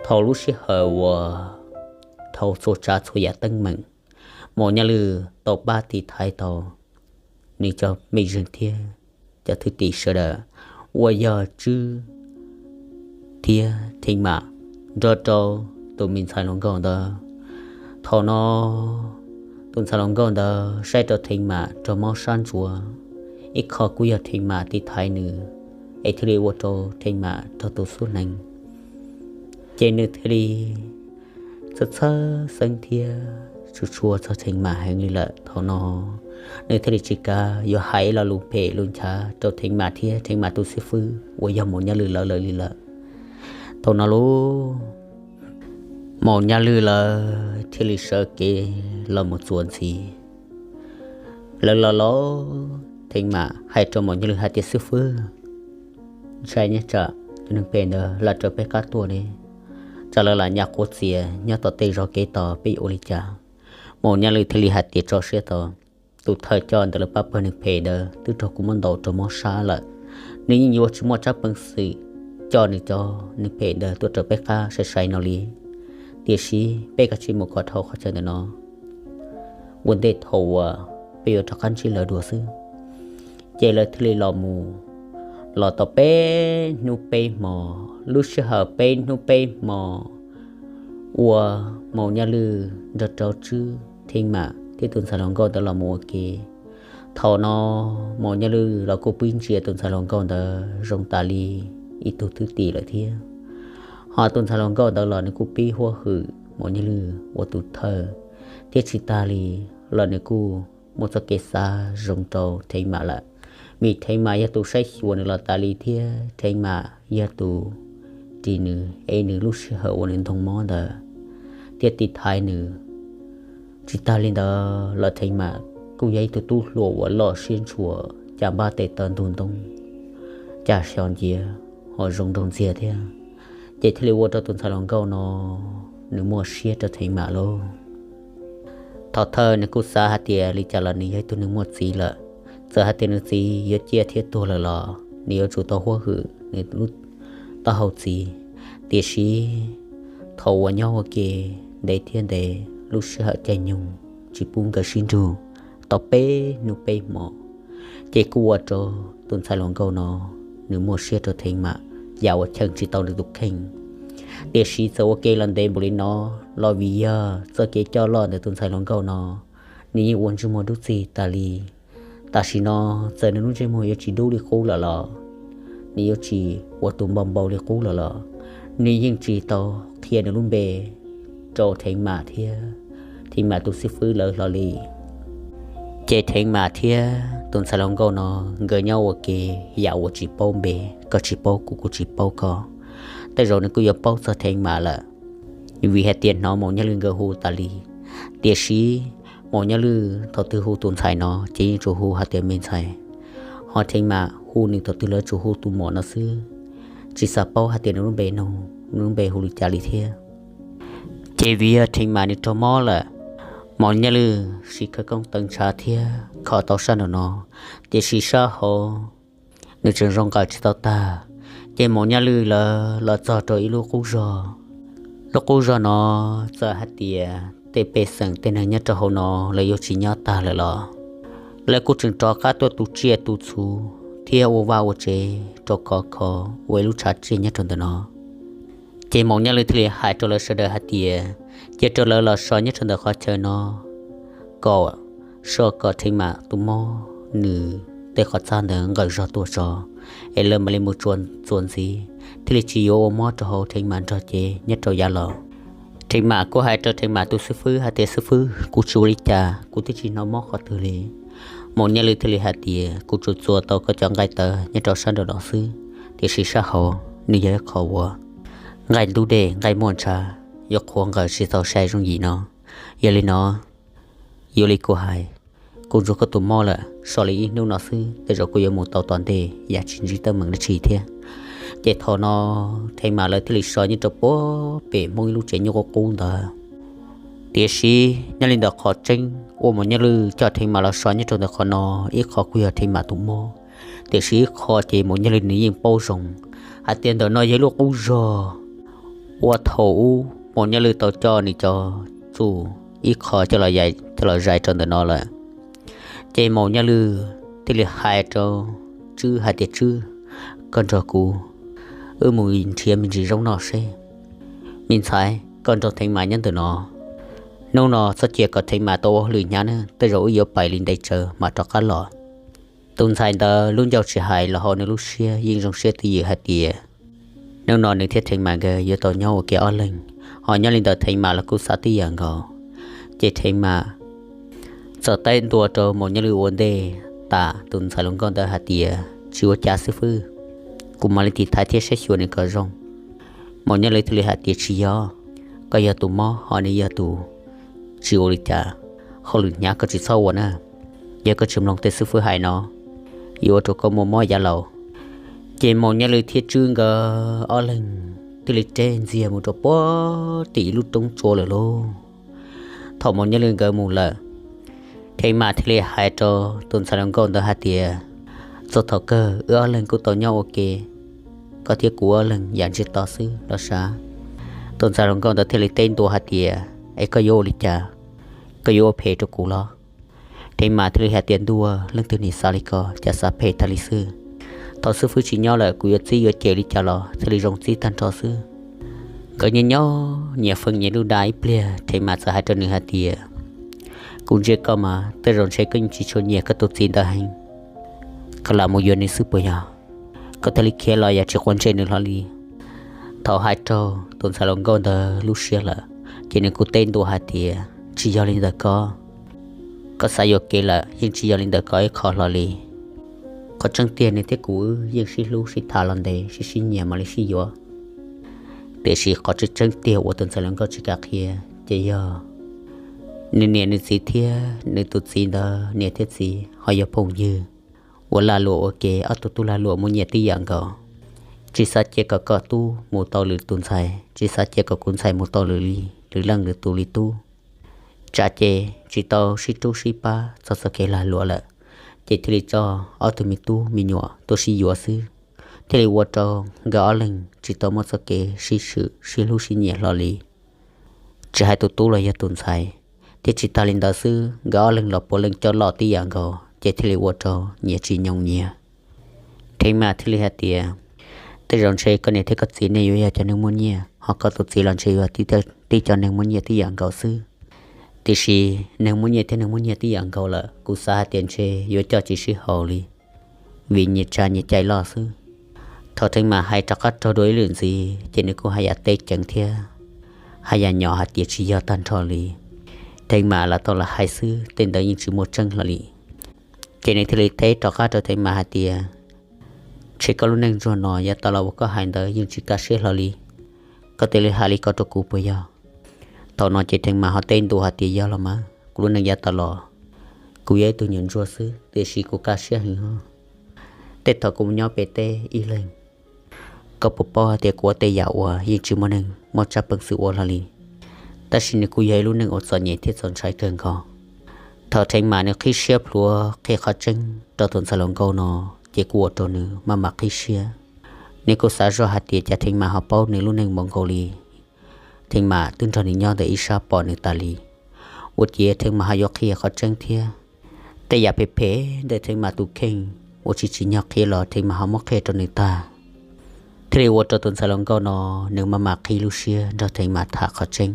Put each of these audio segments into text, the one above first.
Thaum lub sij hawm uas dhau txhua tsav txhua yam teeb meem, Maum Nyaj Lwj tau pab tiv thaiv tau nws cov mej zeej thiab cov thwj tim sawv daws uas yog Tswb thiab Theej Mam nrog rau tus me ntxhais hluas nkauj ntawd. Thaum no tus ntxhais hluas nkauj ntawd saib rau Theej Mam raug mob sab ntsuav, ib qho kuj yog Theej Mam tiv thaiv nws, es thiaj li ua rau Theej Mam raug tus xub hneev. Ces nws thiaj li txhawj txhawj xeeb thiab tshua tshua txog Theej Mam heev li lawm. Thaum no nws thiaj li tsis kav yuav hais ib lo lus phem lus nchav rau Theej Mam thiab Theej Mam tus xib fwb uas yog Maum Nyaj Lwj lawv lawm li lawm. Thaum no lub Maum Nyaj Lwj lawv thiaj li sawv kev los mus txuas ntxiv. Lawv los los Theej Mam hais rau Maum Nyaj Lwj hais tias, Xib fwb, ntshai nyob tsam tus neeg phem ntawd lam raws peb qab tuaj ne, tsam lawv lam nyas quav txias nyob tom tej zog kev tos peb yuav ua li cas? Maum Nyaj Lwj thiaj li hais tias, Tso siab tau, tus thawj coj ntawm lawv pab pawg neeg phem ntawd twb raug kuv muab ntaus raug mob sab lawm. Nws yeej yuav tsis muaj tsab peev xwm coj nws cov neeg phem ntawd tuaj raws peb qab sai sai no li. Tiam sis peb kav tsij mus kom dhau qhov chaw ntawm no, ua ntej thaum uas peb yuav rov qab ntsib lawv dua xwb. Ces lawv thiaj li los mus, los tau peb hnub peb hmo. Lub sij hawm peb hnub peb hmo uas Maum Nyaj Lwj nrog rau Tswb, Theej Mam thiab tus ntxhais hluas nkauj ntawd los mus ua ke. Thaum no Maum Nyaj Lwj los kuj pib ntsia tus ntxhais hluas nkauj ntawd zoo tas li ib tug thwj tim lawm thiab. Ho tus ntxhais hluas nkauj ntawd los nws kuj pib huab hwm Maum Nyaj Lwj ua tus thawj, thiab tsis tas li los nws kuj muaj txoj kev xav zoo rau Theej Mam lawm, vim Theej Mam yog tus saib xyuas nws los tas li thiab Theej Mam yog tus ris nws es nws lub sij hawm uas nws ntoo mob ntawd thiab tiv thaiv nws. Tsis tas li ntawd los Theej Mam kuj yog ib tug tub hluas uas loj siab ntshua, cas npab tes taw ntug ntoo, cas xyos nciav ho zoo nraug ntxiag thiab. Ces thiaj li ua rau tus ntxhais hluas nkauj no nws muaj siab rau Theej Mam lauj. Thaum thawj nws kuj xav hais tias li cas los nws yog ib tug neeg muaj txiv lawm, txawm hais tias nws txiv yuav ciaj thiab tuag lawm los nws yuav tsum tau huab hwm nws lub taub hau txiv. Tiam sis thaum uas nyob ua ke ntev thiab ntev, lub sij hawm caij nyoog tsis pub nkawd sib nrug tau peb hnub peb hmo, ces kuj ua rau tus ntxhais hluas nkauj no nws muaj siab rau Theej Mam yam uas cheem tsis tau nws tus kheej. Tiam sis txawm ua ke los ntev npaum li no los vim yog txoj kev coj loj ntawm tus ntxhais hluas nkauj no, nws yeej ua ntsej muag dub txig tas li. Tam sim no txawm nws lub ntsej muag yuav tsis dub li qub lawm los, nws yuav tsis ua tus npau npau li qub lawm los, nws yeej tsis tau qhia nws lub npe rau Theej Mam thiab Theej Mam tus xib fwb lawv hlo li. Ces Theej Mam thiab tus ntxhais hluas nkauj no nkawd nyob ua ke yam uas tsis paub npe, koj tsis paub kuv, kuv tsis paub koj. Tej zaum nws kuj yuav paub txog Theej Mam lawm, vim hais tias hnov Maum Nyaj Lwj nkawd hu tas li. Tiam sis Maum Nyaj Lwj thaum twg hu tus ntxhais no ces yeej tsuas hu hais tias me ntxhais, ho Theej Mam hu nws thaum twg los tsuas hu tus muam no xwb, tsis xav paub hais tias nws lub npe no, nws lub npe hu li cas li thiab. Ces vim yog Theej Mam nws raug mob lawm, Maum Nyaj Lwj siv khawv koob teev ntshav thiab kho tau sab nraum no, tiam sis sab hauv nws tseem zoo nqaws tsis tau tag. Ces Maum Nyaj Lwj lawv los txog rau ib lub qub zog. Lub qub zog no txawm hais tias tej pej xeem tej neeg nyob rau hauv no lawv yuav tsis nyob tag lawm los, lawv kuj tseem rov qab tuaj tu tsiaj tu txhu thiab ua vaj ua tsev rau khov kho ua ib lub tshav tsiaj nyob rau ntawm no. Ces Maum Nyaj Lwj thiaj li hais rau lawv sawv daws hais tias, cia rau lawv los so nyob rau ntawm qhov chaw no, kom so kom Theej Mam tus mob nws tej qhov txaj ntawd nqaws zog tuaj tso, es lawv mam li mus txuas ntxiv, thiaj li tsis yuav ua mob rau hauv Theej Mam nrog cev nyob rau yav los. Theej Mam kuj hais rau Theej Mam tus xib fwb hais tias, xib fwb, kuv tsis ua li cas, kuv twb tsis hnov mob qhov twg li. Maum Nyaj Lwj thiaj li hais tias, kuv tsuas txuas tau koj cov nqaij tawv nyob rau sab nraum no xwb, tiam sis sab hauv nws yog ib qho uas nqaij ntub dej nqaij muaj ntshav, yuav qhuav nqaws tsis txaus sai zoo yim no. Yog li no, yuav li kuv hais, kuv ntsuag koj tus mob lawm, so li ib hnub no xwb tej zaum kuj yuav mus tau tom ntej, yam tsis ntsib teeb meem dab tsi thiab. Ces thaum no Theej Mam lawv thiaj li so nyob rau puag pem Hmoob ib lub tsev nyob qub qub ntawd. Tiam sis nyob li ntawm qhov tseeb uas Maum Nyaj Lwj coj Theej Mam los so nyob rau ntawm qhov no, ib qho kuj yog Theej Mam tus mob, tiam sis ib qho ces Maum Nyaj Lwj nws yeej paub zoo hais tias ntawm no yog ib lub qub zog Puag thaum ub Maum Nyob Lwm tau coj nws cov txuj ib qho coj los zais rau ntawm no lawm, ces Maum Nyob Lwm thiaj li hais rau Tswb hais tias, Tswb, koj nrog kuv, wb mus nrhiav me ntsis zaub noj seb. Me ntxhais, koj nrog Theev Mas nyob ntawm no, hnub no txhob cia kom Theev Mas tau ua hauj lwm hnyav na, tej zaum wb yuav pais li ntev tsawv mam rov qab los. Tus ntxhais ntawd lub ncauj tsis hais los hauv nws lub siab yeej zoo siab twj ywm hais tias hnub no nws thiab Theev Mas nkawd yuav tau nyob ua ke ob leeg, ho nyob li ntawd Theev Mas los kuj xav tib yam nkaus. Ces Theev Mas txawm teb ntua rau Maum Nyob Lwm ua ntej tas, tus ntxhais hluas nkauj ntawd hais tias, Tsis ua cas xib fwb, kuv mam li tiv thaiv thiab saib xyuas nws kom zoo. Maum Nyob Lwm thiaj li hais tias, Tsis yog, koj yog tus mob ho nws yog tus tsis ua li cas, hauj lwm hnyav koj tsis txhob ua na. Yog koj tsis mloog tej xib fwb hais no, yuav ua rau koj muaj mob yav laus. Ces Maum Nyob Lwm thiab Tswb nkawd ob leeg thiaj li reb ntxiag mus rau puag tim ib lub roob tsua lawm lauj. Thaum Maum Nyob Lwm nkawd mus lawm, Theev Mas thiaj li hais rau tus ntxhais hluas nkauj ntawd hais tias, Txog thaum kawg wb ob leeg kuj tau nyob ua ke, koj thiab kuv ob leeg yam ntsiag to xwb los sav. Tus ntxhais hluas nkauj ntawd thiaj li teb ntua hais tias, Es koj yuav ua li cas? Koj yuav ua phem rau kuv los? Theev Mas thiaj li hais tias, Ntuj, leej twg nim xav li ko, cas xav phem tag li xwb. Thaum xib fwb tsis nyob lawm kuv yuav txib yuav cem li cas los thiaj li zoo txib tag nrho xwb. Nkawd nyias nyob nyias feem nyias lub dag ib pliag, Theev Mas txawm hais rau nws hais tias, Kuv ntsia koj mas tej zaum ntshe koj yeej tsis tshua nyiam koj tus txiv ntawd heev, koj lam mus yuav nws xwb puas yog? Koj thiaj li khiav los yam tsis quav ntsej nws hlo li. Thaum hais raug tus ntxhais hluas nkauj ntawd lub siab lawm, ces nws kuj teb ntua hais tias, Tsis yog li ntawd ko, koj xav yuam kev lawm, yeej tsis yog li ntawd ko ib qho hlo li. Qhov tseeb tiag nws thiab kuv wb yeej sib hlub sib tham los ntev, sib sib nyiam mam li sib yuav. Tiam sis qhov tseeb tseeb tiag uas tus ntxhais hluas nkauj tsis kam qhia ces yog nws niam nws txiv thiab nws tus txiv ntawd niam thiab txiv ho yog phooj ywg uas lag luam ua ke, ob tug tub lag luam muaj nyiaj tib yam nkaus. Tsis xav cia kom koj tub mus tau lwm tus ntxhais, tsis xav cia kom kuv ntxhais mus tau lwm li, lwm leej lwm tus li tub. Tsam ces tsis tau sib rub sib pab txog txoj kev lag luam lawm, ces thiaj li coj ob tug me tub me nyuam tuaj sib yuav xwb, thiaj li ua rau nkawd ob leeg tsis tau muaj txoj kev sib swm sib hlub sib nyiam hlo li. Tsis hais tus tub los yog tus ntxhais, thiab tsis tas li ntawd xwb, nkawd ob leeg los puav leej coj loj tib yam nkaus, ces thiaj li ua rau nyias tsis nyoos nyias. Theev Mas thiaj li hais tias, Tej zaum ntshe koj niam thiab koj txiv nej yuav yog cov neeg muaj nyiaj, ho koj tus txiv los ntshe yuav tib cov neeg muaj nyiaj tib yam nkaus xwb. Tiam sis neeg muaj nyiaj thiab neeg muaj nyiaj tib yam nkaus lawm, kuv xav hais tias ntshe yuav coj tsis sib haum li, vim nyias tsa nyias cai loj xwb. Thaum Theev Mas hais rov qab raug dua ib lwm ntxiv, ces nws kuj haj yam teb ceev thiab haj yam nyom hais tias tsis yog tag nrho li. Theev Mas lam tau lam hais xwb, tej ntawd yeej tsis muaj tseeb hlo li. Ces nws thiaj li teb rov qab rau Theev Mas hais tias, Ntshe koj lub neej ntsuag no yav tas los uas koj hais ntawd yeej tsis kaj siab hlo li. Koj thiaj li hais li ko rau kuv puas yog? Thaum no ces Theev Mas ho teb ntua hais tias, Yog los mas, kuv lub neej yav tas los kuv yog ib tug nyuam ntsuag xwb, tiam sis kuv kaj siab heev os. Tej thaum kuv mus nyob pem teb ib leeg, koj puas paub hais tias kuv ua tej yam uas yeej tsis muaj neeg muaj tsab peev xwm ua hlo li. Tab sis nws kuj yog ib lub neej uas txom nyem thiab txaus ntshai kawg nkaus. Thaum Theev Mas nws qhib siab plhuav qhia qhov tseeb rau tus ntxhais hluas nkauj no, ces kuj ua rau nws maj mam qhib siab. Nws kuj xav zoj hais tias cas Theev Mas ho paub nws lub neej npaum nkaus li. Theev Mas twb nrog nws nyob ntawm ib sab pom nws tas li, ua ciav Theev Mas ho yuav qhia qhov tseeb thiab. Tej yam phem phem ntawm Theev Mas tus kheej uas tsis tsim nyog qhia los Theev Mas ho muab qhia rau nws tag, thiaj li ua rau tus ntxhais hluas nkauj no nws maj mam qhib lub siab nrog Theev Mas tham qhov tseeb.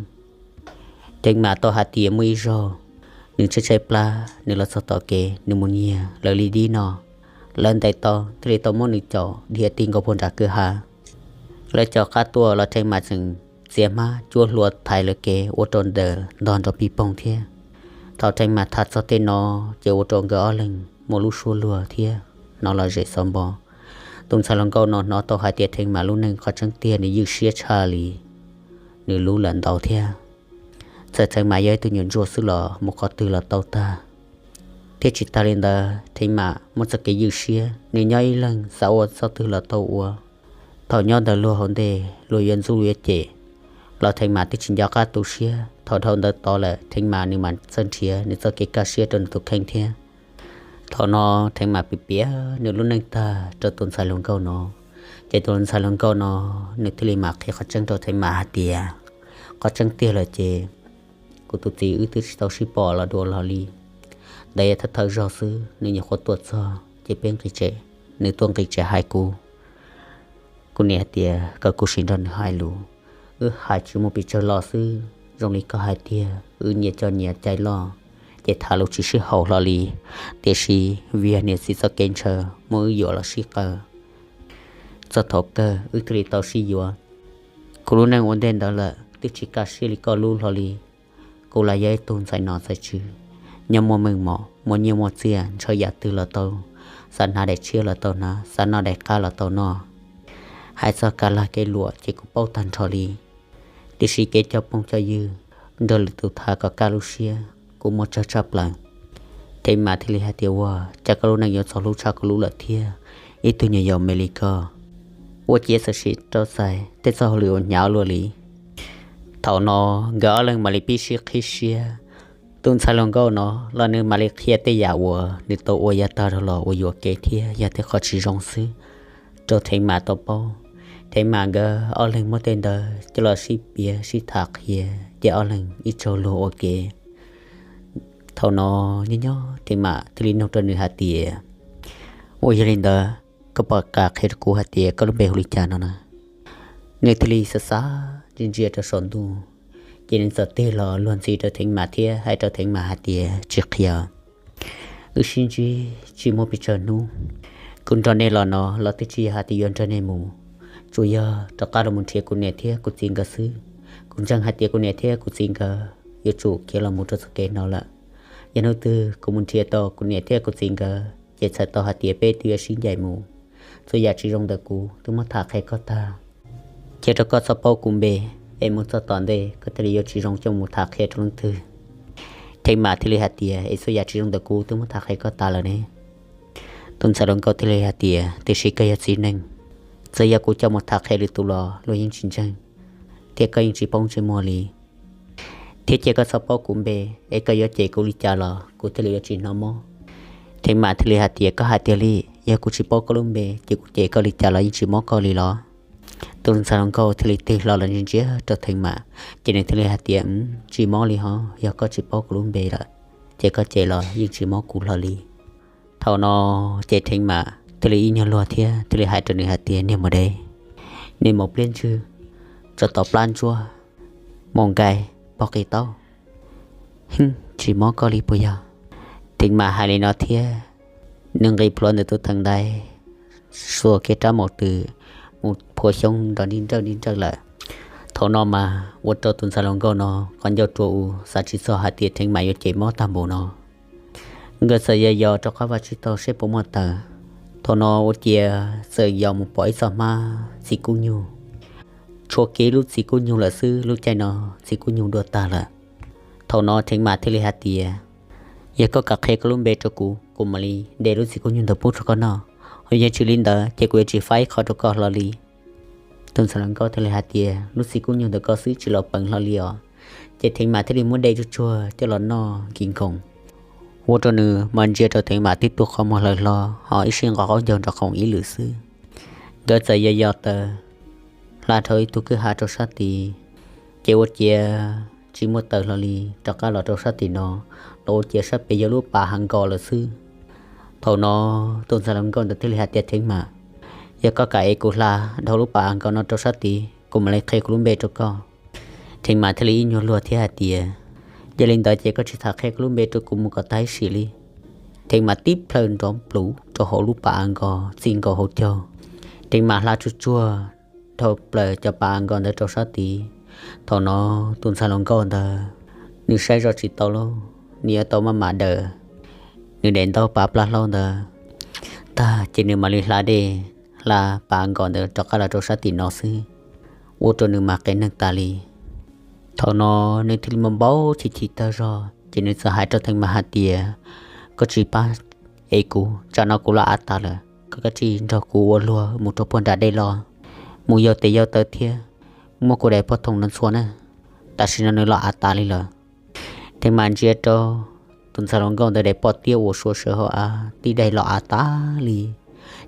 Theev Mas tau hais tias muaj ib zaug nws tshaib tshaib plab, nws los txog tom kev, nws mus nyiag lawv li dib no, lawv ntes tau thiaj li tau muab nws caum dhia ti nkaus puag nram kwj ha. Lawv caum qab tuaj los Theev Mas tseem txiav hmab cuab hlua thaiv lawv kev ua rau ntawd ntog nrov pig poog thiab. Thaum Theev Mas tham txog tej no, ces ua rau nkawd ob leeg muaj lub suab luag thiab hnov lom zem xov npo. Tus ntxhais hluas nkauj no hnov tau hais tias Theev Mas lub neej qhov tseeb tiag nws ywj siab tshaj li nws lub lawm ntau thiab. Txawm Theev Mas yog ib tug nyuam ntsuag xwb los mus qhov twg los tau tag. Thiab tsis tas li ntawd, Theev Mas muaj txoj kev ywj siab, nws nyob ib leeg xav ua txoj twg los tau ua. Thaum nyob ntawm luag hauv ntej, luag yuav ntxub yuav cem los Theev Mas twb tsis nco qab tu siab. Thaum dhau ntawd tod lawm, Theev Mas nws mam txawj nrhiav nws txoj kev kaj siab rau nws tus kheej thiab. Thaum no Theev Mas piav piav nws lub neej tag rau tus ntxhais hluas nkauj no, Ces tus ntxhais hluas nkauj no nws thiaj li mam qhia qhov tseeb rau Theev Mam hais tias, qhov tseeb tiag lawm ces kuv tus txiv wb twb tsis tau sib pom los dua los li. Ntawd yog thawj thawj zaug xwb, nws nyuam qhuav tuaj txog ces peb nqis tsev, nws tuaj nqis tsev hais kuv. Kuv niam hais tias kom kuv sim nrog nws hais lus, wb hais tsis muaj pes tsawg los xwb. Zoo li koj hais tiag, wb nyias cov nyias cai loj, ces tham lus tsis sib haum hlo li. Tiam sis vim yog niam txiv txoj kev ntshaw muab wb yuam los sib qawm. Txog thaum kawg wb thiaj li tau sib yuav. Kuv lub neej ua ntej ntawd lawm twb tsis kaj siab li koj lub hlo li. Kuv los yog ib tug ntxhais nom ntxhais tswv, nyob muaj meej mom muaj nyiaj muaj txiaj, ntshaw yam twg los tau, xav hnav daim tshiab los tau hnav, xav noj daim qab los tau noj. Hais txog kev lag kev luam ces kuv paub tag nrho li. Tiam sis kev cog phooj cog ywg, nrog lwm tus tham kom kaj lub siab, kuv muaj tsawg tshaj plaws. Theev Mam thiaj li hais tias, ua cas koj lub neej yuav txog hlub tshaj kuv lub lawm thiab, ib tug nyuam yaus me li koj. Ua ciav txawm sim rau txais tej txoj hauj lwm uas hnyav ua luaj li. Thaum no nkawd ob leeg mam li pib sib qhib siab. Tus ntxhais hluas nkauj no los nws mam li qhia tej yam uas nws tau ua yav tag los ua yuam kev thiab yog tej qhov tsis zoo xwb rau Theev Mam tau paub. Theev Mam nkawd ob leeg muab tej ntawd coj los sib piav sib tham qhia ces ob leeg ib tsaug luag ua ke. Thaum no nyob nyob Theev Mam thiaj li nug rau nws hais tias, ua yog li ntawd, koj puas kam qhia rau kuv hais tias koj lub npe hu li cas no na? Nws thiaj li xav xav ntsia ntsia rau saum ntuj, ces nws txawm tig los luag ntxhi rau Theev Mam thiab hais rau Theev Mam hais tias, tsis qhia. Wb sib ntsib tsis muaj pes tsawg hnub, kuv nrog nej los no los twb tsis yog hais tias yuav nrog nej mus, tsuas yog rov qab los mus nrhiav kuv niam thiab kuv txiv nkawd xwb. Kuv ntseeg hais tias kuv niam thiab kuv txiv nkawd yuav tsum khiav los mus rau txoj kev no lawm. Yog hnub twg kuv mus nrhiav tau kuv niam thiab kuv txiv nkawd ces txhais tau hais tias peb twb yuav sib ncaim mus. Txhua yam tsis zoo ntawm kuv twb muab tham qhia koj tag. Cia rau koj txhob paub kuv npe, es mus txog tom ntej koj thiaj li yuav tsis zoo coj mus tham qhia rau leej twg. Theev Mam thiaj li hais tias, es txhua yam tsis zoo ntawm kuv twb muab tham qhia koj tas lawm ne. Tus ntxhais hluas nkauj thiaj li hais tias, tiam sis koj yog txiv neej, txawm yog kuv coj mus tham qhia lwm tus los luag yeej tsis ntseeg, thiab koj yeej tsis poob ntsej muag li. Thiab cia koj txhob paub kuv npe, es koj yuav cem kuv li cas los kuv thiaj li yuav tsis hnov mob. Theev Mam thiaj li hais tias, koj hais tiag li, yog kuv tsis paub koj lub npe ces kuv cem koj li cas los yeej tsis mob koj li los? Tus ntxhais hluas nkauj thiaj li tig hlo los ntsia ntsia rau Theev Mam, ces nws thiaj li hais tias, tsis mob li hos, yog koj tsis paub kuv lub npe lawm ces koj cem los yeej tsis mob kuv hlo li. Thaum no ces Theev Mam thiaj li ib nyuag luag thiab thiaj li hais rau nws hais tias, niag maum dev, niag maum pliab ntswg, tsov tom plab ntsuab, maum nkais pog qis taub, tsis mob koj li puas yog? Theev Mam hais li no thiab nws nqis plhuav ntawm tus theem ntaiv, xuas kiag rab maum twm mus phua xyoob nrov nrij nrawj nrij nrawj lawm. Thaum no mas ua rau tus ntxhais hluas nkauj no qhov ncauj rua u, xav tsis txog hais tias Theev Mam yuav cem mob tag npaum no. Nkawd txawm yos yos rau qab vaj tsib taug seb puas muaj taws. Thaum no ua ciav txawm yos mus pom ib txoj hmab txiv kub nyug, tshuav kiag lub txiv kub nyug lawm xwb. Lub caij no txiv kub nyug dua tag lawm. Thaum no Theev Mam thiaj li hais tias, yog koj kam qhia koj lub npe rau kuv, kuv mam li de lub txiv kub nyug ntawd pub rau koj noj. Ho yog tsis li ntawd ces kuv yuav tsis faib ib qho rau koj hlo li. Tus ntxhais hluas nkauj thiaj li hais tias, lub txiv kub nyug ntawm koj xwb tsis los peev hlo li os. Ces Theev Mam thiaj li muab de tsuag tsuag coj los noj nkis nkoos, ua rau nws mas ntsia rau Theev Mam tib tug qhov muag hlawv hlo, ho ib sij nqos qaub ncaug nrov qoom ib lwm xwb. Nkawd txawm yos yos taws hla dhau ib tug kwj ha rau sab tid, ces ua ciav tsis muaj taws hlo li, rov qab los rau sab tim no los ua ciav sab pem yog lub pas hav nkos lawm xwb. Thaum no tus ntxhais hluas nkauj ntawd thiaj li hais tias, Theev Mam, yog koj kam es kuv hla dhau lub pas hav nkos no rau sab tid, kuv mam li qhia kuv lub npe rau koj. Theev Mam thiaj li ib nyuag luag thiab hais tias, yog li ntawd ces koj tsis tham qhia koj lub npe rau kuv mus kom tag ib sim li. Theev Mam tib plhaw nrov pluv rau hauv lub pas hav nkos txij nkaus hauv caug. Theev Mam hla tsuag tsuag dhau plaws cov pas hav nkos ntawd rau sab tid. Thaum no tus ntxhais hluas nkauj ntawd nws saib zoj tsis tau lauj, nws yuav tau maj mam daws nws daim ntaub pav plab hlaub ntawd tag ces nws mam li hla dej hla pas hav nkos ntawd rov qab los rau sab tim no xwb, ua rau nws mas qias neeg tas li. Thaum no nws thiaj li npau npau chim chim tag zog ces nws txawm hais rau Theev Mam hais tias, koj tsis pab es kuv, tsam no kuv los av tas lawm, koj kav tsij nrog kuv ua luag mus rau puag nram dej los, mus yau tes yau taw thiab muab kuv daim poj thoom no ntxhua na. Tam sim no nws los av tas li lawm. Theev Mam ntsia rau tus ntxhais hluas nkauj ntawd daim poj tiab uas suav sawv hauv av tib daim los av tas li,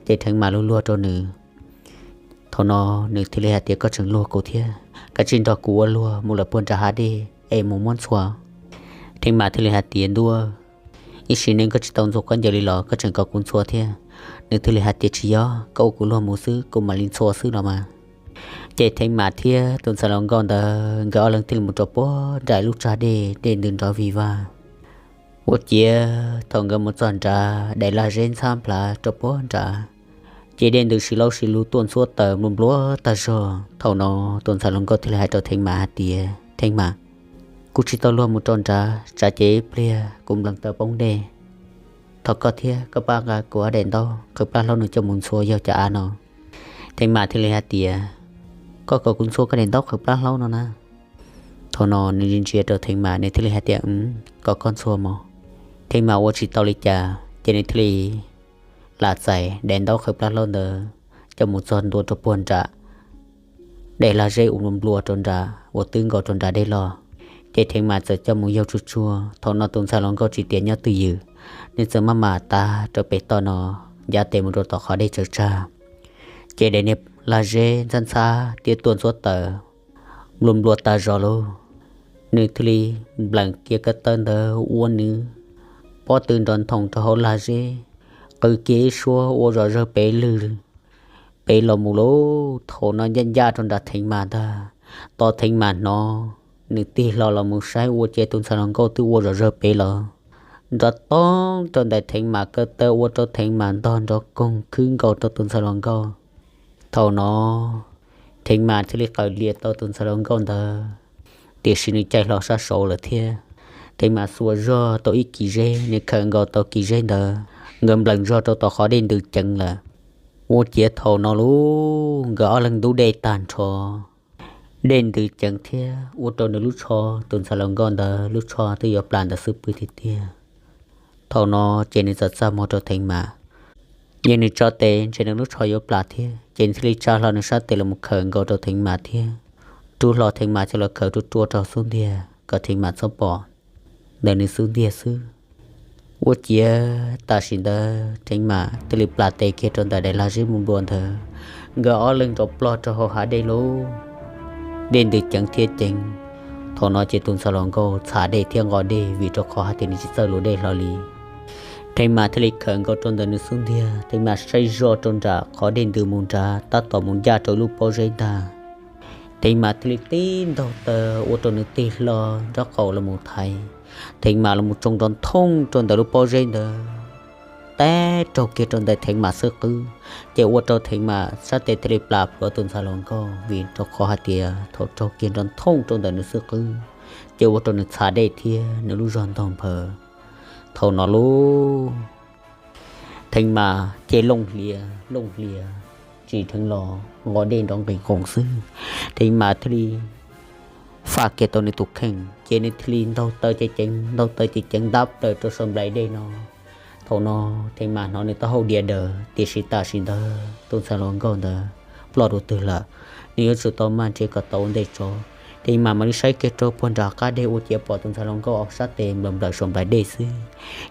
ces Theev Mam luag luag rau nws, Thaum no nws thiaj li hais tias, koj tseem luag kuv thiab, koj tsis nrog kuv ua luag mus lawm puag nram hav dej es mus muab ntxhua. Theej Mas thiaj li hais tias, ntuj, ib sim neej koj tsis tau ntxhua khaub ncaws li los koj tseem kom kuv ntxhua thiab? Nws thiaj li hais tias, tsis yog, koj ua kuv luag mus xwb kuv mam li ntxhua xwb los mas. Ces Theej Mas thiab tus ntxhais hluas nkauj ntawd nkawd ob leeg thiaj li mus rau puag nram lub tsag dej, dej ntws nrov vig vag. Ua ciav thaum nkawd mus txog nrad, daim lag zeb ntxhab nplhav rau puag nrad, ces dej ntws si laub si lug tuaj ntxhuab taws nplua nplua tag zog. Thaum no tus ntxhais hluas nkauj thiaj li hais rau Theej Mas hais tias, Theej Mas, kuv tsis tau luag mus rau nrad, tsam ces ib pliag kuv nplees taws poob dej. Thov koj thiab koj pab nqa kuv ob daim ntaub qhwv plab hlaub no coj mus ntxhua yog cov av no. Theej Mas thiaj li hais tias, koj kom kuv ntxhua koj daim ntaub qhwv plab hlaub no na? Thaum no nws ntsia ntsia rau Theej Mas, nws thiaj li hais tias, kom koj ntxhua mog. Theej Mas ua tsis tau li cas ces nws thiaj li lam txais daim ntaub qhwv plab hlaub ntawd coj mus txog ntua rau puag nram daim lag zeb uas nplua nplua rau nrad uas twb nkaus rau nrad dej los. Ces Theej Mas txawm coj mus yaug tsuag tsuag. Thaum no tus ntxhais hluas nkauj tsis tias nyob twj ywm, nws txawm maj mam tav rau pem toj no, ncav tes mus rau tom qhov dej tsaws tsag. Ces daim niag lag zeb ntxhab ntxhab thiab tuaj ntxhuab taws nplua nplua tag zog lauj. Nws thiaj li nplees kiag ko taw ntawd ua nws pob tw nrov nthoos rau hauv lag zeb, qw kiag ib suab ua zom zawg pem lwg pem los mus lauj. Thaum no ncaj ncaj rau nram Theej Mas ntag, tos Theej Mas hnov, nws tig hlo los mus saib ua ciav tus ntxhais hluas nkauj twb ua zom zawg pem los. Nrov toog rau ntawm Theej Mas ko taw ua rau Theej Mas ntog nrov koog khwb nkaus rau tus ntxhais hluas nkauj. Thaum no Theej Mas thiaj li qawm lias tau tus ntxhais hluas nkauj ntawd, tiam sis nws caij hlo sab saud lawm thiab. Theej Mas xuas zog tau ib kis zeb, nws khawm nkaus tau kis zeb ntawd, nkawd nplees zog rau tom qhov dej ntws ceev lawm. Ua ciav thaum no lauj, nkawd ob leeg ntub dej tag nrho, dej ntws ceev thiab ua rau nws lub tsho, tus ntxhais hluas nkauj ntawd lub tsho twb yuav plam ntawm xub pwg tiag tiag. Thaum no ces nws txawm txaj muag rau Theej Mas, yog nws tso tes ntshe nws lub tsho yuav plam thiab, ces nws thiaj li tsa hlo nws sab tes los mus khawm nkaus rau Theej Mas thiab rub hlo Theej Mas coj los khawm ruaj ruaj rau xub ntiag kom Theej Mas txhob pom ntawm nws xub ntiag xwb. Ua ciav tam sim ntawd Theej Mas thiaj li plam tes kiag rau ntawm daim lag zeb nplua nplua ntawd, nkawd ob leeg rov ploj rau hauv hav dej lauj. Dej ntws ceev thiab ceev. Thaum no ces tus ntxhais hluas nkauj txhav dej thiab nqos dej vim rau qhov hais tias nws tsis txawj lus dej hlo li. Theej Mas thiaj li khawm nkaus rau ntawm nws xub ntiag, Theej Mas saib zoj rau nram qhov dej ntws mus nrad tab tom mus ncaj rau lub pob zeb ntag. Theej Mas thiaj li tib ntaug taw ua rau nws tig hlo nraub qaum los mus thaiv. Theej Mas los mus tsoo nrov nthooj rau ntawm lub pob zeb ntawd, teb raug kiag rau ntawm Theej Mas xub qwb, ces ua rau Theej Mas sab tes thiaj li plam plhuav tus ntxhais hluas nkauj vim rau qhov hais tias thaum raug kiag nrov nthooj rau ntawm nws xub qwb, ces ua rau nws txhav dej thiab nws lub zog ntaug nphaws. Thaum no lauj, Theej Mas ces looj hlias looj hlias, tsim dheev los nqos dej nrov nqis nqoos xwb. Theej Mas thiaj li faj kiag tau nws tus kheej, ces nws thiaj li ntaug taw ceev ceev, ntaug taw ceev ceev ntab plaws rau saum nplaim dej no. Thaum no Theej Mas hnov nws taub hau diav daws, tiam sis tam sim ntawd tus ntxhais hluas nkauj ntawd ploj dua twg lawm, nws yuav tsum tau maj ntse kom tau ua ntej tso. Theej Mas mam li saib kiag rau puag nram qab dej ua ciav pom tus ntxhais hluas nkauj sab tes nplawm nplawm saum nplaim dej xwb.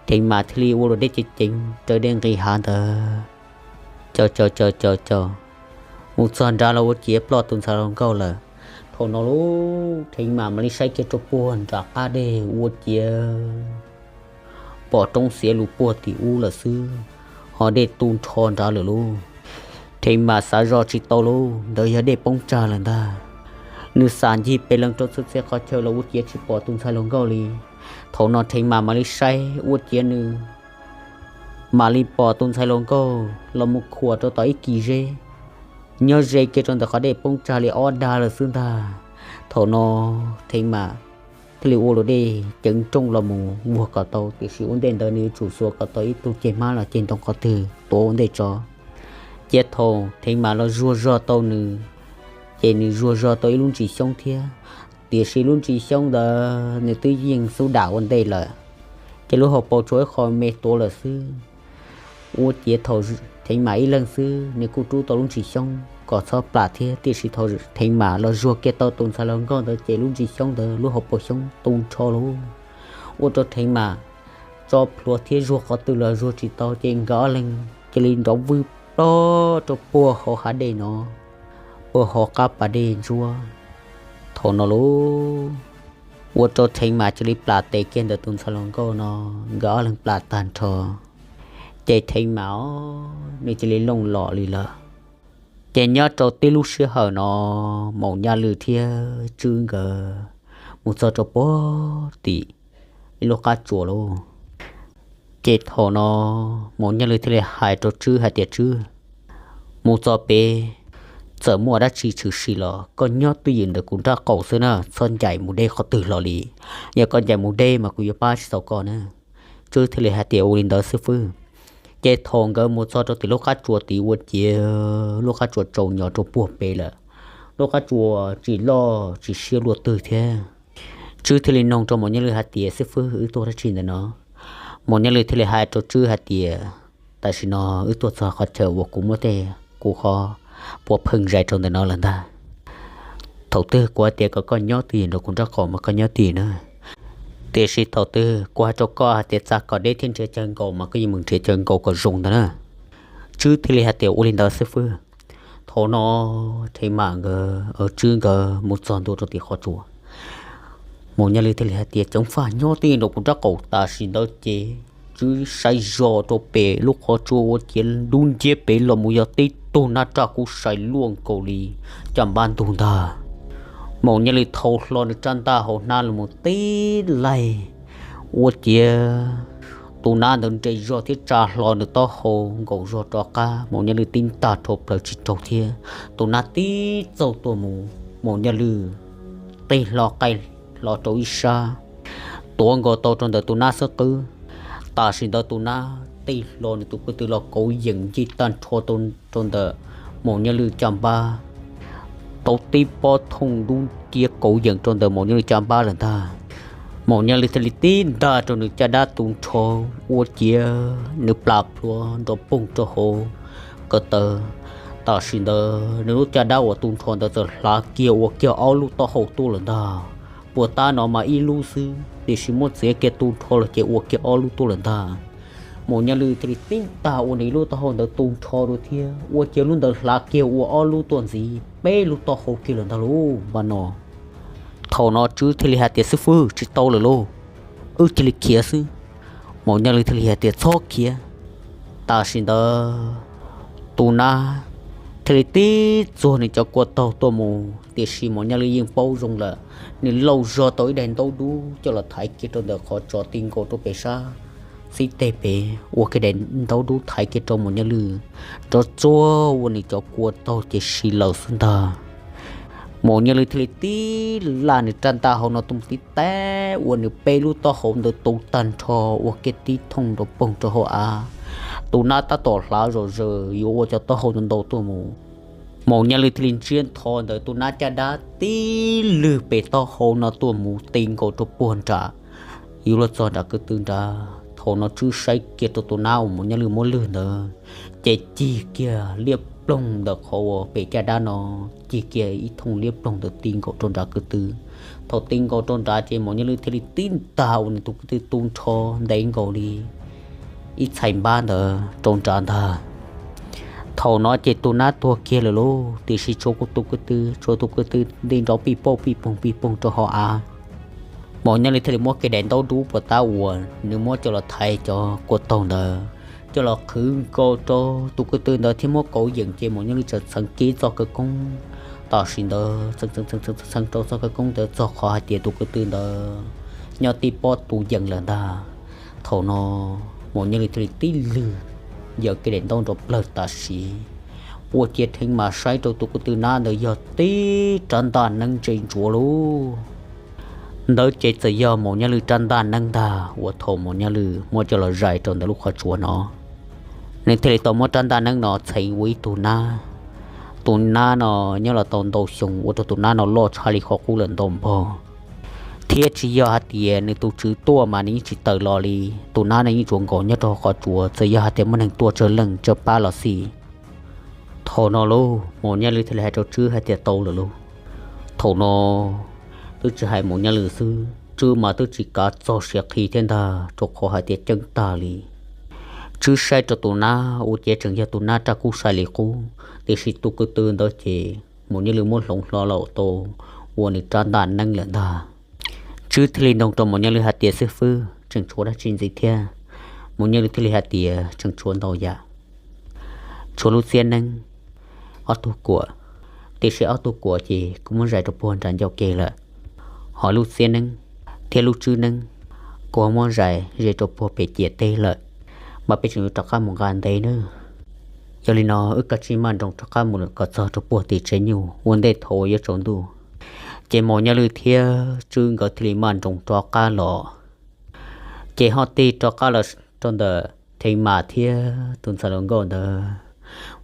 Theej Mas thiaj li ua luam dej ceev ceev raws dej nqis hav ntawd, caum caum caum caum caum mus txog nrad los ua ciav ploj tus ntxhais hluas nkauj lawm. Thaum no lauj, Theej Mas mam li saib kiag rau puag nram qab dej ua ciav pom roob xiav lus puag tim ub lawm xwb, ho dej tu nrho nrad lawm lauj. Theej Mas xav zoj tsis tau lauj, ntawd yog dej poob tsag lawm ntag. Nws xam ncig pes lees rau txhua txhia qhov chaw los ua ciav tsis pom tus ntxhais hluas nkauj li. Thaum no Theej Mas mam li saib ua ciav nws mam li pom tus ntxhais hluas nkauj los mus khuam rau tom ib kis zeb, nyob ze kiag rau ntawm qhov dej poob tsag li ob dag lawm xwb ntag. Thaum no Theej Mas thiaj li ua luam dej ceev nrooj los mus vuag kom tau, tiam sis ua ntej ntawd nws yuav tsum xuas kom tau ib tug ceg hmab los ceg ntoo qhov twg tuav ua ntej tso. Cia thaum Theej Mas los zuag zog tau nws, ces nws zuag zog tau ib lub ntsis xyoob thiab, tiam sis lub ntsis xyoob ntawd nws twb yeej xub dam ua ntej lawm, ces lub hauv paus tshuav ib qho me tuav lawm xwb. Ua ciav thaum Theej Mas ib leeg xwb nws kuj rub tau lub ntsis xyoob kom txhob plam thiab, tiam sis thaum Theej Mas los zuag kiag tau tus ntxhais hluas nkauj ntawd ces lub ntsis xyoob ntawd lub hauv paus xyoob tu nrho lauj, ua rau Theej Mas tso plhuav thiab zuag qhov twg los zuag tsis tau, ces nkawd ob leeg cia li nrov vwg ploj rau puag hauv hav dej no. ua hauv qab pas dej ntsuab. Thaum no lauj, ua rau Theev Mas cia li plam tes kiag ntawm tus ntxhais hluas nkauj no, nkawd ob leeg plam tag nrho, ces Theev Mas os nws cia li looj lom li lawm. Ces nyob rau tib lub sij hawm no, Maum Nyaj Lwm thiab Tswb nkawd mus txog rau puag tim ib lub qab tsuas lauj. Ces thaum no Maum Nyaj Lwm thiaj li hais rau Tswb hais tias, Tswb, mus txog pem, txawm muaj dab tsi tshwm sim los koj nyob twj ywm ntawm kuv nraub qaum xwb na, txhob ncaim mus deb qhov twg los li. Yog koj ncaim mus deb mas kuv yuav pab tsis tau koj na. Tswb thiaj li hais tias, Ua li ntawd xib fwb. Ces thaum nkawd mus txog rau tim lub qab tsuas tid ua ciav lub qab tsuas tsaus nyo rau puag pem lawm. Lub qab tsuas tsis loj tsis siab luaj twg thiab. Tswb thiaj li noog rau Maum Nyaj Lwm hais tias, Xib fwb, wb tuaj dab tsi ntawm no? Maum Nyaj Lwm thiaj li hais rau Tswb hais tias, Tam sim no wb tuaj txog qhov chaw uas kuv muab tej kuv qhov puav pheej zais rau ntawm no lawm ntag. Thaum twg kuv hais tias kom koj nyob twj ywm nraum kuv nraub qaum mas koj nyob twj ywm na. Tiam sis thaum twg kuv hais rau koj hais tias txav kom deb thiab nrhiav chaw nkaum mas koj yeej mus nrhiav chaw nkaum kom zoo ntag na. Tswb thiaj li hais tias, Ua li ntawd xib fwb. Thaum no Theev Mas nkawd, Tswb nkawd mus txog ntua rau tim qhov tsuas, Maum Nyaj Lwm thiaj li hais tias, Ceev faj, nyob twj ywm nraum kuv nraub qaum. Tam sim ntawd ces Tswb saib zog rau pem lub qhov tsua ua ciav dub nciab pem los mus yog tib tug nab raj kub sai luaj nkaus li caj npab ntug ntag. Maum Nyaj Lwm thau hlo nws rab ntaj hauv hnab los mus tib laig ua ciav tus nab ntawd nres zog thiab tsa hlo nws taub hau nkaum zog rov qab. Maum Nyaj Lwm tib ntag rho plaws tsis raug thiab tus nab tib txaug tuaj mus, Maum Nyaj Lwm tij hlo qaij hlo rau ib sab, tuav nkaus tau rau ntawm tus nab xub qwb. Tam sim ntawd tus nab tij hlo nws tus ko tw los kauv yeem ncig tag nrho rau ntawm Maum Nyaj Lwm caj npab, tau tib pob thooj dub nciab kauv yeem rau ntawm Maum Nyaj Lwm caj npab lawm ntag. Maum Nyaj Lwm thiaj li tib ntag rau nws caj dab tu nrho ua ciav nws plam plhuav nrov poog rau hauv ko taw. Tam sim ntawd nws lub caj dab uas tu nrho ntawd txawm hlav kiag ua kiag ob lub taub hau tuaj lawm ntag. Puag ta no mas ib lub xwb tiam sis muab txiav kiag tu nrho los ces ua kiag ob lub tuaj lawm ntag. Maum Nyaj Lwm thiaj li tib ntag ua nws ib lub taub hau ntawd tu nrho dua thiab ua ciav lub ntawd hlav kiag ua ob lub tuaj ntxiv peb lub taub hau kiag lawm ntag lauj. Npaj no, thaum no Tswb thiaj li hais tias, Xib fwb, tsis tau lawm lauj, wb cia li khiav xwb. Maum Nyaj Lwm thiaj li hais tias, Txhob khiav. Tam sim ntawd tus nab thiaj li tib txuag nws cov kua taug tuaj mus, tiam sis Maum Nyaj Lwm yeej paub zoo lawm, nws lauj zog tau ib daim ntaub dub coj los thaiv kiag rau ntawm qhov tso ti nkaus rau pem sab xib teg pem, ua kiag daim ntaub dub thaiv kiag rau Maum Nyaj Lwm, rov txuag ua nws cov kua taug ces si lawm xwb ntag. Maum Nyaj Lwm thiaj li tib laj nws rab ntaj hauv no tuaj mus tib teb ua nws peb lub taub hau ntawd tu tag nrho ua kiag tib thooj nrov poog rau hauv av. Tus nab tab tom hlav zom zaws yuav ua cov taub hau ntau ntau tuaj mus. Maum Nyaj Lwm thiaj li ntsiab ntho ntawm tus nab caj dab tib lwg pem taub hau no tuaj mus ti nkaus rau puag nram, yuav luag txog nram kwv tw nrad. Thaum no Tswb saib kiag rau tus nab uas Maum Nyaj Lwm muab lwg ntawd, ces cig kiag liab ploog ntawm qhov uas pem caj dab no, cig kiag ib thooj liab ploog ntawd ti nkaus rau nrad kwv tw. Thaum ti nkaus rau nrad ces Maum Nyaj Lwm thiaj li tib ntag ua nws tus kwv tw tu nrho ntev nkaus li ib txhais npab ntawd rau nrad ntag. Thaum no ces tus nab tuag kiag lawm lauj, tiam sis tshuav kuv tus kwv tw, tshuav tus kwv tw nti nrov pij pauj pij poog pij poog rau hauv av. Maum Nyaj Lwm thiaj li muab kiag daim ntaub dub puas tab uas nws muab coj los thaiv cov kua taug ntawd coj los qhwv nkaus rau tus kwv tw ntawd thiab muab kauv yeem ces Maum Nyaj Lwm txawm txheev kiag txoj khawv koob. Tam sim ntawd txheev txheev txheev rau txoj khawv koob ntawd txog qhov hais tias tus kwv tw ntawd nyob tib pob tu yeem lawm ntag. Thaum no Maum Nyaj Lwm thiaj li tib lwg yawm kiag daim ntaub nrov plawg tam sim, ua ciav Theev Mas saib rau tus kwv tw nab ntawd yog tib rab ntaj neeb ntse ntsuav lauj. Ntawd ces txawm yog Maum Nyaj Lwm rab ntaj neeb ntag uas thaum Maum Nyaj Lwm muab coj los zais rau ntawm lub qhov tsua no. Nws thiaj li tau muab rab ntaj neeb no txheev ua ib tug nab. Tus nab no nyob los tau ntau xyoo ua rau tus nab no loj tshaj li qhov qub lawm ntau npaug, thiab tsis yog hais tias nws tus tswv tuaj mas nws yeej tsis tawm los li. Tus nab no yeej tsuas nkaum nyob rau hauv qhov tsua, txawm yog hais tias muaj neeg tuaj tsawg leej tsawg pab los xij. Thaum no lauj, Maum Nyaj Lwm thiaj li hais rau Tswb hais tias, Tau lawm lauj. Thaum no twb tsis hais Maum Nyaj Lwm xwb, Tswb mas twb tsis kav txog siav qhi thiab ntag, rau qhov hais tias ceeb tag li. Tswb saib rau tus nab ua ciav tseem yog tus nab raj kub sai li qub, tiam sis tus kwv tw ntawd ces Maum Nyiaj Lwj muab hloov hlo los tau ua nws rab ntaj neeb lawm ntag. Tswb thiaj li nug rau Maum Nyiaj Lwj hais tias, Xib fwb, tseem tshuav dab tsi ntxiv thiab? Maum Nyiaj Lwj thiaj li hais tias, Tseem tshuav ntau yam. Tshuav lub txiab neeb, ob tug kuam, tiam sis ob tug kuam ces kuv muab zais rau puag nram ncauj ke lawm. Ho lub txiab neeb thiab lub tswb neeb kuv ho muab zais ze rau puag pem ciam teb lawm, mas peb tseem yuav rov qab mus nqa ntev nawb. Yog li no wb kav tsij maj nroos rov qab mus kom txog rau puag tim tsev nyuj ua ntej thaum uas yuav tsaus ntuj. Ces Maum Nyiaj Lwj thiab Tswb nkawd thiaj li maj nroos rov qab los. Ces ho tig rov qab los rau ntawm Theev Mam thiab tus ntxhais hluas nkauj ntawd.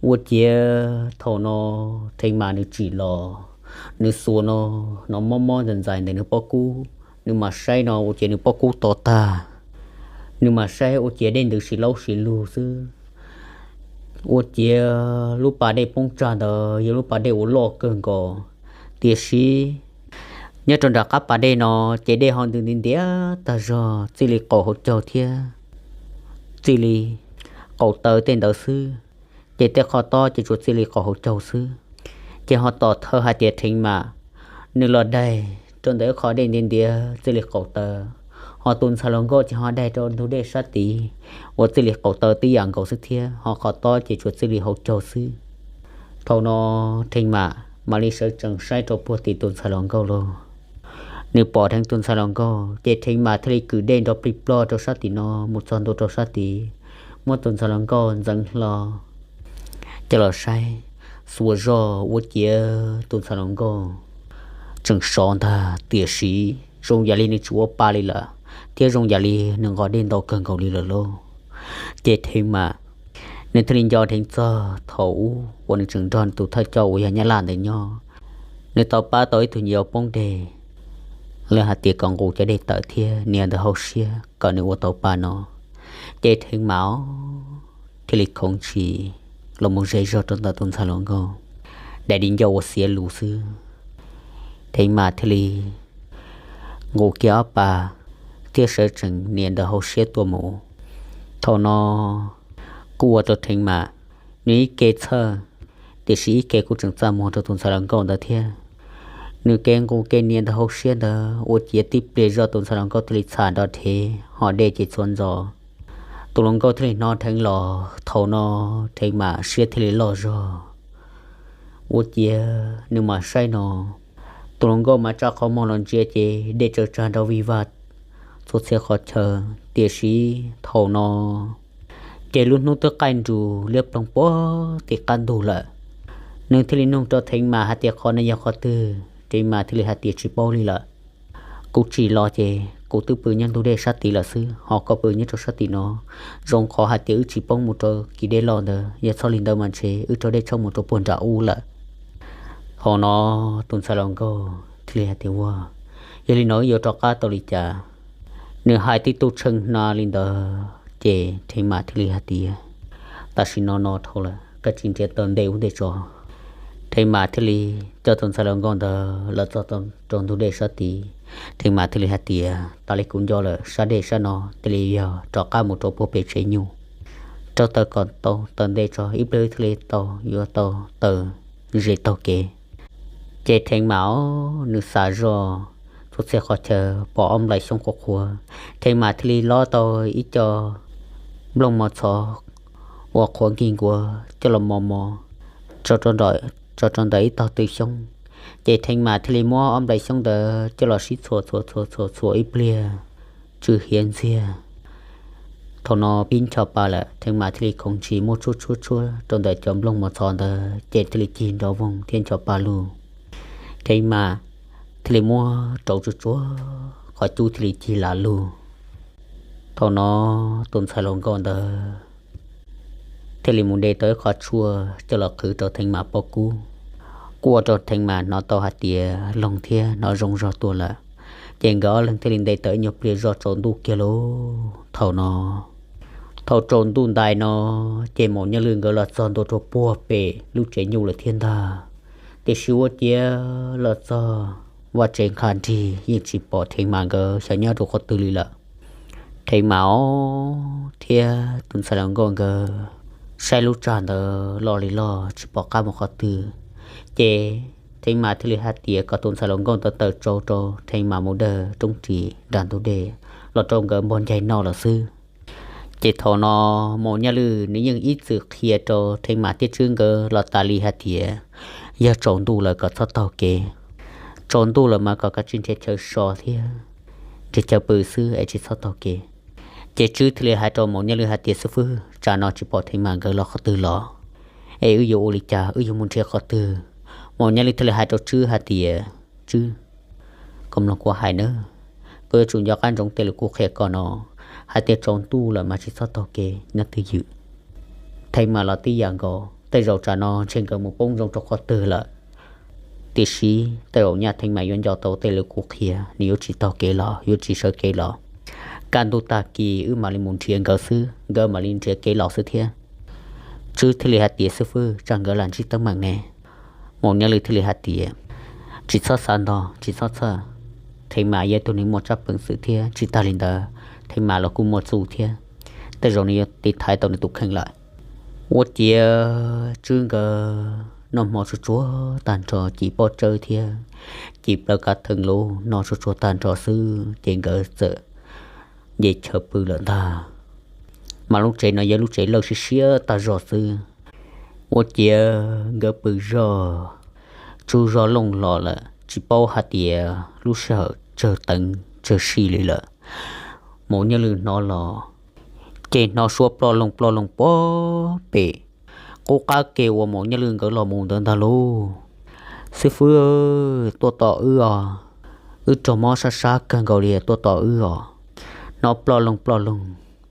Ua ciav thaum no Theev Mam nws tsim los, nws xuas no, no mob mob ntxais ntxais ntawm nws pob kub, nws mam saib no ua ciav nws pob kub to tag. Nws mam saib ua ciav dej ntws si laub si lug xwb. Ua ciav lub pas dej poob tsag ntawd yog lub pas dej uas loj kawg nkaus, tiam sis nyob rau nram qab pas dej no ces dej ho ntws nti ntiav tag zog, txij li qaum hauv caug thiab txij li qaum taw tej ntawd xwb. Ces tej qhov tob ces tsuas txij li qaum hauv caug xwb. Ces ho tom thawj hais tias Theev Mam nws los daig rau ntawm ib qho dej ntiav ntiav txij li qaum taw, ho tus ntxhais hluas nkauj ces ho daig rau ntug dej sab tid uas txij li qaum taw tib yam nkaus xwb thiab, ho qhov tob ces tsuas txij li hauv caug xwb. Thaum no Theev Mam mam li sawv tsees saib rau puag tim tus ntxhais hluas nkauj lauj. Nws pom dheev tus ntxhais hluas nkauj ces Theev Mam thiaj li kwm dej nrov plig plog rau sab tim no mus txog ntua rau sab tid, muab tus ntxhais hluas nkauj ntxeev hlo coj los saib. Xuas zog ua ciav tus ntxhais hluas nkauj tseem sov ntag, tiam sis zoo yam li nws tsis ua pa li lawm, thiab zoo yam li nws nqos dej ntau kawg nkaus li lawm lauj. Ces Theev Mam nws thiaj li nco dheev txog thaum ub uas nws tseem nrog tus thawj coj uas yog Nyab Laj ntawd nyob, nws tau pab tau ib tug nyuam yaus poob deg, lawv hais tias kom nqus cov dej tawm thiab nias ntawm hauv siab kom nws ua tau pa no. Ces Theev Mam thiaj li khoov ntshis los mus ze zog rau ntawm tus ntxhais hluas nkauj, daim di ncauj uas xiav lus xwb. Theev Mam thiaj li nqus kiag ob pa thiab sawv tsees nias ntawm hauv siab tuaj mus. Thaum no kuj ua rau Theev Mam nws ib ke txhawj, tiam sis ib ke kuj tseem txaj muag rau tus ntxhais hluas nkauj ntawd thiab. Nws kev nqus kev nias ntawm hauv siab ntawd ua ciav tib pliag zoj tus ntxhais hluas nkauj thiaj li txham nrov dheev, ho dej ces txhua ntxov. Tus hluas nkauj thiaj li hnov dheev los. Thaum no Theev Mam siab thiaj li loj zog, ua ciav nws mam saib no, tus hluas nkauj mam tsa qhov muag los ntsia ces dej tsaws tsag nrov vij vag txhua txhia qhov chaw. Tiam sis thaum no ces lub hnub twb qaij nrus liab ploog puag tim qab ntug lawm. Nws thiaj li nug rau Theev Mam hais tias, Qhov no yog qhov twg? Theev Mam thiaj li hais tias, Tsis paub li lawm. Kuv tsim los ces kuv twb pw nyob ntug dej sab tid lawm xwb, ho koj pw nyob rau sab tim no. Zoo qhov hais tias wb tsis poob mus rau kis dej loj ntawd, yog txhob li ntawd mas ntshe wb raug dej tshoob mus rau puag nram ub lawm. Thaum no tus ntxhais hluas nkauj thiaj li hais tias, Ua, yog li no wb yuav rov qab tau li cas? Nws hais tib tug tshee hna li ntawd ces Theev Mam thiaj li hais tias, Tam sim no no dhau lawm, koj tsis nrhiav taw ntej ub ntej tso. Theev Mam thiaj li coj tus ntxhais hluas nkauj ntawd los txog rau ntug dej sab tid. Theev Mam thiaj li hais tias, Tas li kuv nco lawm, sab dej sab no thiaj li yog rov qab mus rau puag pem tsev nyuj. Rauv taws kom tau taw ntej tso, ib pliag thiaj li tau, yuav tau taw ze taug kev. Ces Theev Mam nws xav zoj txhua txhia qhov chaw pom ob nplais xyoob qhuav qhuav, Theev Mam thiaj li lob tau ib co nplooj mos txhov uas qhuav nkig nkuav coj los mos mos tso rau ntawm ib tog tw xyoob. Ces Theev Mam thiaj li muab ob nplais xyoob ntawd coj los sib txhuam txhuam txhuam txhuam txhuam ib pliag tsw hiav ntxiag. Thaum no pib ncho pa lawm, Theev Mam thiaj li khoov ntshis muab tshuab tshuab tshuab rau ntawm cov nplooj mos txhov ntawd ces thiaj li cig nrov voog thiab ncho pa lug. Theev Mam thiaj li muab rauv tsuag tsuag qhov cub thiaj li cig lam lug. Thaum no tus ntxhais hluas nkauj ntawd thiaj li mus de tau ib qho tshuaj coj los qhwv rau Theev Mam pob kub, kuj ua rau Theev Mam hnov tau hais tias loog thiab hnov zoo zog tuaj lawm. Ces nkawd ob leeg thiaj li nte taws ib nyuag pliag zoj tsaus ntuj kiag lauj. Thaum no, thaum tsaus ntuj ntais no ces Maum Nyiaj Lwj nkawd los txog ntua rau puag pem lub tsev nyuj lawm thiab ntag. Tiam sis ua ciav los txog vaj tsev nqha nrig yeej tsis pom Theev Mam nkawd xyov nyob rau qhov twg li lawm. Theev Mam thiab tus ntxhais hluas nkauj nkawd saib lub tsag ntawd loj li loj tsis pom qab mus qhov twg, ces Theev Mas thiaj li hais tias kom tus ntxhais hluas nkauj ntawd taws tsau rau Theev Mas mus dawg roob ris nram ntug dej los rau nkawd npog ncaig noj lawm xwb. Ces thaum no Maum Nyaj Lwj nws yeej ib txwm qhia rau Theev Mas thiab Tswb nkawd los tas li hais tias yog tsaus ntuj lawm kom txhob taug kev. Tsaus ntuj lawm mas kom kav tsij nrhiav chaw so thiab nrhiav chaw pw xwb es tsis txhob taug kev. Ces Tswb thiaj li hais rau Maum Nyaj Lwj hais tias, xib fwb, tsam no tsis pom Theev Mas nkawd los qhov twg los, es wb yuav ua li cas, wb yuav mus nrhiav qhov twg? Maum Nyaj Lwj thiaj li hais rau Tswb hais tias, Tswb, koj mloog kuv hais nawb, koj yuav tsum nco qab ntsoov tej lus kuv qhia koj no, hais tias tsaus ntuj lawm mas tsis txhob taug kev nyob twj ywm. Theev Mas los tib yam nkaus, tej zaum tsam no ntshe nkawd mus poob zoo rau qhov twg lawm. Tiam sis tej zaum nyaj Theev Mas yuav nco tau tej lus kuv qhia, nws yuav tsis taug kev los, yuav tsis sawv kev los. Kaj ntug tag kis wb mam li mus nrhiav nkawd xwb, nkawd mam li nrhiav kev los xwb thiab. Tswb thiaj li hais tias, xib fwb, tsam nkawd lam ntsib teeb meem ne. Maum Nyaj Lwj thiaj li hais tias, tsis txhob xav ntog, tsis txhob txhawj. Theev Mas yog ib tug neeg muaj tsab peev xwm thiab, tsis tag li ntawd Theev Mas los kuj muaj txuj thiab, tej zaum nws yuav tiv thaiv tau nws tus kheej lawm. Ua ciav Tswb nkawd noj hmo tsuag tsuag tag nrho, ci pob tsawb thiab ci plaws kav theem lus noj tsuag tsuag tag nrho xwb ces nkawd txawm nce chaw pw lawm ntag. Mas lub tsev no yog lub tsev lawj siab siab tag zog xwb. Ua ciav nkawd pw zog tsaug zog looj los lawm, tsis paub hais tias lub sij hawm tsawg teev tsawg si li lawm. Maum Nyaj Lwj hnov los ces hnov suab ploj loog ploj loog puag pem qub qab ke uas Maum Nyaj Lwj nkawd los mus ntawd ntag lauj. Xib fwb, tuaj tos wb os, wb raug mob sab sab kawg nkaus li, tuaj tos wb os. Hnov ploj loog ploj loog,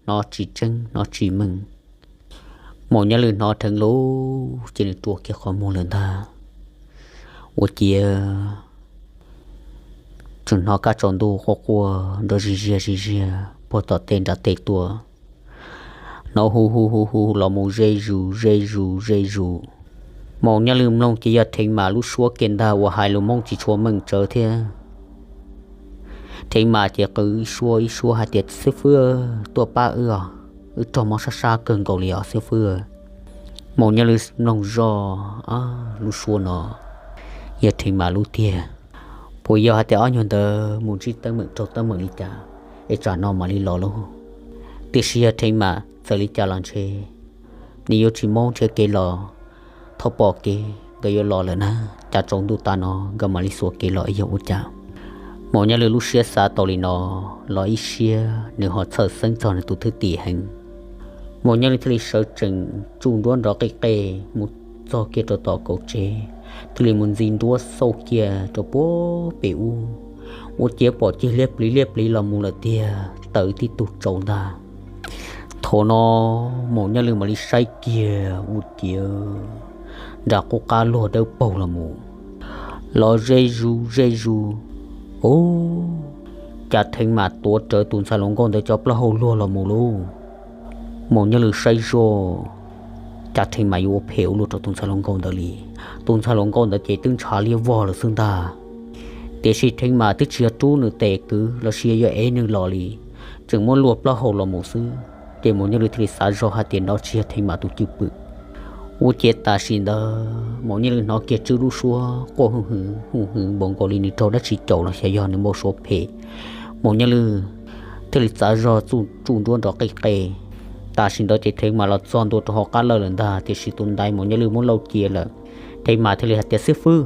hnov tsis tseeb hnov tsis meej. Maum Nyaj Lwj hnov dheev lawm ces nws rua kiag qhov muag lawm ntag. Ua ciav tseem hnov kab tsaus ntuj quaj quaj nrov zig ziag zig ziag puag tom tej nram tej tuaj. Hnov hu hu hu hu los mus ze zus ze zus ze zus. Maum Nyaj Lwj mloog ces yog Theev Mas lub suab kiag ntag uas hais lus Hmoob tsis tshua meej tsawv thiab. Theev Mas ces qw ib suab ib suab hais tias, xib fwb, tuaj pab wb os, wb raug mob sab sab kawg nkaus li os xib fwb. Maum Nyaj Lwj mloog zoj, lub suab no yog Theev Mas lub tiag. Puas yog hais tias ob nyuag ntawd mus ntsib teeb meem raug teeb meem li cas es tsam no mam li los lauj? Tiam sis yog Theev Mas txawm li cas los ntshe nws yuav tsis mob nrhiav kev los. Thaum pom kev nkawd yuav los lawm na, cas tsaus ntuj tas no nkawd mam li xuas kev los es yog ua cas? Maum Nyaj Lwj lub siab xav tau li no los ib siab nws ho txhawj xeeb txog nws tus thwj tim heev. Maum Nyaj Lwj thiaj li sawv tsees tsuj nruab nrov qij qej mus txog kiag rau tom kaum tsev, thiaj li mus ntxiv nruab xauj kiag rau puag pem ub, ua ciav pom cig liab pliv liab pliv los mus lawm tiag, tawm tib tug tsau ntag. Thaum no Maum Nyaj Lwj mam li saib kiag ua ciav nram qub qab luag dawb paug los mus, los ze zus ze zus. Ub, cas Theev Mas tuav rawv tus ntxhais hluas nkauj ntawd cov plaub hau luag los mus lauj. Maum Nyaj Lwj saib zoj, cas Theev Mas yuav ua phem ua luaj rau tus ntxhais hluas nkauj ntawd li. Tus ntxhais hluas nkauj ntawd ces twb ntshav liab vog lawm xwb ntag. Tiam sis Theev Mas twb tsis yog rub nws tes kwv los sis yog ev nws los li, tseem muab luag plaub hau los mus xwb. Ces Maum Nyaj Lwj thiaj li xav zoj hais tias no tsis yog Theev Mas tus cwj pwm. Ua ciav tam sim ntawd Maum Nyaj Lwj hnov kiag Tswb lub suab quaj hu hwv hu hwv npaum nkaus li nws raug dab tsi caum los xyov yog nws npau suav phem. Maum Nyaj Lwj thiaj li txav zog tsuj nruab nrov qij qe. Tam sim ntawd ces Theev Mas los txog ntua rau hauv qab lawj lawm ntag, tiam sis tus ntaiv Maum Nyaj Lwj muab lauj cia lawm. Theev Mas thiaj li hais tias, xib fwb,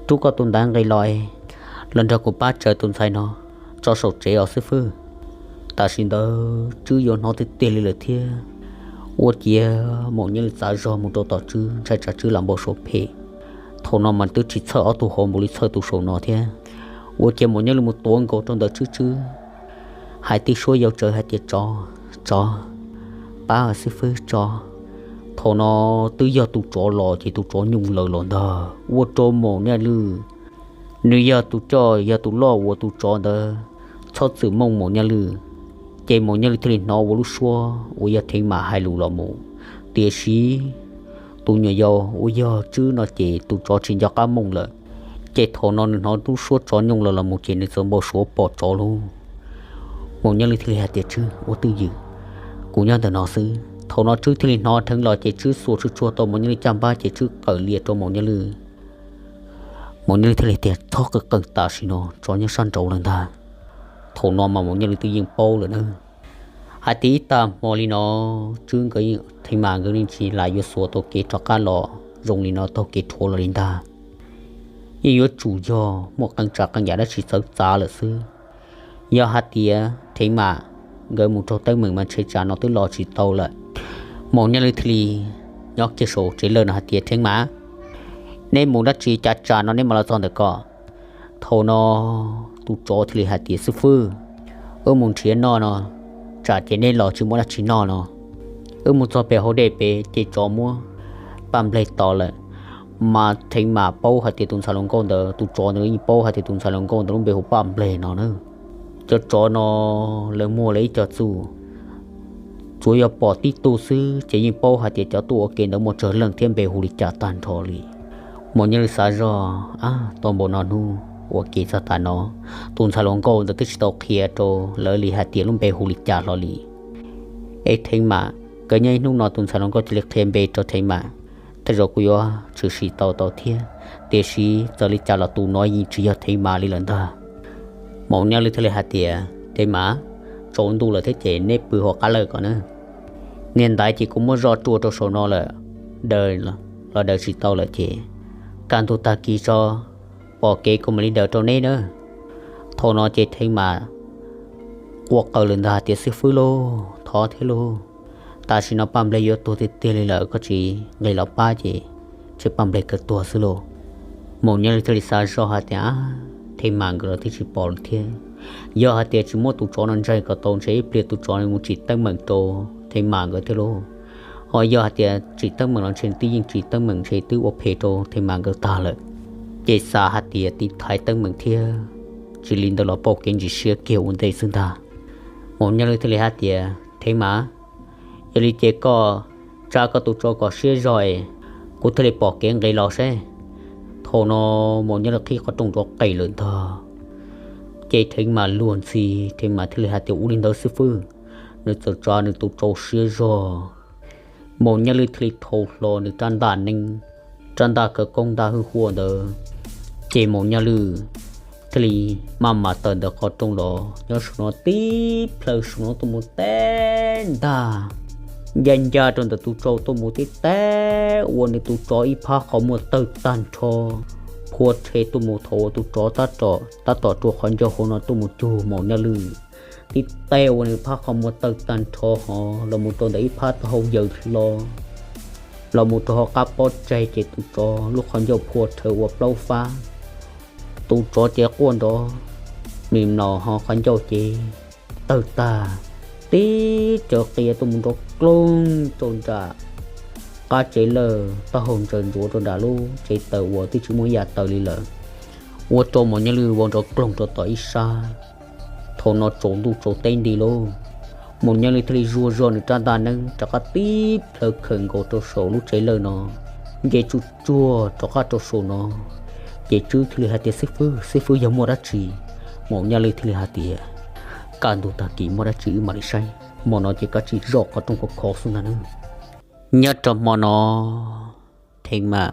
rub koj tus ntaiv nqis los es los nrog kuv pab tsaws tus ntxhais no tso saum tsev os xib fwb. Tam sim ntawd Tswb yuav hnov tiag tiag li lawm thiab. Ua ciav Maum Nyaj Lwj txav zog mus rau tom Tswb, ntshai tsam Tswb lam npau suav phem. Thaum no mas twb tsis txhawj ob tug hauv npaum li txhawj tus saum no thiab. Ua ciav Maum Nyaj Lwj mus tuav nkaus rau ntawm Tswb, Tswb hais tib suab yau tsawv hais tias, tsov, tsov, pab xib fwb tso. Thaum no twb yog tus tsov los ces tus tsov nyooj lawm los ntag, ua rau Maum Nyaj Lwj, nws yog tus coj yog tus loj uas tus tsov ntawd txhob txwm mooj Maum Nyaj Lwj. Ces Maum Nyaj Lwj thiaj li hnov ua lub suab uas yog Theev Mas hais lus los mus, tiam sis tus nyuam yaus uas yog Tswb no ces tus tsov tsis nco qab mooj lawm. Ces thaum no nws hnov lub suab tsov nyooj lawm los mus ces nws txawm npau suav pom tsov lauj. Maum Nyaj Lwj thiaj li hais tias, Tswb, ua twj ywm, kuv nyob ntawm no xwb. Thaum no Tswb thiaj li hnov dheev los ces Tswb xuas tsuag tsuag tau Maum Nyaj Lwj caj npab ces Tswb qawm lias rau Maum Nyaj Lwj. Maum Nyaj Lwj thiaj li tias, Txhob qw qeej, tam sim no tsov nyob sab nraud lawm ntag. Thaum no mas Maum Nyaj Lwj twb yeej paub lawm na, hais tias ib tag hmo li no, Tswb nkawd, Theev Mas nkawd yeej tsis lam yuav xuas tau kev rov qab los zoo li no taug kev rhuav los li ntag. Yeej yuav tsum yog muaj qee tsav qee yam dab tsi txawv txav lawm xwb. Yog hais tias Theev Mas nkawd mus raug teeb meem mas ntshe tsam no twb los tsis tau lawm. Maum Nyaj Lwj thiaj li nyob kiag saum tsev lawj no hais tias, Theev Mas, neb mus dab tsi cas tsam no neb mam los txog ntawm ko? Thaum no tus tsov thiaj li hais tias, Xib fwb, wb mus nrhiav noj no, tsam ces neb los tsis muaj dab tsi noj no. Wb mus txog pem hauv dej pem ces tsov muab Paj Npleg tom lawm. Mas Theev Mas paub hais tias tus ntxhais hluas nkauj ntawd, tus tsov ntawd yeej paub hais tias tus ntxhais hluas nkauj ntawd lub npe hu Paj Npleg no na. Cov tsov no lawv muag lawv ib co txuj, tsuas yog pom tib tug xwb ces yeej paub hais tias cov tuaj ua ke ntawd muaj tsawg leej thiab npe hu li cas tag nrho li. Maum Nyaj Lwj xav zog, Ab, tau npaum no hnub ua ke txog tas no, tus ntxhais hluas nkauj ntawd twb tsis tau qhia rau lawv li hais tias lub npe hu li cas hlo li. Es Theev Mas, kawv nyob ib hnub no tus ntxhais hluas nkauj cia li qhia npe rau Theev Mas, tej zaum kuj yuav tshwm sim tau tau thiab. Tiam sis txawm li cas los tus no yeej tsis yog Theev Mas li lawm ntag. Maum Nyaj Lwj thiaj li hais tias, Theev Mas, tsaus ntuj lawm thiab ces neb pw hauv qab lawj ko na. Niag ntaiv ces kuv muab zoj rua rau saum no lawm, daws los daws tsis tau lawm ces kaj ntug tag kis tso, pom kev kuv mam li daws rau neb na. Thaum no ces Theev Mas quaj qw lawm ntag tias, Xib fwb lauj, thov thiab lauj, tam sim no Paj Npleg yuav tuag tiag tiag li lawm, koj tsis nqis los pab ces ntshe Paj Npleg kawg tuag xwb lauj. Maum Nyaj Lwj thiaj li xav zoj hais tias, Theev Mas nkawd los twb tsis pom lawm thiab. Yog hais tias tsis muab tus tsov no ntsaig kom tau ntshe ib pliag tus tsov no mus tsim teeb meem rau Theev Mas nkawd thiab lauj. Ho yog hais tias tsim teeb meem los ntshe twb yeej tsim teeb meem ntshe twb ua phem rau Theev Mas nkawd tag lawm. Ces xav hais tias tiv thaiv teeb meem thiab, tsis li ntawd los pauj kev ntsis siab kiag ua ntej xwb ntag. Maum Nyaj Lwj thiaj li hais tias, Theev Mas, yog li ces koj tsa koj tus tsov kom siab zog es kuv thiaj li pom kev nqis los seb. Thaum no Maum Nyaj Lwj qhib qhov rooj rov qes lawm ntag. Ces Theev Mas luag ntxhi, Theev Mas thiaj li hais tias, Ua li ntawd xib fwb. Nws txawm tsa nws tus tsov siab zog, Maum Nyaj Lwj thiaj li thau hlo nws rab ntaj neeb, rab ntaj khawv koob ntaj hwj huam ntawd. Ces Maum Nyaj Lwj thiaj li maj mam tawm ntawm qhov rooj los nyob saum no tib plhaw saum no tuaj mus teb ntag, ncaj ncaj rau ntawm tus tsov tuaj mus tib teb ua nws tus tsov ib phab qhov muag tawg tag nrho, phua rhe tuaj mus thaum uas tus tsov tab tom rua qhov ncauj hauv no tuaj mus cug Maum Nyaj Lwj, tib teb ua nws phab qhov muag tawg tag nrho ho los mus rau ntawm ib phab taub hau yaws hlo, los mus rau hauv qab pob tsaig ces tus tsov lub qhov ncauj phua rhe ua plaub fab. Tus tsov ces quaj nrov, nws mlaus ho qhov ncauj ces tawg tag, tib caws qia tuaj mus nrov kloog rau nram qab tsev lawj, taub hau ntsaws ntsuav rau nram lub tsev taws uas twb tsis muaj ib yam taws li lawm, ua rau Maum Nyaj Lwj vau nrov kloog rau tom ib sab. Thaum no tsaus ntuj tsaus teb nti lauj, Maum Nyaj Lwj thiaj li zuag zog nws rab ntaj neeb rov qab tib plhaw khawm nkaus rau saum lub tsev lawj no, nce tsuj tsuag rov qab rau saum no. Ces Tswb thiaj li hais tias, Xib fwb, xib fwb yog muaj dab tsi? Maum Nyaj Lwj thiaj li hais tias, Kaj ntug tag kis muaj dab tsi wb mam li saib, hmo no ces koj tsis zoj qhov rooj khov khov xwb ntag nawb. Nyob rau hmo no, Theev Mas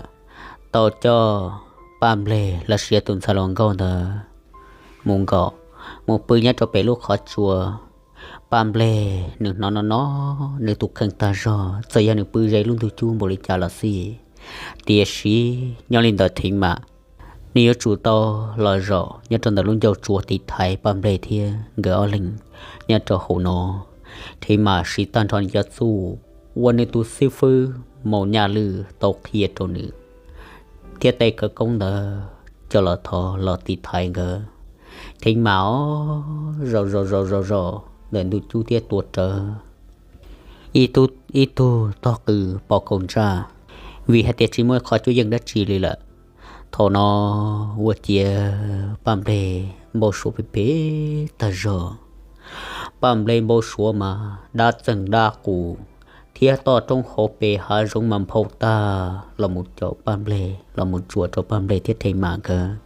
tau coj Paj Npleg los sis tus ntxhais hluas nkauj ntawd mus nkaum, mus pw nyob rau pem lub qhov tsua. Paj Npleg nws hnov no no, nws tus kheej tag zog, txawm yog nws pw ze lub ntug cub npaum li cas los xij, tiam sis nyob li ntawd Theev Mas nws yuav tsum tau los zaum nyob rau ntawm lub ncauj tsua tiv thaiv Paj Npleg thiab nkawd ob leeg nyob rau hauv no. Theev Mas siv tag nrho nws cov txuj uas nws tus xib fwb Maum Nyaj Lwj tau qhia rau nws, thiab tej khawv koob ntawd coj los thov los tiv thaiv nkawd. Theev Mas os, zaum zaum zaum zaum zaum ntawm ntug cub thiab tua rawv ib tug, ib tug tog qws pos kaus ntsaj, vim hais tias tsis muaj ib qho cuab yeej dab tsi li lawm. Thaum no ua ciav Paj Npleg npau suav phem phem tag zog. Paj Npleg npau suav mas dab txeeg dab qus thiab toj roob hauv pes hav zoov mas nphau tag los mus caum Paj Npleg, los mus tsuam rau Paj Npleg thiab Theev Mas nkawd.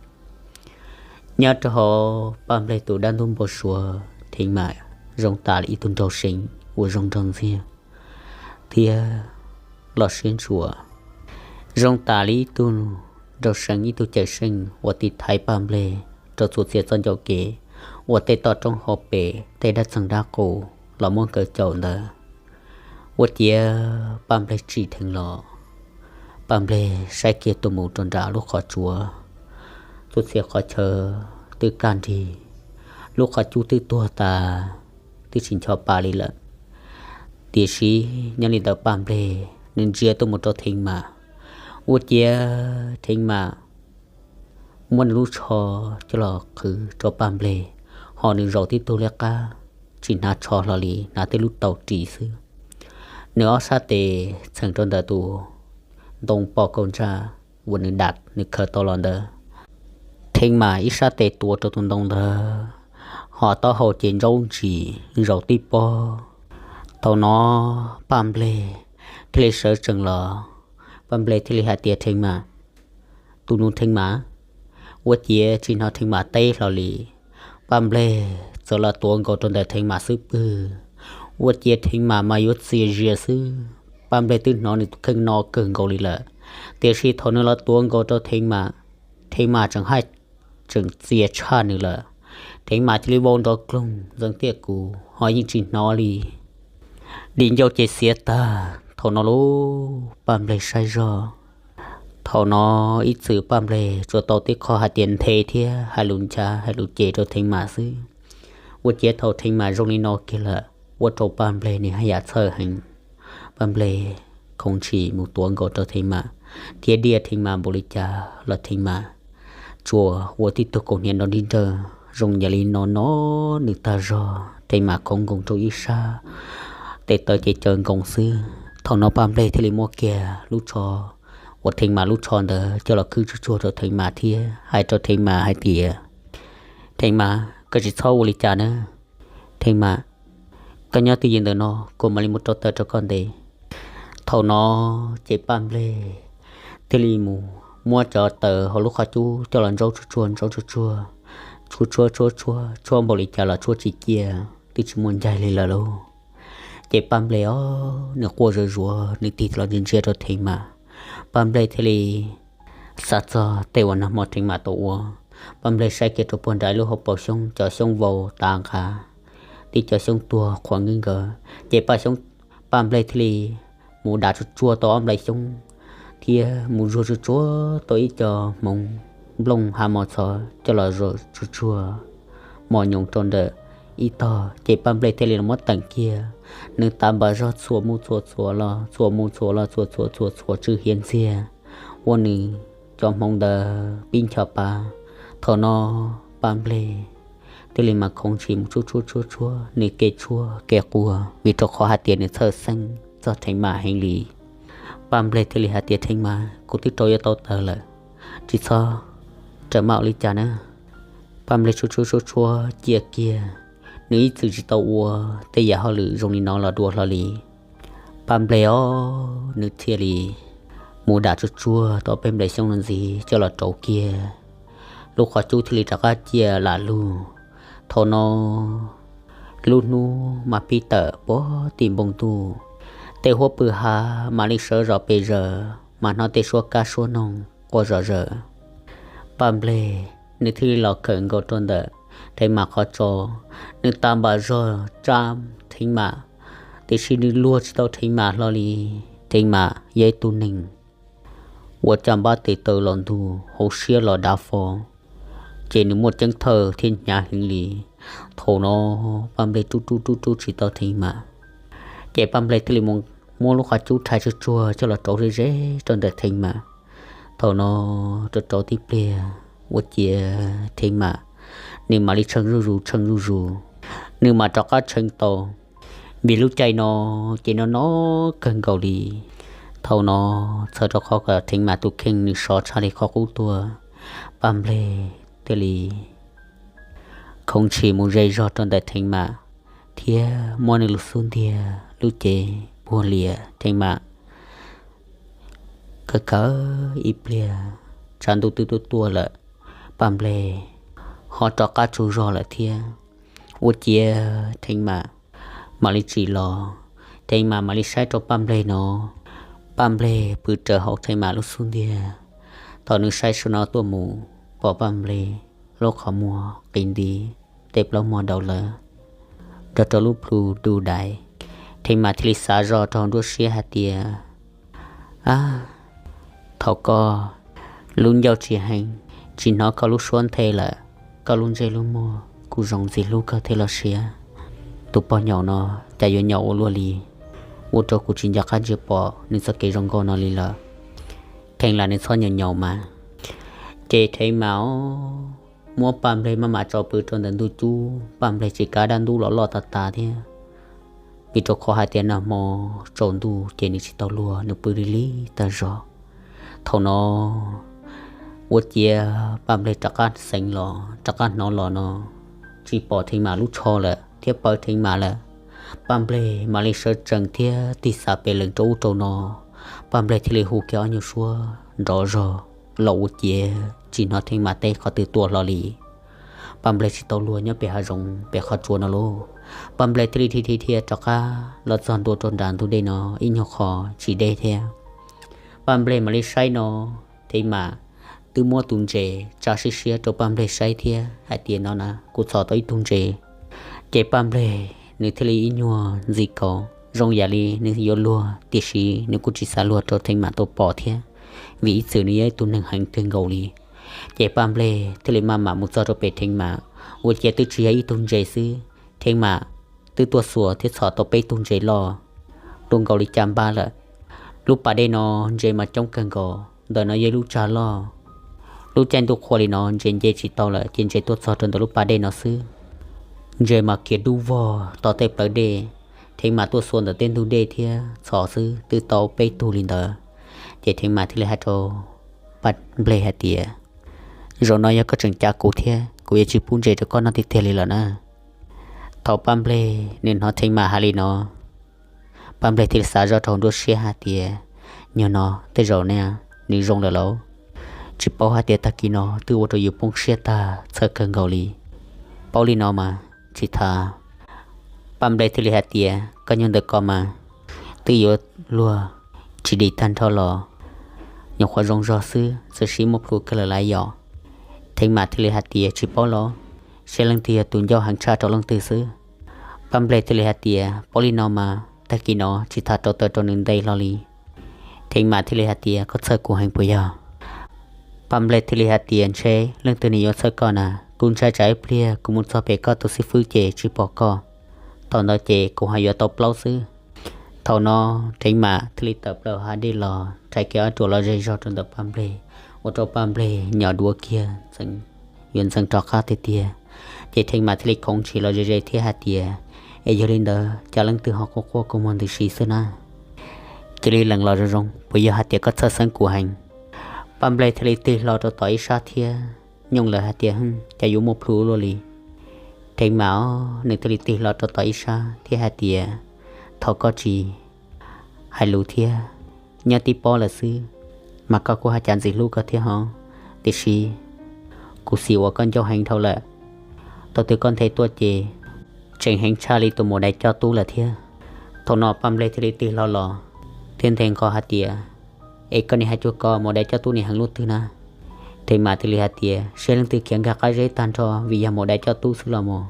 Nyob rau hauv Paj Npleg tus dab ntub npau suav, Theev Mas zoo tas li ib tug nraug seev uas zoo nraug ntxiag thiab loj siab ntsuav, zoo tas li ib tug nraug seev ib tug cawm seej uas tiv thaiv Paj Nplej rau txhua txhia txoj ncauj kev, ua tej toj roob hauv pes tej dab txeeg dab qus los muab nkawd caum ntawd. Ua ciav Paj Nplej tsim dheev los, Paj Nplej saib kiag tuaj mus rau nram lub qhov tsua, txhua txhia qhov chaw twb kaj nrig, lub qhov cub twb tuag tas, twb tsis ncho pa li lawm. Tiam sis nyob li ntawd Paj Nplej nws ntsia tuaj mus rau Theev Mas, ua ciav Theev Mas muab nws lub tsho coj los qhwv rau Paj Nplej, ho nws zaum tib tug liab qab, tsis hnav tsho hlo li, hnav tej lub taub ris xwb. Nws ob sab tes txheem rau ntawm tus ntoo poj kaum ntsaj uas nws dam nws khaws tau los ntawd. Theev Mas ib sab tes tuav rau tus ntoo ntawd, ho taub hau ces ntsaub ntsis zaum tib pob. Thaum no Paj Nplej thiaj li sawv tsees los, Paj Nplej thiaj li hais tias, Theev Mas, tus nus Theev Mas. Ua ciav tsis hnov Theev Mas teb hlo li, Paj Nplej txawm los tuav nkaus rau ntawm Theev Mas xub pwg. Ua ciav Theev Mas mas yuav txias zias xwb, Paj Nplej twb hnov nws tus kheej no kawg nkaus li lawm. Tiam sis thaum nws los tuav nkaus rau Theev Mas, Theev Mas tseem haj tseem txias tshaj nws lawm. Theev Mas cia li vau nrov kloog ntxeev tiaj kuv ho yeej tsis hnov li. Dim ncauj ces xiav tag. Thaum no lub Paj Nplej saib zog, thaum no ib txwm Paj Nplej tsuas tau tib qho hais tias nthe thiab hais lus nchav hais lus cem rau Theev Mas xwb. Ua ciav thaum Theev Mas zoo li no kiag lawm, ua rau Paj Nplej nws haj yam txhawj heev. Paj Nplej khoov ntshis mus tuav nkaus rau Theev Mas thiab diaj Theev Mas npaum li cas los Theev Mas tsuas ua tib tug kaus hniav nrov nrig nrawg zoo yam li no no nws tag zog. Theev Mas khoov nkoos rau ib sab, tes taw ces caws nkoos xwb. Thaum no Paj Nplej thiaj li muab kiag lub tsho uas Theev Mas lub tsho ntawd coj los khwb tsuag tsuag rau Theev Mas thiab hais rau Theev Mas hais tias, Theev Mas, koj tsis txhob ua li cas na. Theev Mas, koj nyob twj ywm ntawm no kuv mam li mus rau taws rau koj ntes. Thaum no ces Paj Nplej thiaj li mus muab cov taws hauv lub qhov cub coj los ntsaub tsuag tsuag ntsaub tsuag tsuag, tshuab tshuab tshuab tshuab tshuab npaum li cas los tshuab tsis ciaj, twb tsis muaj ncaig li lawm lauj. Ces Paj Nplej os nws quaj zuj zus nws tig los ntsia ntsia rau Theev Mas. Paj Nplej thiaj li xav txog tej uas nag hmo Theev Mas tau ua. Paj Nplej saib kiag rau puag nram ib lub hauv paus xyoob, cov xyoob vau tas nqa, tib cov xyoob tuag qhuav nkees nkaws. Ces Paj xyoob, Paj Nplej thiaj li mus dam tsuag tsuag tau ob nplais xyoob thiab mus zuag tsuag tsuag tau ib co hmoov nplooj hav mos txhov coj los zuag tsuag tsuag mos nyoos rau ntawm ib tog. Ces Paj Nplej thiaj li los muab teem kiag, nws tas npam zog txhuam mus txhuam txhuam los txhuam mus txhuam los txhuam txhuam txhuam txhuam tsw hiav ntxiag ua nws cov hmoov ntawd pib ncho pa. Thaum no Paj Nplej thiaj li mas khoov ntshis mus tshuab tshuab tshuab tshuab nws kev tshuab kev quaj vim rau qhov hais tias nws txhawj xeeb txog Theev Mas heev li. Paj Nplej thiaj li hais tias, Theev Mas, kuv twb rau yuav tau taws lawm, tsis txhob raws maj ua li cas na. Paj Nplej tshuab tshuab tshuab tshuab cia kiag, nws ib txwm tsis tau ua tej yam hauj lwm zoo li no los dua hlo li. Paj Nplej os nws thiaj li mus dam tsuag tsuag tau peb nplais xyoob no ntxiv coj los rauv kiag, lub qhov cub thiaj li rov qab ciaj lam lug. Thaum no lub hnub mas pib tawm puag tim npoo ntuj, tej huab pw hav mam li sawv zom pes zaws mas hnov tej suab kab suab noog quaj zom zaws. Paj Nplej nws thiaj li los khawm nkaus rau ntawm Theev Mas qhov tsos, nws tas npam zog tsab Theev Mas, tiam sis nws luag tsis tau Theev Mas hlo li. Theev Mas yog ib tug neeg ua caj npab tes taw los ntug, hauv siab los dav fo, ces nws muaj ceeb thawj thiab hnyav heev li. Thaum no Paj Nplej rub rub rub rub tsis tau Theev Mas, ces Paj Nplej thiaj li mus muab lub qhov cub rhais tsuag tsuag coj los rauv ze ze rau ntawm Theev Mas. Thaum no rauv rauv tib pliag ua ciav Theev Mas nws mam li tshee zuj zus tshee zuj zus, nws mam rov qab tshee tau. Vim lub caij no ces no no kawg nkaus li. Thaum no txhawm rau qhov kom Theev Mas tus kheej nws sov tshaj li qhov qub tuaj, Paj Nplej thiaj li khoov ntshis mus ze zog rau ntawm Theev Mas thiab muab nws lub xub ntiag lub cev puag lias Theev Mas. Kawg kawg ib pliag tshav ntuj twb tuaj tuaj lawm, Paj Nplej ho rov qab tsaug zog lawm thiab. Ua ciav Theev Mas mam li tsim los, Theev Mas mam li saib rau Paj Nplej no, Paj Nplej pw raws hauv Theev Mas lub xub ntiag. Thaum nws saib saum no tuaj mus pom Paj Nplej lub qhov muag qis nti, tej plaub muag daus lawm, nrog rau lub plhu du dais. Theej Mam thiaj li xav zoj rau hauv nruab siab hais tias, Ab, thaum koj lub ncauj tsis heev, tsis hnov koj lub suab nthe lawm, koj lub ntsej lub muag kuj zoo ntxim hlub kawg thiab los sis. Tus poj nyaum no cas yuav nyaum ua luaj li, ua rau kuv tsis nco qab ntsia pom nws txoj kev zoo nkauj no li lawm. Kheev lam nws txhob nyaum nyaum mas. Ces Theej Mam muab Paj Nplej maj mam tso pw rau ntawm ntug cub, Paj Nplej tsis kav dab ntub los loj tas tas thiab, vim rau qhov hais tias nag hmo tsaus ntuj ces nws tsis tau luag, nws pw li li tag zog. Thaum no ua ciav Paj Nplej rov qab xeev los rov qab hnov los no, tsis pom Theej Mam lub tsho lawm thiab pawv Theej Mam lawm. Paj Nplej mam li sawv tsees thiab tig xav pem lees rau ub rau no. Paj Nplej thiaj li hu kiag ob nyuag suab nrov zog los ua ciav tsis hnov Theej Mam teb qhov twg tuaj hlo li. Paj Nplej tsis tau luag nyob pem hav zoov pem qhov tsua no lauj. Paj Nplej thiaj li dhia dhia dhia rov qab los txog ntua rau nram ntug dej no ib nyuag qho tsis deb thiab. Paj Nplej mam li saib no, Theej Mam twb muab tus ntses tsa siab siab rau Paj Nplej saib thiab hais tias, No na, kuv txhom tau ib tug ntses. Ces Paj Nplej nws thiaj li ib nyuag ntxim kaum zoo yam li nws yuav luag, tiam sis nws kuj tsis xav luag rau Theej Mam tau pom thiab, vim ib txwm nws yog ib tug neeg heev kawg nkaus li. Ces Paj Nplej thiaj li maj mam mus txog rau pem Theej Mam, ua ciav twb tsis yog ib tug ntses xwb, Theej Mam twb tuaj xuas thiab txhom tau peb tug ntses loj dua nkaus li caj npab lawm. Lub pas dej no ntses mas coob kawg nkaus, ntawm no yog ib lub tsag loj. Lub caij ntuj qhua li no ntses nce tsis tau lawm ces ntses tuaj txog rau ntawm lub pas dej no xwb. Ntses mas khiav dub vog tom tej plawv dej, Theej Mam tuaj xuas ntawm tej ntug dej thiab txhom xwb twb tau peb tug li ntawd. Ces Theej Mam thiaj li hais rau Paj Nplej hais tias, Zaum no yog koj tseem cav kuv thiab, kuv yuav tsis pub ntses rau koj noj tiag tiag li lawm na. Thaum Paj Nplej nws hnov Theej Mam hais li no, Paj Nplej thiaj li xav zoj rau hauv nruab siab hais tias, Nyuag no tej zaum ne nws zoo lawm lauj. Tsis paub hais tias tag kis no twb ua rau yus poob siab tag txhawj kawg nkaus li. Paub li no mas tsis tham. Paj Nplej thiaj li hais tias, Koj nyob ntawm ko mas twb yuav luag tsis dim tag nrho los, nyuam qhuav zoo zog xwb, txawm sib muaj plhu kawg lawm lauj yom. Theej Mam thiaj li hais tias, Tsis paub los, saib leej twg yog tus ncauj heev tshaj rau leej twg xwb. Paj Nplej thiaj li hais tias, Paub li no mas tag kis no tsis tham rau taw rau nws nte hlo li. Theej Mam thiaj li hais tias, Koj txhawj kuv heev puas yog? Paj Nplej thiaj li hais tias, Ntshe leej twg nws yuav txhawj koj na, kuv ntshai tsam ib pliag kuv mus txog pem koj tus xib fwb ces tsis pom koj, thaum ntawd ces kuv ho yuav tau plaub xwb. Thaum no Theej Mam thiaj li tawm plaws hav dej los rhais kiag ob ruam los ze zog rau ntawm Paj Nplej, ua rau Paj Nplej nyom duav kiag, yuav ntxeev rov qab tiag tiag. Ces Theej Mam thiaj li khoov ntshis los ze ze thiab hais tias, Es yog li ntawd cas leej twg ho quaj quaj kua muag ntws si xwb na? Cia li lees los zoo zoo, puas yog hais tias koj txhawj xeeb kuv heev? Paj Nplej thiaj li tig hlo rau tom ib sab thiab nyooj lawm hais tias, Cas yuav muaj plhu luaj li? Theej Mam nws thiaj li tig hlo rau tom ib sab thiab hais tias, Thov koj tsis hais lus thiab, nyob tib pob lawm xwb, mas koj kuj haj cas ntxim hlub kawg thiab hov, tiam sis kuv xis uas koj ncauj heev dhau lawm. Thaum twg koj nthe tuaj ces tseem heev tshaj li tus maum dais coj tub lawm thiab. Thaum no Paj Nplej thiaj li tig hlo los thiab nthe nqho hais tias, Es koj niag hais cuag ko maum dais coj tub niag heev luaj twg na? Theej Mam thiaj li hais tias, Saib leej twg khiav nkag qab zeb tag nrho vim yog maum dais coj tub xwb los mas.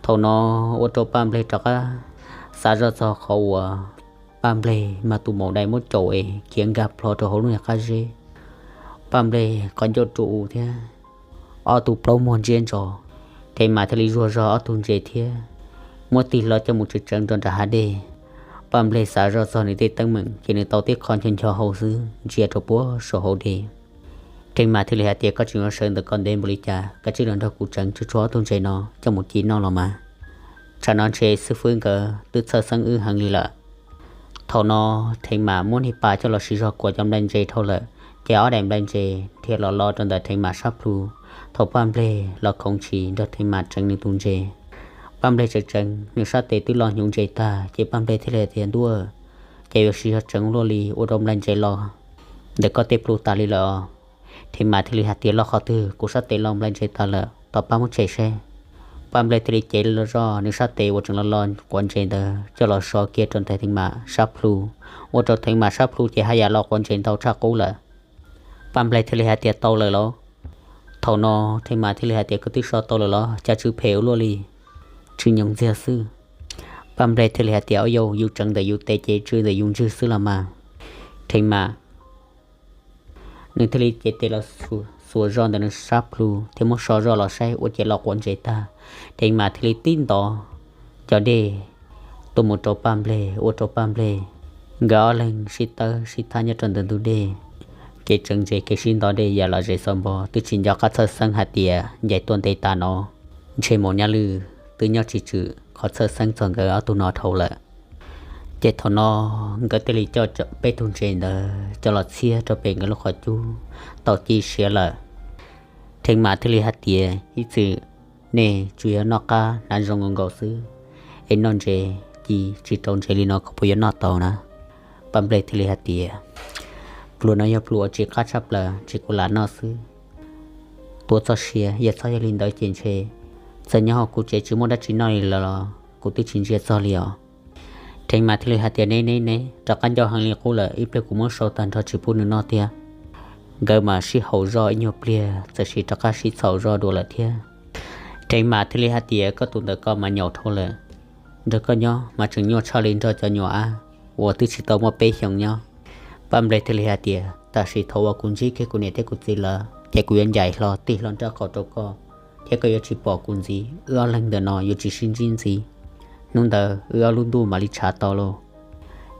Thaum no ua rau Paj Nplej rov qab xav zoj txog qhov uas Paj Nplej mas tus maum dais muab caum es khiav nkag plho rau hauv lub niag qab zeb. Paj Nplej qhov ncauj rua u thiab ob tug plaub muag ntsia ntso. Theej Mam thiaj li zuag zog ob tug ntses thiab muab tig hlo coj mus tsev tseev rau nram hav dej. Paj Nplej xav zoj txog nws tej teeb meem ces nws tau tib qho ncho ncho hau xwb ntsia rau puag saum hauv dej. Theej Mam thiaj li hais tias, Koj tseem yuav sawv ntawm ko ntev npaum li cas, koj cia li los nrog kuv tseev tsuag tsuag ob tug ntses no coj mus ci noj los mas. Tsam no ntshe xib fwb nkawd twb txhawj xeeb wb heev li lawm. Thaum no Theej Mam muab niag pas coj los siv zog kuam cov nplai ntses dhau lawm, ces ob daim nplai ntses dhia los lo rau ntawm Theej Mam sab plhu. Thaum Paj Nplej los khoov ntshis nrog Theej Mam tseev nws tus ntses, Paj Nplej tseem tseev nws sab tes twb lo hnyuv ntses tag ces Paj Nplej thiaj li tias, Ntuj, ces yuav siv zog tseev luaj li ua rau nplai ntses lo ntawm koj tej plhu tas li lawm os. Theej Mam thiaj li hais tias, Lo qhov twg? Kuv sab tes lo nplai ntses tas lawm, tos pab muab tshem seb. Paj Nplej thiaj li cev los zoj nws sab tes uas tseem lo lo quav ntses ntawd coj los so kiag rau ntawm Theej Mam sab plhu, ua rau Theej Mam sab plhu ces haj yam lo quav ntses ntau tshaj qub lawm. Paj Nplej thiaj li hais tias, Tau lawm los? Thaum no Theej Mas thiaj li hais tias, Koj twb so tau lawm los? Cas tsw phem ua luaj li, tsw nyoos ntxiag xwb. Paj Nplej thiaj li hais tias, Au yau, yus tseev ntawm yus tes ces tsw ntawm yus ntswg xwb los mas. Theej Mas nws thiaj li cev tes los xuas zog ntawm nws sab plhu thiab muab so zog los saib ua ciav los quav ntses tag. Theej Mas thiaj li tib ntov cov dej tuaj mus rau Paj Nplej, ua rau Paj Nplej nkawd ob leeg sib tawb sib thab nyob rau ntawm ntug dej. Kev tseev ntses kev sib ntov dej yam lom zem xaus npo twb tsis nco qab txhawj xeeb hais tias ncaim tuaj ntev tas no ntshe Maum Nyaj Lwj twb nyob tsis tswm qhov txhawj xeeb txog nkawd ob tug no dhau lawm. Ces thaum no nkawd thiaj li coj peb tug ntses ntawd coj los txhiab rau pem nkawd lub qhov cub tau ci siav lawm. Theej Mas thiaj li hais tias, Ib txwm nej tsuas yog noj qab hnav zoo nkaus nkaus xwb, es noj ntses ci tsis rau ntses li no koj puas yuav noj tau na? Paj Nplej thiaj li hais tias, Pluas no yog pluas uas tsis qab tshaj plaws ces kuv lam noj xwb. Tuav txoj sia, yog txhob yog li ntawd ces ntshe txawm nyob hauv kuv tsev tsis muaj dab tsi noj li lawm los kuv twb tsis ntsia txog li os. Theej Mas thiaj li hais tias, Neb neb neb, rov qab ncauj heev li qub lawm, ib pliag kuv muab sau tag nrho tsis pub nws noj tiag. Nkawd mas sib haum zog ib nyuag pliag txawm sis rov qab sib txhaum zog dua lawm thiab. Theej Mas thiaj li hais tias, Koj tus ntawm ko mas nyaum dhau lawm, nrog koj nyob mas tseem nyuaj tshaj li nrog cov nyuam ab uas twb tsis tau muaj peb xyoos nyob. Paj Nplej thiaj li hais tias, Tam sim thaum uas kuv ntsib kiag kuv niam thiab kuv txiv lawm ces kuv yuav ncaim hlo tig hlo nraub qaum rau koj, thiab koj yuav tsis pom kuv ntxiv. Wb ob leeg ntawm no yuav tsis sib ntsib ntxiv. Hnub ntawd wb ob lub ntuj mam li tshav tau lauj.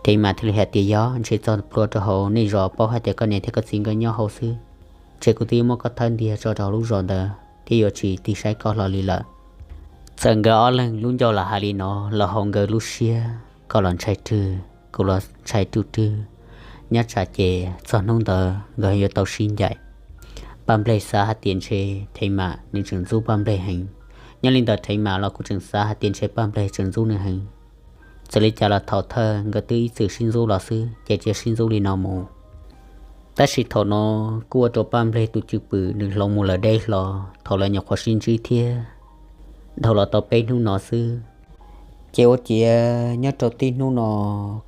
Theej Mas thiaj li hais tias, Yog ntshe txog plua rau hauv nej zos paub hais tias koj niam thiab koj txiv nkawd nyob hauv xwb, ntshe kuv twb yuav muab koj thawb ntiag tso rau hauv lub zos ntawd thiab yuav tsis tig saib koj hlo li lawm. Txawm nkawd ob leeg lub ncauj los hais li no los hauv nkawd lub siab koj los ntshai rwg kuv los ntshai rwg rwg, nyob tsam ces txog hnub ntawd nkawd yuav tau sib ncaim. Paj Nplej xav hais tias ntshe Theej Mas nws tseem ntxub Paj Nplej heev, nyob li ntawd Theej Mas los kuj tseem xav hais tias ntshe Paj Nplej tseem ntxub nws heev. Txawm li cas los thaum thawj nkawd twb ib txwm sib ntxub los xwb ces cia sib ntxub li no mus. Tab sis thaum no kuj ua rau Paj Nplej tus cwj pwm nws hloov mus lawm deb hlo thaum lawv nyuam qhuav sib ntsib thiab dhau los tau peb hnub no xwb. Ces ua ciav nyob rau tib hnub no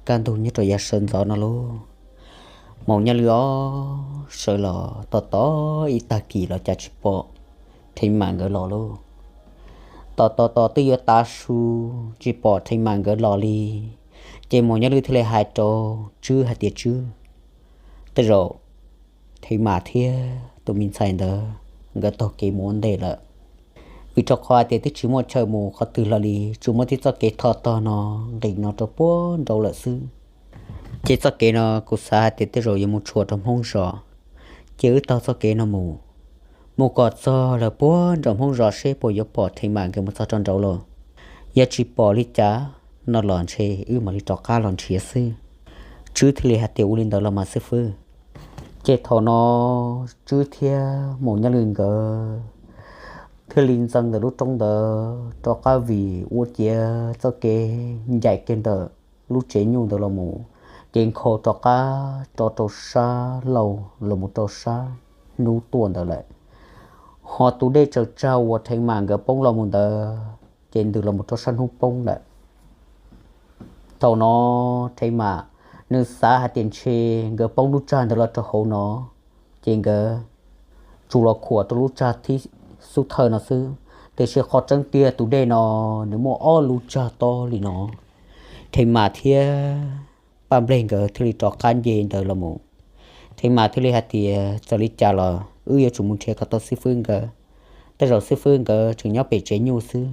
kaj ntug nyob rau yav sawv ntxov no lauj, Maum Nyaj Lwj ob sawv los tos tos ib tag kis los cas tsis pom Theej Mas nkawd los lauj. Tos tos tos twb yuav tav su tsis pom Theej Mas nkawd los li. Ces Maum Nyaj Lwj thiaj li hais rau Tswb hais tias, Tswb, tej zaum Theej Mas thiab tus me ntxhais ntawd nkawd taug kev mus ua ntej lawm, vim rau qhov hais tias twb tsis muaj chaw mus qhov twg los li, tsuas muaj tib txoj kev thom tog no nqis no rau puag nraud lawm xwb. Ces txoj kev no kuv xav hais tias tej zaum yuav mus tshuam rau Hmoob zos. Ces wb taug txoj kev no mus, mus kom txog lawm puag nram Hmoob zos seb puas yuav pom Theej Mas nkawd mus txog rau nraud los. Yog tsis pom li cas no los ntshe wb mam li rov qab los nrhiav xwb. Tswb thiaj li hais tias, Ua li ntawd los mas xib fwb. Ces thaum no Tswb thiab Maum Nyaj Lwj nkawd thiaj li ntxeev ntawm lub roob ntawd rov qab vim ua ciav txoj kev ncaim kiag ntawm lub tsev nyuj ntawd los mus, ces nkhaus rov qab rov rau sab laug los mus rau sab hnub tuaj ntawd lawm. Ho tus dej tsaws tsag uas Theej Mas nkawd poob los mus ntawd ces ntws los mus rau sab hnub poob lawm. Thaum no Theej Mas nws xav hais tias ntshe nkawd poob lub tsag ntawd los rau hauv no, ces nkawd tsuas los khuam rau lub tsag thib xub thawj no xwb, tiam sis qhov tseeb tiag tus dej no nws muaj ob lub tsag tob li no. Theej Mas thiab Paj Nplej nkawd thiaj li rov qab nce ntawd los mus. Theej Mas thiaj li hais tias, Txawm li cas los wb yuav tsum mus nrhiav kom tau xib fwb nkawd. Tej zaum xib fwb nkawd tseem nyob pem tsev nyuj xwb,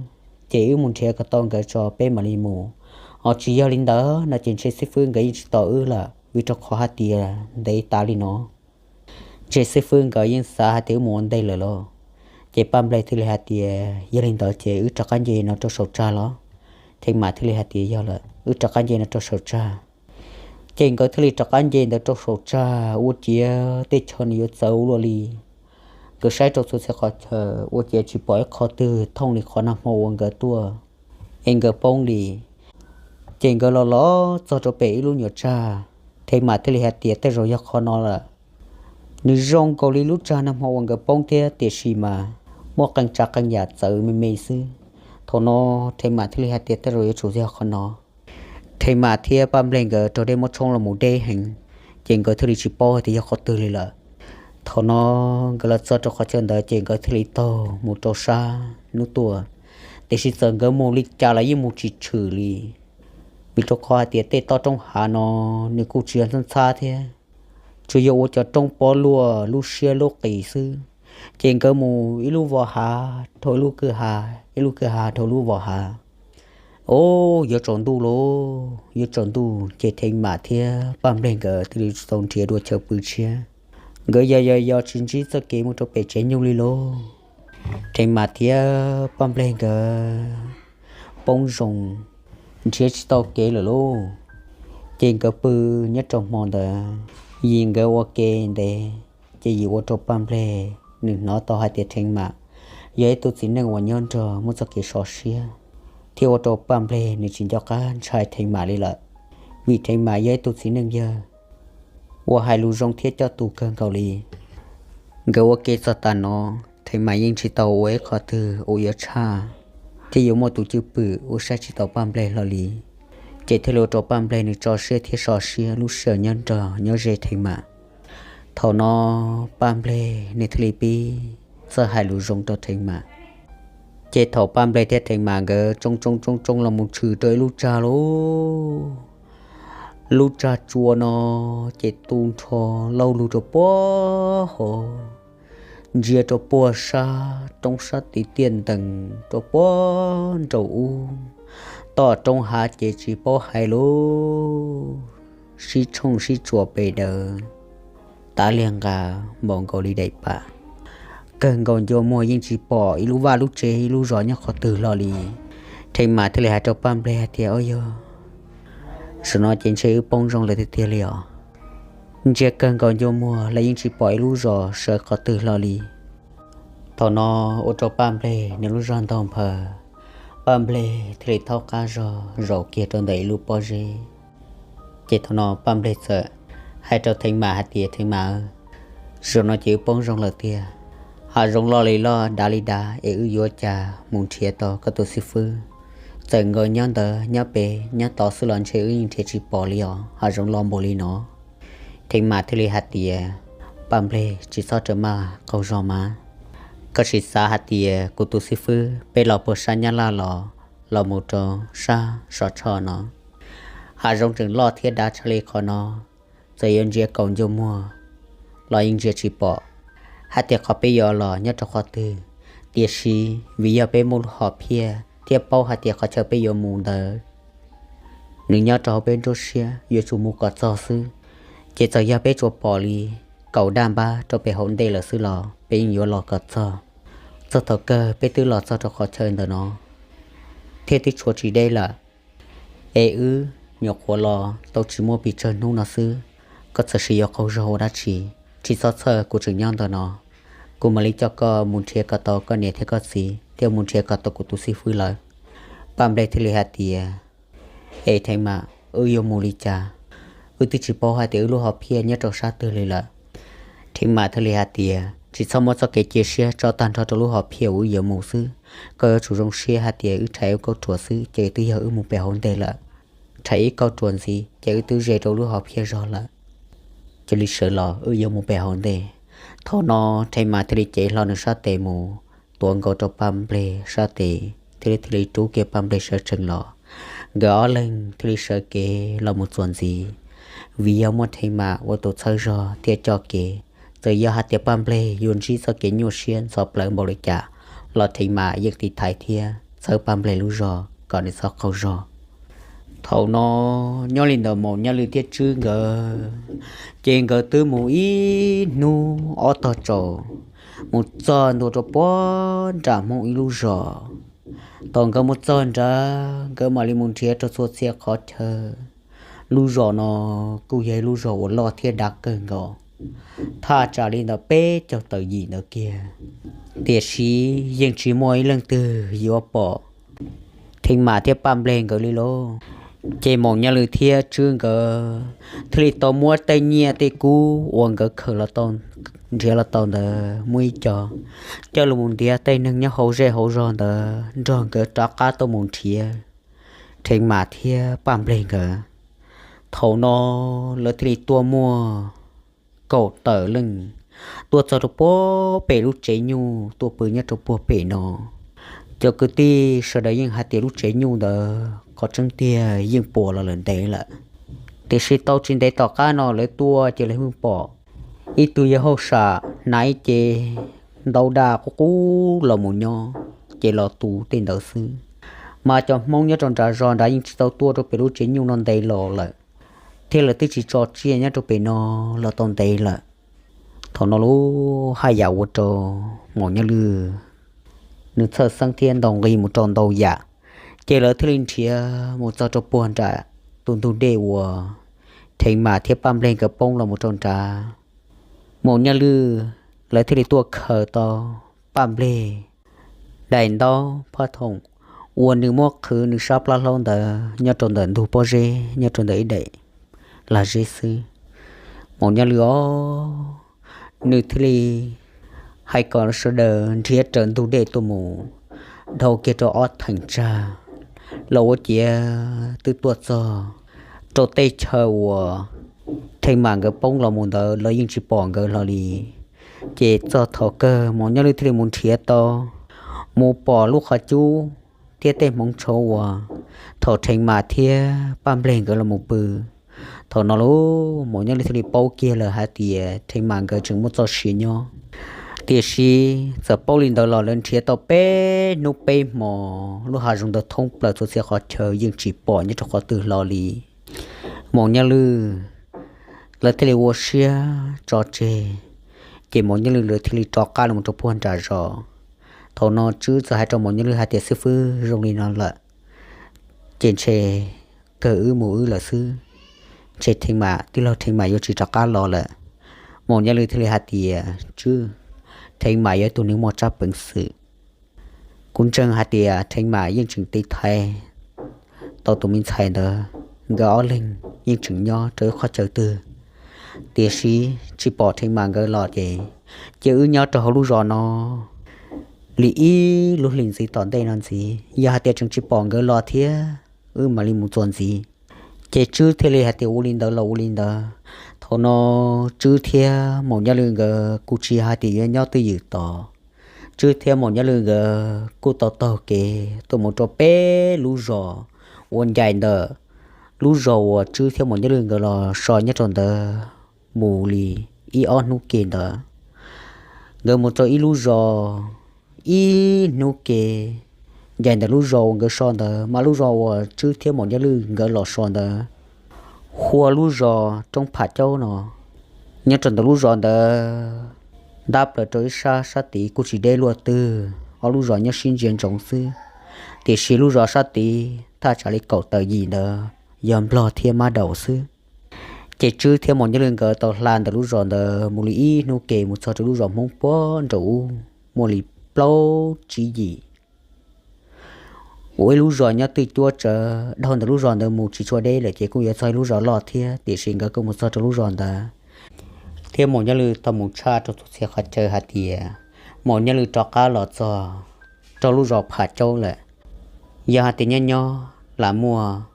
ces wb mus nrhiav kom tau nkawd tso peb mam li mus. Ho tsis yog li ntawd no ces ntshe xib fwb nkawd yeej tsis tos wb lawm, vim rau qhov hais tias ntev tas li no, ntshe xib fwb nkawd yeej xav hais tias wb mus ua ntej lawm lauj. Ces Paj Nplej thiaj li hais tias, Yog li ntawd ces wb rov qab nce no rau saum tsag los? Theej Mas thiaj li hais tias, Yog lawm, wb rov qab nce no rau saum tsag. Ces nkawd thiaj li rov qab nce ntawd rau saum tsag, ua ciav tej chaw nws yuav txawv ua luaj li. Nkawd saib rau txhua txhia qhov chaw ua ciav tsis pom ib qho twg thooj li qhov nag hmo uas nkawd tuaj es nkawd poob li. Ces nkawd los los txog rau pem ib lub nyuam tsag, Theej Mas thiaj li hais tias, Tej zaum yog qhov no lawm. Nws zoo nkaus li lub tsag nag hmo uas nkawd poob thiab, tiam sis mas muaj qee tsav qee yam txawv me me xwb. Thaum no Theej Mas thiaj li hais tias, Tej zaum yuav tsum yog qhov no. Theej Mas thiab Paj Nplej nkawd raug dej muab tshoob los mus deb heev, ces nkawd thiaj li tsis paub hais tias yog qhov twg li lawm. Thaum no nkawd los txog rau qhov chaw ntawd ces nkawd thiaj li taug mus rau sab hnub tuaj, tiam sis txawm nkawd mus li cas los yeej mus tsis tshwm li, vim rau qhov hais tias tej toj roob hav no nws kuj tsis yog ntxhab ntxhab thiab, tsuas yog ua cov roob pob luaj lub siab lub qis xwb. Ces nkawd mus ib lub vos hav dhau ib lub kwj ha, ib lub kwj ha dhau lub vos hav. Ub, yuav tsaus ntuj lauj, yuav tsaus ntuj ces Theev Mam thiab Paj Nplej nkawd thiaj li tsis tau nrhiav dua chaw pw tshiab. Nkawd yos yos yos tsis ntsib txoj kev mus rau pem tsev nyuj li lauj. Theev Mam thiab Paj Nplej nkawd poob zoo nrhiav tsis tau kev lawm lauj. Ces nkawd pw nyob rau hmo ntawd, Yim nkawd ua ke ntev, ces Yim ua rau Paj Nplej nws hnov tau hais tias Theev Mam yog ib tug txiv neej uas nyob nrog muaj txoj kev sov siab, thiab ua rau Paj Nplej nws tsis nco qab ntshai Theev Mam li lawm, vim Theev Mam yog ib tug txiv neej yawg uas hais lus zoo thiab coj tus kawg nkaus li. Nkawd ua ke txog tas no, Theev Mam yeej tsis tau ua ib qho twg uas yuav tshaj thiab yuav muaj tus cwj pwm ua saib tsis taus Paj Nplej hlo li. Ces thiaj li ua rau Paj Nplej nws tso siab thiab sov siab lub sij hawm nyob nrog nyob ze Theev Mam. Thaum no Paj Nplej nws thiaj li pib txawj hais lus zoo rau Theev Mam. Ces thaum Paj Nplej thiab Theev Mam nkawd tsoo tsoo tsoo tsoo los mus tshwm rau ib lub tsag lauj, lub tsag tsua no ces tu nrho lauj lug rau puag hauv, ntsia rau puag sab roob sab tid tiaj ntees rau puag nraum ub, toj roob hav ces tsis paub hais lauj, sib tshooj sib tsuas pes daws, tav liag nqa npaum nkaus li daim pam. Kawg nkaus ncua muag yeej tsis pom ib lub vaj lub tsev ib lub zos nyob qhov twg hlo li. Theev Mam thiaj li hais rau Paj Nplej hais tias, Ub yog, zaum no ces ntshe wb poob zoo lawm tiag tiag li os. Ntsia kawg nkaus ncua muag los yeej tsis pom ib lub zos sawv qhov twg hlo li. Thaum no ua rau Paj Nplej nws lub zog ntaug nphaws, Paj Nplej thiaj li thaub qab zog zaum kiag rau ntawm ib lub pob zeb. Ces thaum no Paj Nplej txawm hais rau Theev Mam hais tias, Theev Mam, zaum no ces wb poob zoo lawm tiag, hav zoov loj li loj dav li dav es wb yuav cas mus nrhiav tau koj tus xib fwb? Txawm nkaus nyob ntawd nyob pem nyob tod xwb los ntshe wb yeej nrhiav tsis pom li os, hav zoov loj npaum li no. Theev Mam thiaj li hais tias, Paj Nplej, tsis txhob raws maj qaug zog mas. Koj sim xav hais tias kuv tus xib fwb peb los puag sab Nyab Laj los, los mus rau sab Sov Tsho no, hav zoov tseem loj thiab dav tshaj li qhov no, txawm yuav ntsia kaum ncua muag los yeej ntsia tsis pom hais tias qhov peb yuav los nyob rau qhov twg. Tiam sis vim yog peb muaj lub hom phiaj thiab paub hais tias qhov chaw peb yuav mus ntawd nws nyob rau hauv peb nruab siab, yuav tsum mus kom txog xwb. Ces txawm yog peb tsuas pom li kaum daj npab rau pem hauv ntej lawm xwb los peb yeej yuav los kom txog. Txog thaum kawg peb twb los txog rau qhov chaw ntawm no thiab twb tshuav tsis deb lawm. Es wb nyuam qhuav los tau tsis muaj pes tsawg hnub no xwb, koj txawm sim yuav qaug zog ua dab tsi? Tsis txhob txhawj, kuv tseem nyob ntawm no, kuv mam li coj koj mus nrhiav kom tau koj niam thiab koj txiv thiab mus nrhiav kom tau kuv tus xib fwb lawm. Paj Nplej thiaj li hais tias, Es Theev Mam, wb yuav mus li cas? Wb twb tsis paub hais tias wb lub hom phiaj nyob rau sab twg li lawm. Theev Mam thiaj li hais tias, Tsis txhob muab txoj kev cia siab tso tag nrho rau lub hom phiaj uas wb yuav mus xwb. Koj yuav tsum zoo siab hais tias wb rhais ib kauj ruam xwb ces twb yog wb mus pem hauv ntej lawm. Rhais ib kauj ruam ntxiv ces wb twb ze rau lub hom phiaj zog lawm. Cia li sawv los, wb yuav mus pem hauv ntej. Thaum no Theev Mam thiaj li cev hlo nws sab tes mus tuav nkaus rau Paj Nplej sab tes thiab thiaj li rub kiag Paj Nplej sawv tsees los. Nkawd ob leeg thiaj li sawv kev los mus txuas ntxiv, vim yog muaj Theev Mam ua tus txhawb zog thiab coj kev. Txawm yog hais tias Paj Nplej yuav ntsib txoj kev nyuaj siab ntxhov plawv npaum li cas los Theev Mam yeej tiv thaiv thiab txhawb Paj Nplej lub zog kom nws txhob qaug zog. Thaum no nyob li ntawm Maum Nyaj Lwm thiab Tswb nkawd, ces nkawd twb mus ib hnub ob tog tsaus, mus txog ntua rau puag nram Hmoob ib lub zos. Thaum nkawd mus txog nrad, nkawd mam li mus nrhiav rau txhua txhia qhov chaw. Lub zos no kuj yog ib lub zos uas loj thiab dav kawg nkaus, thaj tsam li ntawm peb caug tawm yim ntawd kiag. Tiam sis yeej tsis muaj ib leej twg yuav pom Theev Mam thiab Paj Nplej nkawd li lauj. Ces Maum Nyaj Lwm thiab Tswb nkawd thiaj li tau muab tej nyiaj tej kub uas nkawd khaws los tau, nrhiav los tau ntawd muaj ib co coj los mus ntiav tej neeg nyob hauv zej hauv zog ntawd nrog nkawd rov qab tuaj mus nrhiav Theev Mam thiab Paj Nplej nkawd. Thaum no lawv thiaj li tuaj muaj kaum tawm leej, tuaj txog rau puag pem lub tsev nyuj tuaj pw nyob rau puag pem no. Cov kwv tij sawv daws yeej hais tias lub tsev nyuj ntawd qhov tseeb tiag yeej puas los lawm ntev lawm. Tiam sis tau tsis ntev tom qab no lawv tuaj ces lawv pheej pom ib tug yawg hauj sam hnav ib cev ntaub daj qub qub los mus nyob, ces los tu tej ntawd xwb. Mas cov Hmoob nyob rau nram zos nrad yeej tsis tau tuaj rau pem lub tsev nyuj no ntev los lawm, thiab lawv twb tsis tso tsiaj nyob rau pem no los tau ntev lawm. Thaum no lub haj yam ua rau Maum Nyob Lwj nws txhawj xeeb thiab ntaus nqi mus rau ntau yam, ces lawv thiaj li nrhiav mus txog rau puag nram tus ntug dej uas Theev Mam thiab Paj Nplej nkawd poob los mus rau nrad. Maum Nyob Lwj lawv thiaj li tuaj khaws tau Paj Nplej daim ntaub phaj thoom uas nws muab qhwv nws sab plab hlaub ntawd nyob rau ntawm ntug pob zeb nyob rau ntawm ib daim lag zeb xwb. Maum Nyob Lwj os, nws thiaj li hais kom sawv daws nrhiav raws ntug dej tuaj mus dhau kiag rau ob theem tsag los ua ciav twb tuaj txog rau tej chaw uas Theev Mam nkawd poob los mus ntawd los yeej tsis pom nkawd hlo li. Ces txog thaum kawg Maum Nyob Lwj thiaj li mus nrhiav tau, mus pom lub qhov cub thiab tej hmoov tshauv uas thaum Theev Mam thiab Paj Nplej nkawd los mus pw. Thaum no lub Maum Nyob Lwj thiaj li paub kiag lawm hais tias Theev Mam nkawd tseem muaj txoj sia nyob. Tiam sis txawm paub li ntawd los lawv nrhiav tau peb hnub peb hmo lub hav zoov ntawd thoob plaws txhua txhia qhov chaw yeej tsis pom nyob rau qhov twg hlo li. Maum Nyob Lwj lawv thiaj li ua siab tso tseg, ces Maum Nyob Lwj lawv thiaj li rov qab los rau puag nram zos. Thaum no Tswb txawm hais rau Maum Nyob Lwj hais tias, xib fwb, zoo li no lawm ces ntshe kawg wb mus wb lawm xwb, ntshe Theev Mam, tij laug Theev Mam yuav tsis rov qab los lawm. Maum Nyob Lwj thiaj li hais tias, Tswb, Theev Mam yog ib tug neeg muaj tsab peev xwm. Kuv ntseeg hais tias Theev Mam yeej tseem tiv thaiv tau tus me ntxhais ntawd, nkawd ob leeg yeej tseem nyob rau ib qhov chaw twg, tiam sis tsis pom Theev Mam nkawd los ces, ces wb nyob rau hauv lub zos no li ib lub hlis ntxiv tom ntej no ntxiv, yog hais tias tseem tsis pom nkawd los thiab wb mam li mus txuas ntxiv. Ces Tswb thiaj li hais tias, ua li ntawd los ua li ntawd. Thaum no Tswb thiab Maum Nyob Lwj nkawd kuj tsis hais tias yuav nyob twj ywm tod. Tswb thiab Maum Nyob Lwj nkawd kuj tau taug kev tuaj mus rau peb lub zos uas ncaim ntawm lub zos uas Tswb thiab Maum Nyob Lwj nkawd los so nyob rau ntawd mus li ib ob hnub ke ntawd. Nkawd mus rau ib lub zos ib hnub ke, ncaim ntawm lub zos uas nkawd so ntawd mas lub zos uas Tswb thiab Maum Nyob Lwj nkawd los so ntawd hu ua lub zos Roob Pham Caub no. Nyob rau ntawm lub zos ntawd ntab plaws rau ib sab, sab tid kuj tsis deb luaj twg, ob lub zos nyob sib ntsia ntsoov xwb. Tiam sis lub zos sab tid thaj tsam li kaum tawm yim ntawd yog Nplog thiab Mab Daum xwb. Ces Tswb thiab Maum Nyob Lwj nkawd tau hla ntawm lub zos ntawd mus li ib hnub ke mus txog rau lub zos Hmoob puag nraum ub muaj li plaub tsib yim. Ua ib lub zos nyob twj cuab tsawv, dhau ntawm lub zos ntawd mus tsis tshua deb lawm ces kuj yuav txog ib lub zos loj thiab, tiam sis nkawd kuj mus txog rau lub zos ntawd. Thiab Maum Nyob Lwj tau mus tshaj rau txhua txhia qhov chaw hais tias Maum Nyob Lwj rov qab los txog rau lub zos Pham Caub lawm. Yog hais tias nyob nyob lam muaj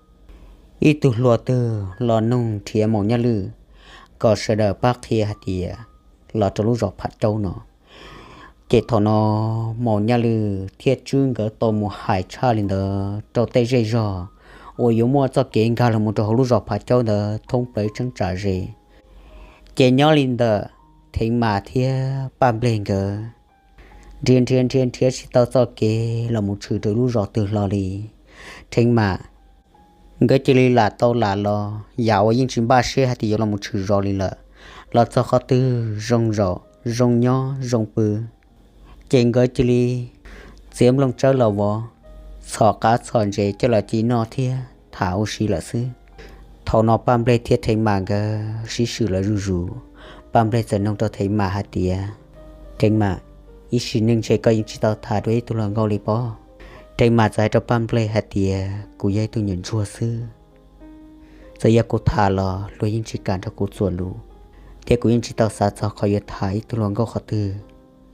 ib tug hluas twg los nug nrhiav Maum Nyob Lwj kom sawv daws pab qhia hais tias los rau lub zos Pham Caub no. Ces thaum no Maum Nyob Lwj thiab Tswb nkawd tau mus hais tshaj li ntawd rau tej zej zog uas yuav muaj txoj kev nkag los mus rau hauv lub zos Pham Caub ntawd thoob plaws ib cheeb tsam ze. Ces nyob li ntawm Theev Mam thiab Paj Nplej nkawd nrhiav nrhiav nrhiav nrhiav tsis tau txoj kev los mus tshwm rau lub zos twg hlo li. Theev Mam nkawd cia li lam tau lam los yam uas yeej tsis npaj siab hais tias yuav los mus tshwm zos li lawm. Los txog qhov twg zoo zaum zoo nyob zoo pw, ces nkawd cia li txiav nplooj tsawb los vov, txhom qav txhom ntses coj los ci noj thiab tham ua si lawm xwb. Thaum no Paj Nplej thiab Theev Mam nkawd sib swm lawv zuj zus. Paj Nplej txawm nug rau Theev Mam hais tias, Theev Mam, ib sim neej ntshe koj yeej tsis tau tham dua ib tug hluas nkauj li pob? Theev Mam txawm hais rau Paj Nplej hais tias, kuv yog ib tug nyuam ntsuag xwb, txawm yog kuv tham los luag yeej tsis kam nrog kuv txuas lus, thiab kuv yeej tsis tau xav txog qhov yuav tham ib tug hluas nkauj qhov twg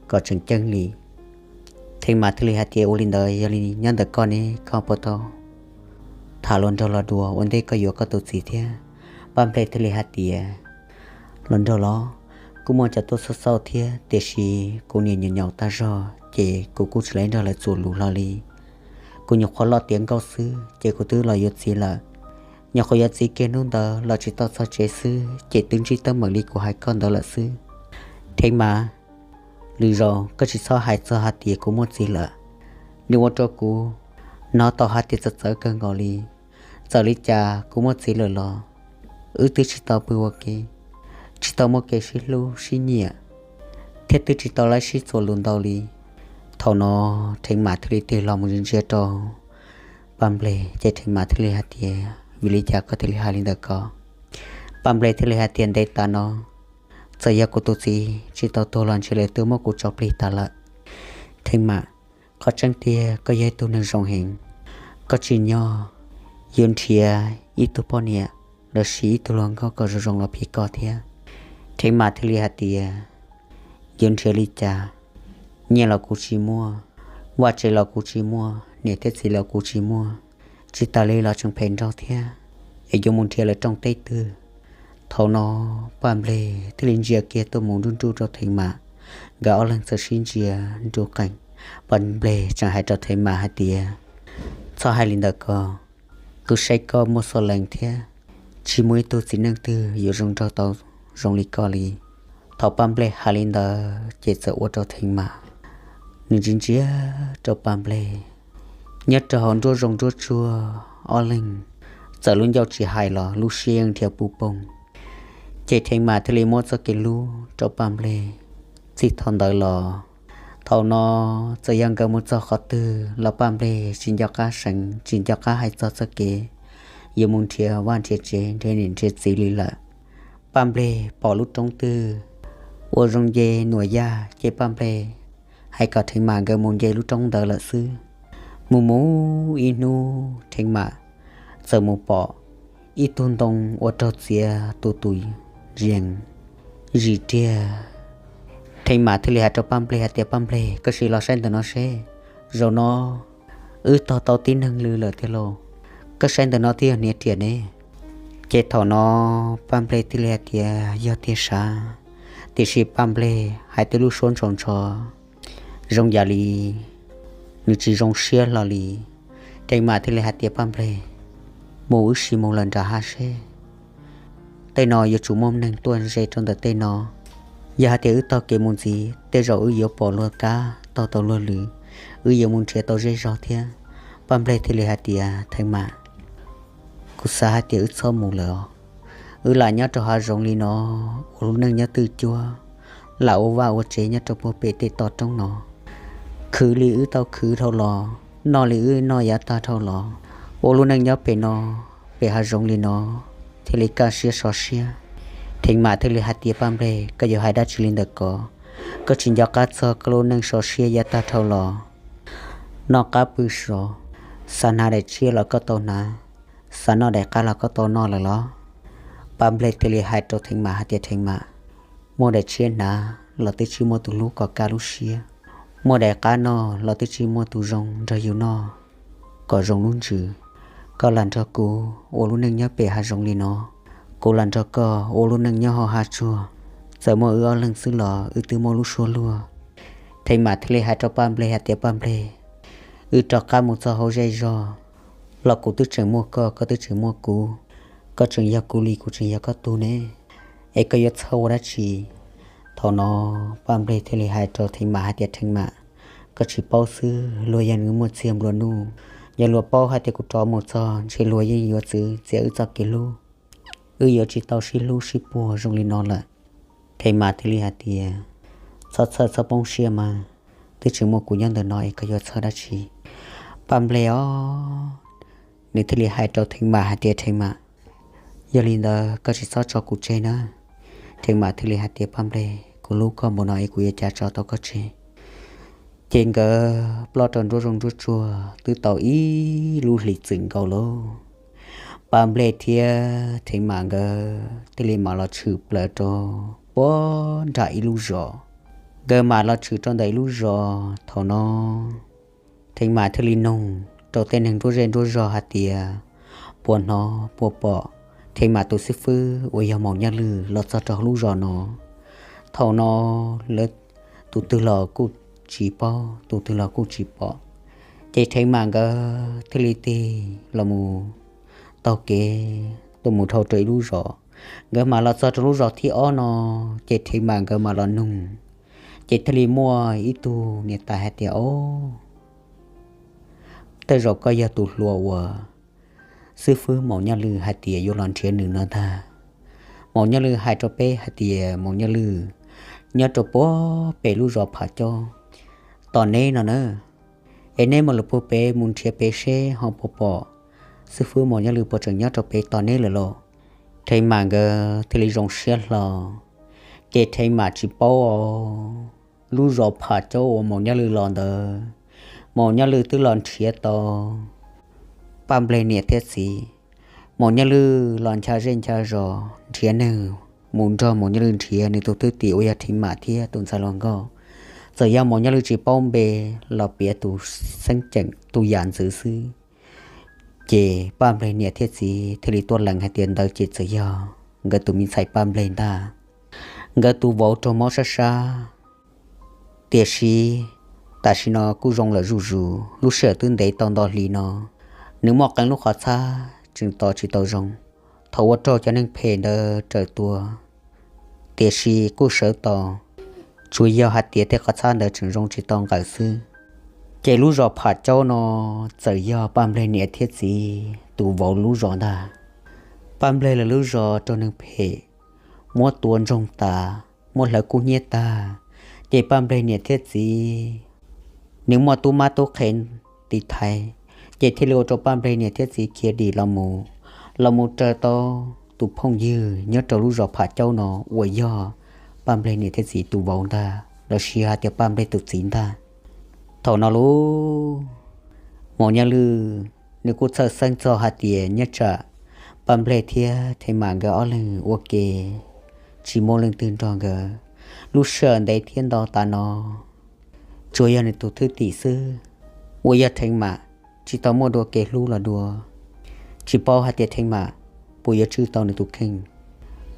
kom tseem ceeb li. Theev Mam thiaj li hais tias, ua li ntawd yog li nyob ntawm koj ne, koj puas tau tham hluas nraug los dua ua ntej koj yuav koj tus txiv thiab? Paj Nplej thiaj li hais tias, hluas nraug los, kuj muaj cov tuaj xauj xauj thiab, tiam sis kuv niam nyaum nyaum tag zog ces kuv kuj tsis lawv nrog lawv txuas lus hlo li. Kuv nyuam qhuav loj tiav nkauj xwb ces kuv twb los yuav txiv lawm. Nyuam qhuav yuav txiv kiag hnub ntawd los tsis tau txog tsev xwb ces twb ntsib teeb meem li kuv hais koj ntawd lawm xwb. Theev Mas, lwm zaus koj tsis txhob hais txog hais tias kuv muaj txiv lawm. Nws ua rau kuv hnov tau hais tias txawv txawv kawg nkaus li. Txawm li cas kuv muaj txiv lawm los wb twb tsis tau pw ua ke, tsis tau muaj kev sib hlub sib nyiam, thiab twb tsis tau lawv sib txuas lus ntau li. Thaum no Theev Mas thiaj li tig los mus ntsia ntsia rau Paj Nplej ces Theev Mas thiaj li hais tias, vim li cas koj thiaj li hais li ntawd ko? Paj Nplej thiaj li hais tias, ntev tas no, txawm yog kuv tus txiv tsis tau tuag los ntshe lawv twb muab kuv tso plig tas lawm. Theev Mas, qhov tseeb tiag koj yog ib tug neeg zoo heev, koj tsim nyog yuav nrhiav ib tug poj niam los sis ib tug hluas nkauj kom zoo zoo los phim koj thiab. Theev Mas thiaj li hais tias, yuav nrhiav li cas? Nyiaj los kuv tsis muaj, vaj tsev los kuv tsis muaj, niam thiab txiv los kuv tsis muaj, tsis tas li los tseem phem nraug thiab, es yuav mus nrhiav lawv rooj teb twg? Thaum no Paj Nplej thiaj li ntsia kiag tuaj mus nruj nruj rau Theev Mas, nkawd ob leeg txawm sib ntsia nruj qees. Paj Nplej tseem hais rau Theev Mas hais tias, txhob hais li ntawd ko, kuv saib koj muaj xuj lees thiab, tsis muaj ib tug txiv neej twg yuav zoo nraug tau zoo li koj li. Thaum Paj Nplej hais li ntawd ces txawm ua rau Theev Mas, nws ntsia ntsia rau Paj Nplej. Nyob rau hauv nruab zoov nruab tsuag, ob leeg txawm lub ncauj tsis hais los lub siab yeej nrhiav puv poog. Ces Theev Mas thiaj li muab txoj kev hlub rau Paj Nplej. Txij thaum ntawd los, thaum no txawm yog nkawd mus txog qhov twg los Paj Nplej tsis nco qab seev, tsis nco qab hais txog txoj kev yuav mus nrhiav vaj nrhiav tsev, nrhiav niam nrhiav txiv li lawm. Paj Nplej pom lub roob twg ua zoo nce nuam yaj ces Paj Nplej hais kom Theev Mas nkawd mus nce lub roob ntawd lawm xwb. Mus mus ib hnub Theev Mas txawm mus pom ib tug ntoo ua raug txiav tus tus yees zim riag. Theev Mas thiaj li hais rau Paj Nplej hais tias, Paj Nplej, koj sim los saib ntawm no seb, zaum no wb tog tau tib neeg lwm lawm tiag lauj. Koj saib ntawm no twb yog hniav riam ne. Ces thaum no Paj Nplej thiaj li hais tias, yog tiag sav, tiam sis Paj Nplej hais tej lub suab ntshau ntsho zoo yam li nws tsis zoo siab hlo li. Theev Mas thiaj li hais tias, Paj Nplej, mus wb sim mus lawm nram hav seb, tej no yuav tsum muaj neeg tuaj ze rau ntawm tej no. Yog hais tias wb taug kev mus ntxiv, tej zaum wb yuav pom luag kab taug tau luag lwm, wb yuav mus nrhiav tau zej zog thiab. Paj Nplej thiaj li hais tias, Theev Mas, kuv xav hais tias wb txhob mus lawm os. Wb lam nyob rau hav zoov li no, ua lub neej nyob twj cuab, lam ua vaj ua tsev nyob rau puag pem tej toj roob no, khwv li wb tau khwv dhau los, noj li wb noj yav tag dhau los, ua lub neej nyob pem no, pem hav zoov li no, thiaj li kaj siab so siab. Theev Mas thiaj li hais tias, Paj Nplej, koj yuav hais dab tsi li ntawm ko? Koj tsis nco qab txog koj lub neej so siab yav tag dhau los? Noj qab pw sov, xav hnav daim tshiab los koj tau hnav, xav noj daim qab los koj tau noj lawm los? Paj Nplej thiaj li hais rau Theev Mas hais tias, Theev Mas, muaj daim tshiab hnav los twb tsis muaj tus hlub kom kaj lub siab, muaj daim qab noj los twb tsis muaj tus zoo nrog yus noj kom zoo lub ntsws. Koj lam nrog kuv ua lub neej nyob pem hav zoov li no, kuv lam nrog koj ua lub neej nyob hauv hav tsuag. Txawm muaj wb ob leeg xwb los wb twb muaj lub suab luag. Theev Mas thiaj li hais rau Paj Nplej hais tias, Paj Nplej, wb rov qab mus txog hauv zej zog los kuv twb tseem muaj koj, koj twb tseem muaj kuv, koj tseem yog kuv li kuv tseem yog koj tug ne, es koj yuav txhawj ua dab tsi? Thaum no Paj Nplej thiaj li hais rau Theev Mas hais tias, Theev Mas, koj tsis paub xwb, luag yog neeg muaj txiag nplua nuj, yog luag paub hais tias kuv rov mus txog ntshe luag yeej yuav txwv txiav wb txoj kev hlub, wb yuav tsis tau sib hlub sib puag zoo li no lawm. Theev Mas thiaj li hais tias, txhob txhawj txhob poob siab mas, twb tseem muaj kuv nyob ntawm no es koj yuav txhawj dab tsi? Paj Nplej os, nws thiaj li hais rau Theev Mas hais tias, Theev Mas, yog li ntawd koj tsis txhob tso kuv tseg na. Theev Mas thiaj li hais tias, Paj Nplej, kuv hlub koj npaum no es kuv yuav cas tso tau koj tseg? Ces nkawd ploj rau nruab zoov nruab tsuag twb tau ib lub hlis txwm nkaus lauj. Paj Nplej thiab Theev Mas nkawd thiaj li mam los tshwm plaws rau puag nram ib lub zos. Nkawd mam los tshwm rau ntawm ib lub zos, thaum no Theev Mas thiaj li nug rau tej neeg nruab zej nruab zog hais tias, puas hnov puas pom Theev Mas tus xib fwb uas yog Maum Nyaj Lwj los txog rau hauv lub zos no? Thaum no lawv tus twg los kuj tsis paub, tus twg los kuj tsis pom, ces Theev Mam nkawd thiaj li tig los mus taug kev tuaj mus dhau rau ib lub zos. Nkawd mam los txog rau lub zos thib ob no, ces Theev Mam nkawd mam los nug, ces thiaj li muaj ib tug niam tais hais tias, Ob, tej zaum koj yog tus hluas uas xib fwb Maum Nyaj Lwj hais tias yuav los nrhiav nws no ntag. Maum Nyaj Lwj hais rau peb hais tias Maum Nyaj Lwj nyob rau puag pem lub zos Pham Caub tos neb no na. Es neb mam li puag pem mus nrhiav pem seb ho puas pom xib fwb Maum Nyaj Lwj puas tseem nyob rau pem tos neb lawm lauj. Theev Mam nkawd thiaj li zoo siab hlo, ces Theev Mam tsis paub os, lub zos Pham Caub uas Maum Nyaj Lwj los ntawd, Maum Nyaj Lwj twb los nrhiav tau Paj Nplej niam thiab txiv. Maum Nyaj Lwj los ncha zej ncha zos nrhiav neeg mus nrog Maum Nyaj Lwj nrhiav nws tus thwj tim uas yog Theev Mam thiab tus ntxhais hluas nkauj. Txawm yog Maum Nyaj Lwj tsis paub npe los piav tus xeeb ceem tus yam ntxwv xwb, ces Paj Nplej niam thiab txiv thiaj li tuaj lees hais tias ntawd ces txawm yog nkawd tus me ntxhais Paj Nplej ntag. Nkawd tus vauv raug mob sab sab, tiam sis tam sim no kuj zoo lawm zuj zus, lub sij hawm twb ntev tau nto hlis no, nws muaj qee lub qhov txhab tseem tos tsis tau zoo. Thaum ua raug cov neeg phem ntawd raws tua, tiam sis kuj sawv tau, tsuas yog hais tias tej qhov txhab ntawd tseem zoo tsis tau nqawm xwb. Ces lub zos Pham Caub no txawm yog Paj Nplej niam thiab txiv tus vauv lub zos ntag. Paj Nplej lawv lub zos raug neeg phem muab tua ntsoog tas, muab hlawv kub hnyiab tag, ces Paj Nplej niam thiab txiv nws muaj tub mab tub qhe tiv thaiv, ces thiaj li ua rau Paj Nplej niam thiab txiv khiav dim los mus, los mus raws tau tus phooj ywg nyob rau lub zos Pham Caub no uas yog Paj Nplej niam thiab txiv tus vauv ntag, los sis hais tias Paj Nplej tus txiv ntag. Thaum no lub Maum Nyaj Lwj nws kuj txhawj xeeb txog hais tias nyob tsam Paj Nplej thiab Theev Mam nkawd ob leeg ua ke tsis muaj leej twg nrog nkawd lub sij hawm ntev thiab ntau tas no, tsuas yog nws tus thwj tim xwb uas yog Theev Mam tsis tau muaj dua kev hlub los dua. Tsis paub hais tias Theev Mam puas yuav tswj tau nws tus kheej.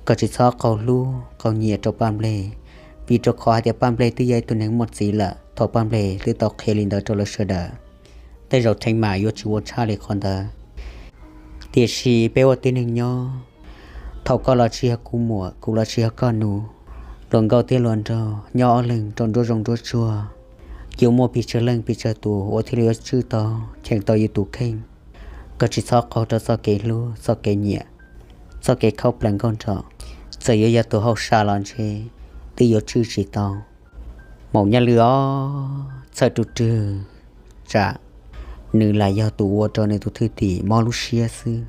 Koj tsis txhob qaug hlub qaug nyiam rau Paj Nplej, vim rau qhov hais tias Paj Nplej twb yog ib tug neeg muaj txiv lawm. Thaum Paj Nplej twb tau qhia li ntawd rau lawv sawv daws, tej zaum Theev Mam yuav tsis ua tshaj li qhov ntawd. Tiam sis peb ua tib neeg nyob, thaum koj los tsis yog kuv muam, kuv los tsis yog koj nus, luag nkauj thiab luag nraug nyob ob leeg rau nruab zoov nruab tsuag, yuav muaj pes tsawg leej pes tsawg tus uas thiaj li yuav tswj tau cheem tau yus tus kheej. Koj tsis txhob qaug rau txoj kev hlub txoj kev nyiam, txoj kev khaub plees nkauj nraug. Txawm yuav yog tus hauj sam los ntshe twb yuav tswj tsis tau. Maum Nyaj Lwj ob txhawj rwg rwg, tsam nws lam yog tus ua rau nws tus thwj tim mob lub siab xwb.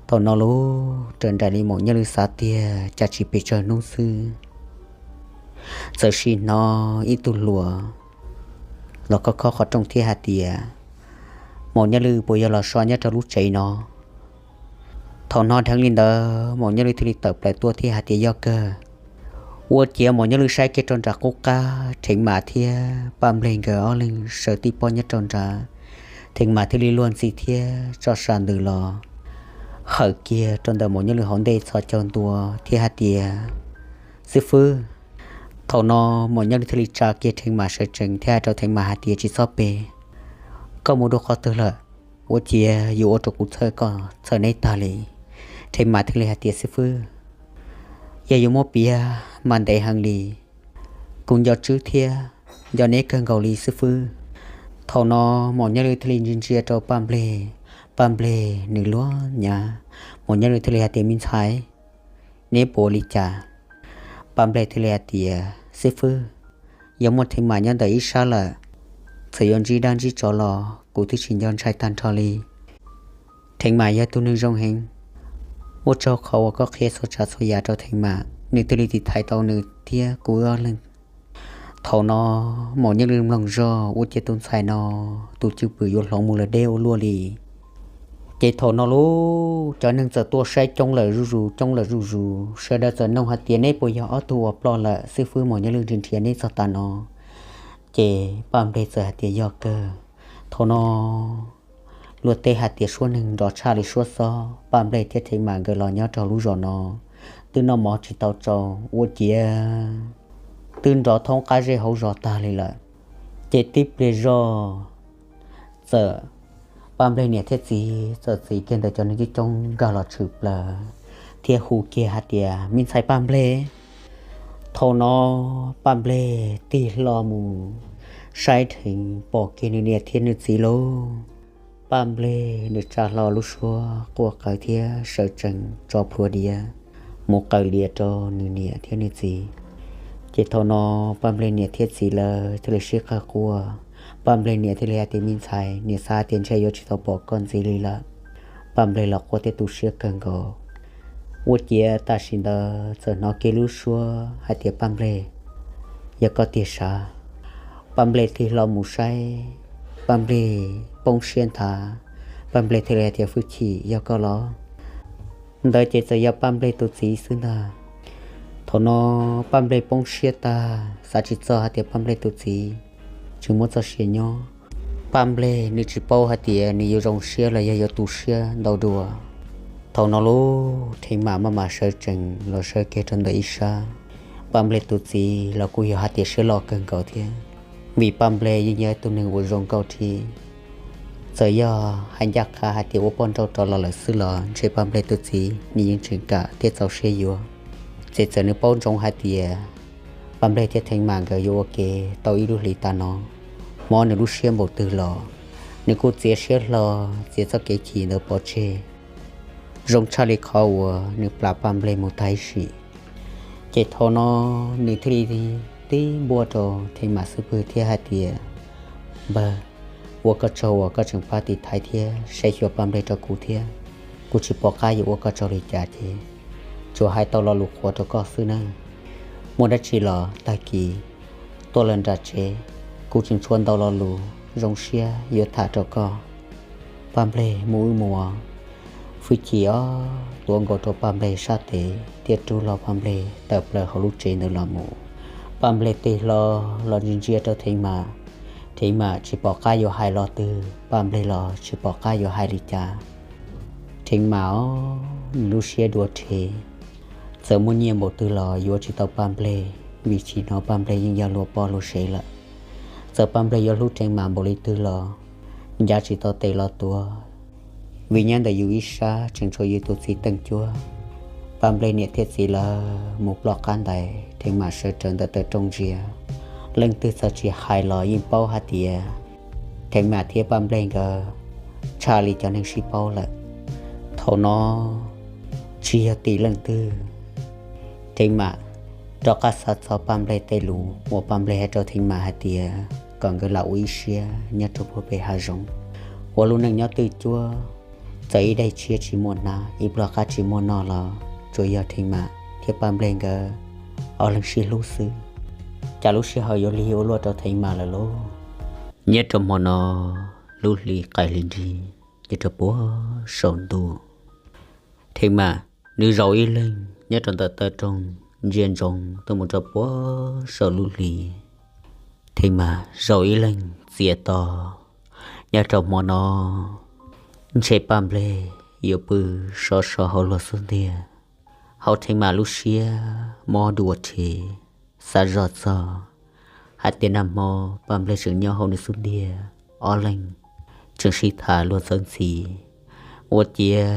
Thaum no lub raws nraim li Maum Nyaj Lwj xav tiag cas tsis pes tsawg hnub xwb, txawm sim hnov ib tug hluas los khob khob qhov rooj thiab hais tias, Maum Nyaj Lwj puas yog los so nyob rau lub tsev no? Thaum hnov dheev li ntawd Maum Nyaj Lwj thiaj li tawm plaws tuaj thiab hais tias, Yog kawg. Ua ciav Maum Nyaj Lwj saib kiag rau nram qub qab, Theev Mam thiab Paj Nplej nkawd ob leeg sawv tib pob nyob rau nrad. Theev Mam thiaj li luag ntxhi thiab tso sa ntws los hawm kiag rau ntawm Maum Nyaj Lwj hauv ntej txhos caug ntua thiab hais tias, Xib fwb. Thaum no Maum Nyaj Lwj thiaj li tsa kiag Theev Mam sawv tsees thiab hais rau Theev Mam hais tias, Tsis txhob pe, koj mus dua qhov twg lawm? Ua ciav yuav ua rau kuv txhawj koj txhawj neb tag li. Theev Mam thiaj li hais tias, Xib fwb, yog yuav muab piav mas ntev heev li. Kuv nco Tswb thiab nco neb kawg nkaus li xib fwb. Thaum no Maum Nyaj Lwj thiaj li ntsia ntsia rau Paj Nplej. Paj Nplej nws luag nyav. Maum Nyaj Lwj thiaj li hais tias, Me ntxhais, neb puas ua li cas? Paj Nplej thiaj li hais tias, Xib fwb, yog muaj Theev Mam nyob ntawm ib sab lawm, txawm yuav ntsib dab ntsib tsov los kuv twb tsis nco ntshai tag nrho li. Theev Mam yog tus neeg zoo heev. Ua tsaug qhov uas koj qhia txhua tsav txhua yam rau Theev Mam, nws thiaj li tiv thaiv tau nws thiab kuv ob leeg. Thaum no Maum Nyaj Lwj mloog zog, ua ciav tus ntxhais no tus cwj pwm yuav hloov mus lawm deb ua luaj li. Ces thaum no lub cov neeg txawm tuaj saib coob lawm zuj zus, coob lawm zuj zus, sawv daws txawm nug hais tias, Neb puas yog ob tug uas ploj lawm? Xib fwb Maum Nyaj Lwj nrhiav nrhiav neb txog tav no. Ces Paj Nplej txawm hais tias, Yog kawg. Thaum no luag tej hais tias suab neeg nrov tshaj li suab xob, Paj Nplej thiab Theev Mam nkawd los nyob rau lub zos no twb noj mov tsis tau tsau, ua ciav twb nrov thoob qab zej hauv zos tag li lawm. Ces tib pliag zog txawm Paj Nplej niam thiab txiv txawm txiv kiag ntawm cov neeg coob coob nkag los tshwm plaws thiab hu kiag hais tias, Me ntxhais Paj Nplej! Thaum no Paj Nplej tig hlo mus saib dheev pom kiag nws niam thiab nws txiv lauj. Paj Nplej nws tsa hlo lub suab quaj qw thiab sawv tsees tso plhuav diav mus qw lias rau nws niam thiab nws txiv. Ces thaum no Paj Nplej niam thiab txiv lawv thiaj li sib qawg quaj. Paj Nplej niam thiaj li hais tias, Me ntxhais, niam xav tias ntshe yuav tsis tau pom koj ntxiv li lawm. Paj Nplej los quaj thiab tu siab kawg nkaus. Ua ciav tam sim ntawd txawm hnov kiag lub suab hais tias, Paj Nplej, yog koj tiag sav? Paj Nplej tig hlo mus saib, Paj Nplej poob siab nthav. Paj Nplej thiaj li hais tias, Hwj chim, yog koj los? Ntawd ces txawm yog Paj Nplej tus txiv xwb ntag. Thaum no Paj Nplej poob siab tag, xav tsis txog hais tias Paj Nplej tus txiv tsis muaj txoj sia nyob. Paj Nplej nws tsis paub hais tias nws yuav zoo siab los yog yuav tu siab ntau dua. Thaum no lub Theev Mam maj mam sawv tsees los sawv kiag rau ntawm ib sab. Paj Nplej tus txiv los kuj yog hais tias siab loj kawg nkaus thiab, vim Paj Nplej yeej yog ib tug neeg uas zoo nkauj thiab. Txawm yog hais ncaj qha hais tias ua poj nrauj rov los lawm xwb los ntshe Paj Nplej tus txiv nws yeej tseem kam thiab txaus siab yuav. Ces txawm nws paub ntsoov hais tias Paj Nplej thiab Theev Mam nkawd yuav ua ke tau ib lub hlis tas no, mob nws lub siab npaum twg los nws kuj txiav siab hlo, txiav txoj kev chim ntawd pov tseg. Zoo tshaj li qhov uas nws plam Paj Nplej mus tag ib sim. Ces thaum no nws thiaj li tib npuaj rau Theev Mam xub pwg thiab hais tias, Npawg, ua koj tsaug uas koj tseem pab tiv thaiv thiab saib xyuas Paj Nplej rau kuv thiab. Kuv tsis pom qab yuav ua koj tsaug li cas ces tsuas hais tau lo lus qhuas rau koj xwb nawb. Muaj dab tsi los tag kis tuaj lawm nram tsev, kuv tseem tshuav ntau lo lus zoo siab yuav tham rau koj. Paj Nplej mus wb mus. Hwj chim os, tuav nkaus rau Paj Nplej sab tes thiab rub hlo Paj Nplej tawm plaws hauv lub tsev ntawd los mus. Paj Nplej tig hlo los ntsia ntsia rau Theev Mam. Theev Mam tsis pom qab yuav hais lo twg, Paj Nplej los tsis pom qab yuav hais li cas. Theev Mam os, nws lub siab dua rhe, txawm muaj nyiaj npaum twg los yuav tsis tau Paj Nplej, vim tsis hnov Paj Nplej yeej yog luag poj luag sev lawm. Txawm Paj Nplej yuav hlub Theev Mam npaum li twg los ncav tsis tau tes los tuav, vim nyob ntawm yus ib sab tseem tshuav yus tus txiv Teej Cuab. Paj Nplej niam thiab txiv lawv mus ploj qab ntais, Theev Mam sawv rawv ntawm taw rooj ntsia. Leej twg txawm tsis hais los yeej paub hais tias Theev Mam thiab Paj Nplej nkawd tshaj li cov neeg sib paub lawm. Thaum no tsis yog tim leej twg, Theev Mam rov qab xav txog Paj Nplej tej lus uas Paj Nplej hais rau Theev Mam hais tias kom nkawd lam ua ib siab nyob rau puag pem hav zoov, ua lub neej nyob twj cuab. Txawm ib daim tshiab tsis muaj hnab, ib pluag qab tsis muaj noj los tsuas yog Theev Mam thiab Paj Nplej nkawd ob leeg sib hlub xwb. Cas lub sij hawm yuav lig ua luaj rau Theev Mam lawm lauj. Nyob rau hmo no, lub hli qaij hli nrig nyob rau puag saum ntuj. Theev Mam nws zaum ib leeg nyob rau ntawm taw rooj ntsia ntsoov tuaj mus rau puag saum lub hli. Theev Mam zaum ib leeg txias to. Nyob rau hmo no, ntshe Paj Nplej yuav pw sov so hauv luag xub ntiag. Hauv Theev Mam lub siab mob dua rhe, xav zoj txog hais tias nag hmo Paj Nplej tseem nyob hauv nws xub ntiag, ob leeg tseem sib tham luag txawv ntxhi, ua ciav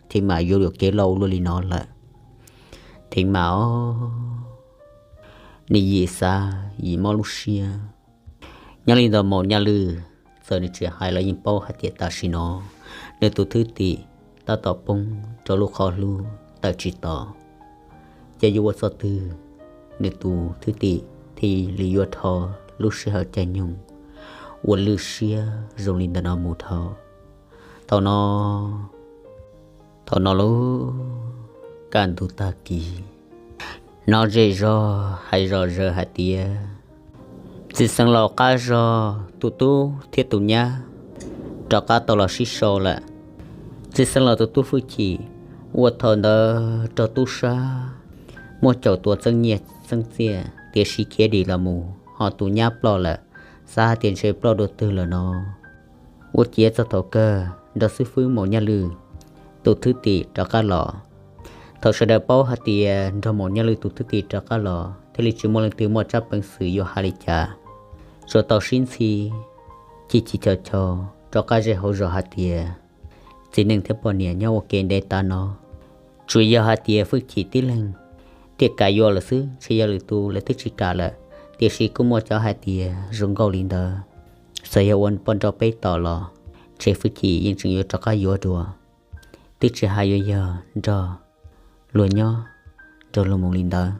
Theev Mam yuav luag kev loj ua luaj li no lawm. Theev Mam os, nws yim xav yim mob lub siab. Nyob li ntawd Maum Nyaj Lwj txawm nws tsis hais los yeej paub hais tias tam sim no nws tus thwj tim tab tom poob rau lub qhov hlub tawm tsis tau. Ces yuav ua txoj twg nws tus thwj tim thiaj li yuav dhau lub sij hawm caij nyoog uas lwj siab zoo li ntawm no mus dhau. Thaum no, thaum no lub kaj ntug tag kis, hnov zej zog hais zom zaws hais tias, Txiv xeev laus qab zog tus tub thiab tus nyab rov qab tau los sib sau lawm. Txiv xeev laus tus tub Hwj Chim uas thaum ntawd raug tub sab muab caum tua txeeb nyiaj txeeb txiaj, tiam sis khiav dim los mus, ho tus nyab ploj lawm, xav hais tias ntshe ploj dua twg lawm no. Ua ciav txog thaum kawg nrog xib fwb Maum Nyaj Lwj tus thwj tim rov qab los. Thaum sawv daws paub hais tias nrog Maum Nyiaj Lwm tus thwj tim rov qab los thiaj li tsis muaj leej twg muaj tsab peev xwm yuav hais li cas, tsuas tau sib ntxhi ci ci co co rov qab ze hauv zos hais tias txiv neej thiab poj niam nyob ua ke ntev tas no, tsuas yog hais tias Fwj Chim tib leeg thiaj kam yuav lawm xwb, ntshe yog lwm tus lawv twb tsis kam lawm. Tiam sis kuj muaj cov hais tias zoo nkauj li ntawd, txawm yog ua poj nrauj peb tom los ntshe Fwj Chim yeej tseem yuav rov qab yuav dua, twb tsis hais yuav yog nrog luag nyob nrog luag mus li ntawd.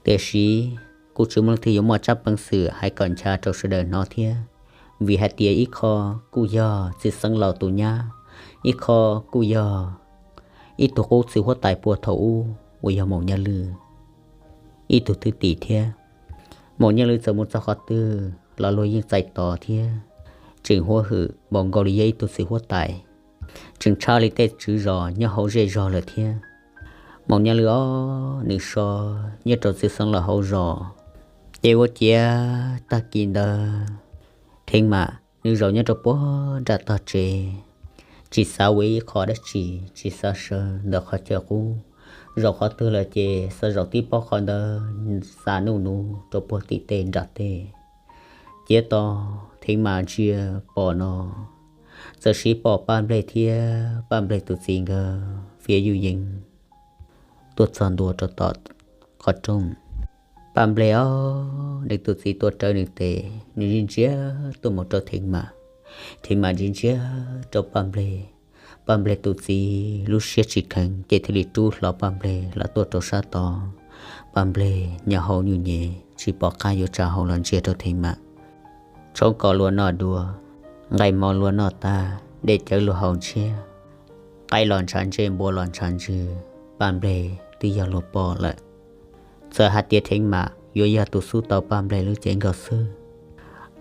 Tiam sis kuj tsis muaj leej twg yuav muaj tsab peev xwm hais kom ncha rau sawv daws hnov thiab, vim hais tias ib qho kuj yog txiv xeev laus tus nyab, ib qho kuj yog ib tug qub txiv huab tais puag thaum ub uas yog Maum Nyiaj Lwm ib tug thwj tim thiab. Maum Nyiaj Lwm txawm mus txog qhov twg los luag yeej txais tos thiab, tseem huab hwm npaum nkaus li yog ib tug txiv huab tais, tseem tshaj li tej tswv zos nyob hauv zej zog lawm thiab. Maum Nyiaj Lwm os, nws so nyob rau txiv xeev laus hauv zos, ces ua ciav tag kis ntawd Theev Mam nws zaum nyob rau puag nram tog tsev, tsis xav ua ib qho dab tsi, tsis xav sawv ntawm qhov chaw qub, zaum qhov twg lawm ces xav zaum tib pob qhov ntawd, xa nuj nus rau puag tim tej nram tej. Ciav to, Theev Mam ntsia pom no, txawm sib pom Paj Nplej thiab Paj Nplej tus txiv nkawd fiav yuj yees tuaj txog ntua rau tom qhov rooj. Paj Nplej os, nws tus txiv tuav rawv nws tes, nws ntsia ntsia tuaj mus rau Theev Mam. Theev Mam ntsia ntsia rau Paj Nplej. Paj Nplej tus txiv lub siab tsis kheev ces thiaj li rub hlo Paj Nplej los tuaj rau sab tod. Paj Nplej nyob hauv nyuj nyem tsis pom qab yuav tsa hau los ntsia rau Theev Mam. Tshoob kos luag noj dua, nqaij hmo luag noj tag, dej cawv luag haus ntshiab, qaib los ntshav ntsej npua los ntshav ntswg, Paj Nplej twb yog luag poj lawm. Txawm hais tias Theev Mam yuav yog tus xub tau Paj Nplej lub cev nkaus xwb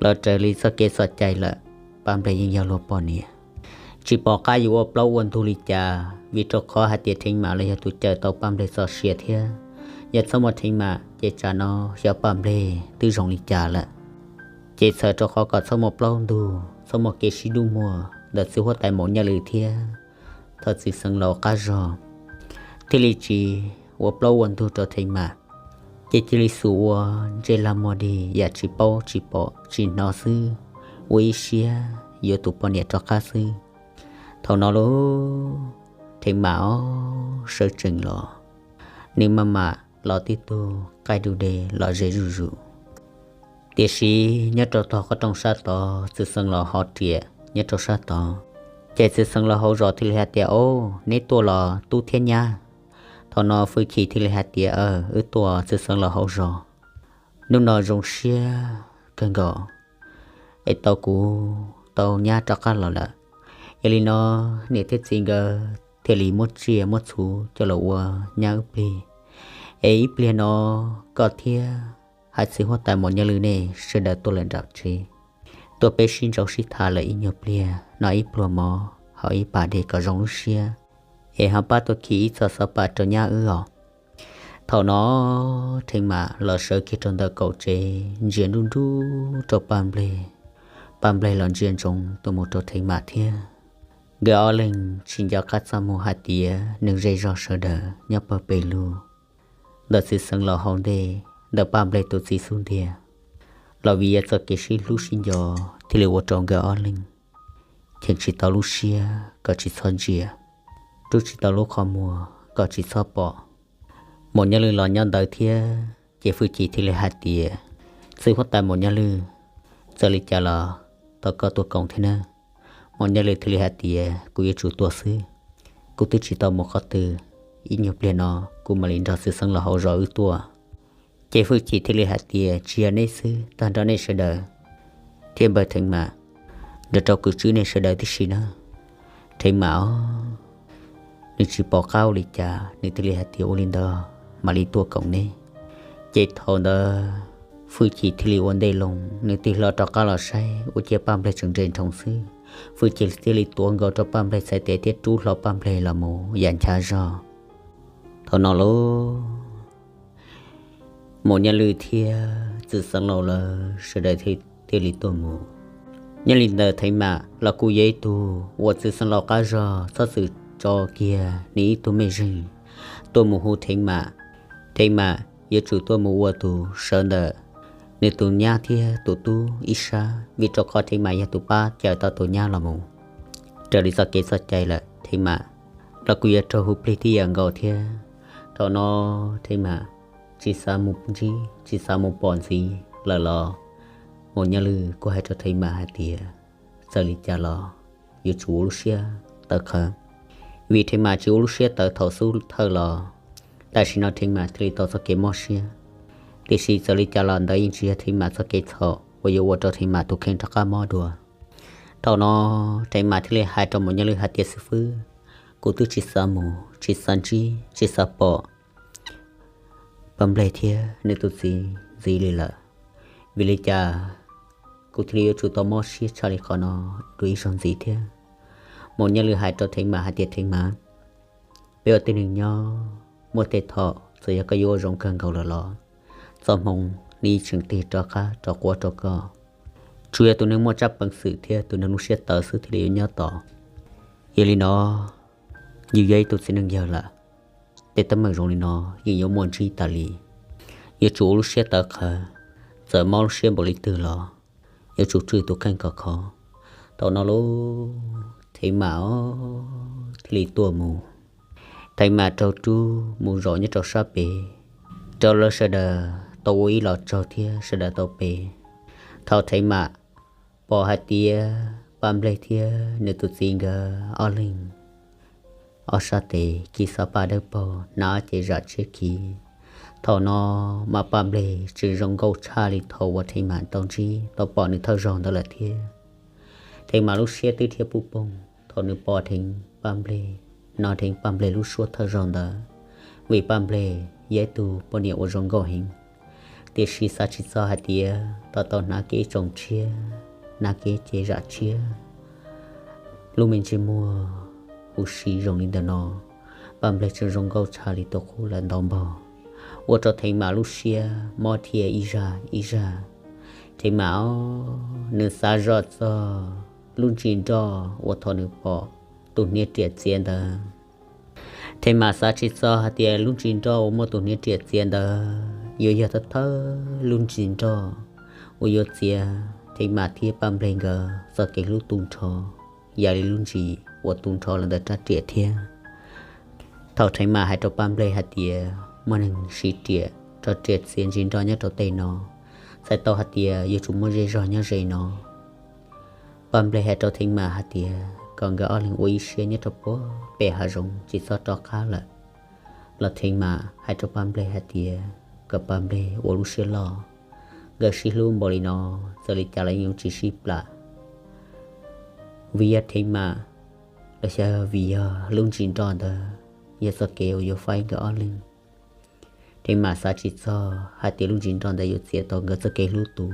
los raws li txoj kev txoj cai lawm, Paj Nplej yeej yog luag poj niam. Tsis pom qab yuav ua plaub ua ntug li cas, vim rau qhov hais tias Theev Mam los yog tus cawm tau Paj Nplej txoj sia thiab. Yog txhob muaj Theev Mam ces tsam no xyov Paj Nplej twb zoo li cas lawm. Ces txhawm rau qhov kom txhob muaj plaub ntug, txhob muaj kev sib dub muag ntawm txiv huab tais Maum Nyiaj Lwm thiab thaum txiv xeev laus qab zog, thiaj li tsis ua plaub ua ntug rau Theev Mam. Ces cia li xub ua ntsej lag muag dig yam tsis paub tsis pom tsis hnov xwb, ua ib siab yuav tus poj niam rov qab xwb. Thaum no lauj, Theev Mam os, sawv tsees los, nws maj mam los tib tug qaij du de los ze zuj zus. Tiam sis nyob rau tog qhov rooj sab tod, txiv xeev laus ho riam nyob rau sab tod. Ces txiv xeev laus hauv zos thiaj li hais tias, Au, neb tuaj los tub thiab nyab? Thaum no Fwj Chim thiaj li hais tias, Aw, wb tuaj txiv xeev laus hauv zos, hnub no zoo siab kawg nkaus es tau kuv tau nyab rov qab los lawm. Yog li no niam thiab txiv nkawd thiaj li muab tsiaj muab txhuv coj los ua nyab wb plig. Es ib pliag no koj thiab hais txiv huab tais Maum Nyiaj Lwm nej sawv daws tuaj lawm nram tsev, tuaj peb sib ntsauv sib tham lawm ib nyuag pliag, noj ib pluag mov haus ib pas dej kom zoo lub siab, es ho pab tuaj khi ib txoj xov pas rau nyab wb os. Thaum no Theev Mam los sawv kiag rau ntawm kaum tsev ntsia nruj nruj rau Paj Nplej. Paj Nplej los ntsia ntsoov tuaj mus rau Theev Mam thiab. Nkawd ob leeg tsis nco qab txaj muag hais tias neeg zej zog sawv daws nyob pawg pes lug ntawm txiv xeev laus hauv ntej, ntawm Paj Nplej tus txiv xub ntiag los vim yog txoj kev sib hlub sib nco thiaj li ua rau nkawd ob leeg cheem tsis tau lub siab kom tsis txhob ntsia, rub tsis tau lub qhov muag kom tsis txhob pom. Maum Nyiaj Lwm los nyob ntawd thiab, ces Fwj Chim thiaj li hais tias, Txiv huab tais Maum Nyiaj Lwm, txawm li cas los thov koj tuaj koom thiab nawb. Maum Nyiaj Lwm thiaj li hais tias, Kuv yuav tsum tuaj xwb, kuv twb tsis tau mus qhov twg, ib nyuag pliag no kuv mam li nrog txiv xeev laus hauv zos wb tuaj. Ces Fwj Chim thiaj li hais tias, Tsis yog neb xwb, tag nrho nej sawv daws thiab npawg Theev Mam nrog rau kwv tij nej sawv daws tib si na. Theev Mam os, nws tsis pom qab ua li cas, nws thiaj li hais tias, Ua li ntawd mam li tuaj koom neb. Ces thaum ntawd Fwj Chim thiaj li ua ntej loo, nws tig hlo rov qab los saib ua ciav Paj Nplej tseem nres nroo xwb. Fwj Chim thiaj li tuav nkaus rau Paj Nplej txhais tes thiab rub hlo Paj Nplej los mus yam nchav zog. Thaum no lauj, Maum Nyiaj Lwm thiab txiv xeev laus lawv sawv daws thiaj li tuaj mus. Nyob li ntawd Theev Mam los kuj yog ib tug uas txiv xeev laus qab zog txhob txwm tso kiag nws ib tug mej zeeg. tuaj mus hu Theev Mam. Theev Mam yuav tsum tuaj mus ua tus sawv ntawm nws tus nyab thiab tus tub ib sab, vim rau qhov Theev Mam yog tus pab cawm tau tus nyab los mus raws li txoj kev txoj cai lawm Theev Mam. Los kuj yuav raug hu plig tib yam nkaus thiab. Thaum no Theev Mam tsis xav mus ntsib, tsis xav mus pom ntxiv lawm los Maum Nyob Lwm kuj hais rau Theev Mam hais tias txawm li cas los yuav tsum ua lub siab tawv qhawv, vim Theev Mam tsis ua lub siab tawv thaum xub thawj los tam sim no Theev Mam thiaj li tau txoj kev mob siab. Tiam sis txawm li cas los ntawd yeej tsis yog Theev Mam txoj kev txhaum uas yuav ua rau Theev Mam tus kheej rov qab mob dua. Thaum no Theev Mam thiaj li hais rau Maum Nyob Lwm hais tias xib fwb, kuv twb tsis xav mus, tsis xav ntsib, tsis xav pom Paj Nplej thiab nws tus txiv ntxiv li lawm, vim li cas kuv thiaj li yuav tsum tau mob siab tshaj li qhov no dua ib zaug ntxiv thiab. Maum Nyob Lwm hais rau Theev Mam hais tias Theev Mam, peb ua tib neeg nyob muaj tej thaum txawm yog koj yuav ua zoo kawg nkaus lawm los txoj hmoo nws tseem tig rov qab rov quab rau koj. Tsuas yog tus neeg muaj tsab peev xwm thiab tus neeg lub siab tawv xwb thiaj li yuav nyob tos. Yog li no, yus yog ib tug txiv neej yawg lawm, tej teeb meem zoo li no yeej yuav muaj ntsib tas li. Yuav tsum ua lub siab tawv qhawv, txawm mob lub siab npaum li twg los yuav tsum tswj tus kheej kom khov. Thaum no lub Theev Mam thiaj li tuaj mus. Theev Mam raug rub mus zaum nyob rau sab pem, rau lawv sawv daws tau ua ib los tsaug thiab sawv daws tau pe. Thaum Theev Mam pom hais tias Paj Nplej thiab nws tus txiv nkawd ob leeg ob sab tes kis xav paj dawb paug hnav ob cev zam tshiab khiv. Thaum no mas Paj Nplej tseem zoo nkauj tshaj li thaum uas Theev Mam tau ntsib tau pom nws thawj zaug ntawd lawm thiab. Theev Mam lub siab twb dhia puj poog thaum nws pom dheev Paj Nplej, hnov dheev Paj Nplej lub suab thawj zaug ntawd, vim Paj Nplej yog ib tug poj niam uas zoo nkauj heev. Tiam sis xav tsis txog hais tias tau tau hnav kiag ib tsoom tshiab, hnav kiag cev zam tshiab, lub me ntsej muag huv si zoo li ntawm no, Paj Nplej tseem zoo nkauj tshaj li tus qub lawm ntau npaug, ua rau Theev Mam lub siab mob dhia ib zaj ib zaj. Theev Mam nws xav zoj txog lub ntsis nroj uas thaum nws pom tus hniav riam txiav ntawd. Theev Mam xav tsis txog hais tias lub ntsis nroj uas muaj tus hniav riam txiav ntawd yuav yog thawj thawj lub ntsis nroj uas yuav txiav Theev Mam thiab Paj Nplej nkawd txoj kev hlub tu nrho, yam li lub ntsis uas tu nrho los ntawm rab riam thiab. Thaum Theev Mam hais rau Paj Nplej hais tias muaj neeg siv riam rau riam txiav ntsis nroj nyob rau tej no, txhais tau hais tias yuav tsum muaj zej zog nyob ze no. Paj Nplej hais rau Theev Mam hais tias kom nkawd ob leeg ua ib siab nyob rau puag pem hav zoov tsis txhob rov qab lawm, los Theev Mam hais rau Paj Nplej hais tias kom Paj Nplej ua lub siab loj, nkawd sib hlub npaum li no, txawm li cas los yeej yuav tsis sib plam. Vim yog Theev Mam los xyov vim yog lub ntsis nroj ntawd yog txoj kev uas yuav faib nkawd ob leeg. Theev Mam xav tsis txog hais tias lub ntsis nroj ntawd yuav txiav tau nkawd txoj kev hlub tu.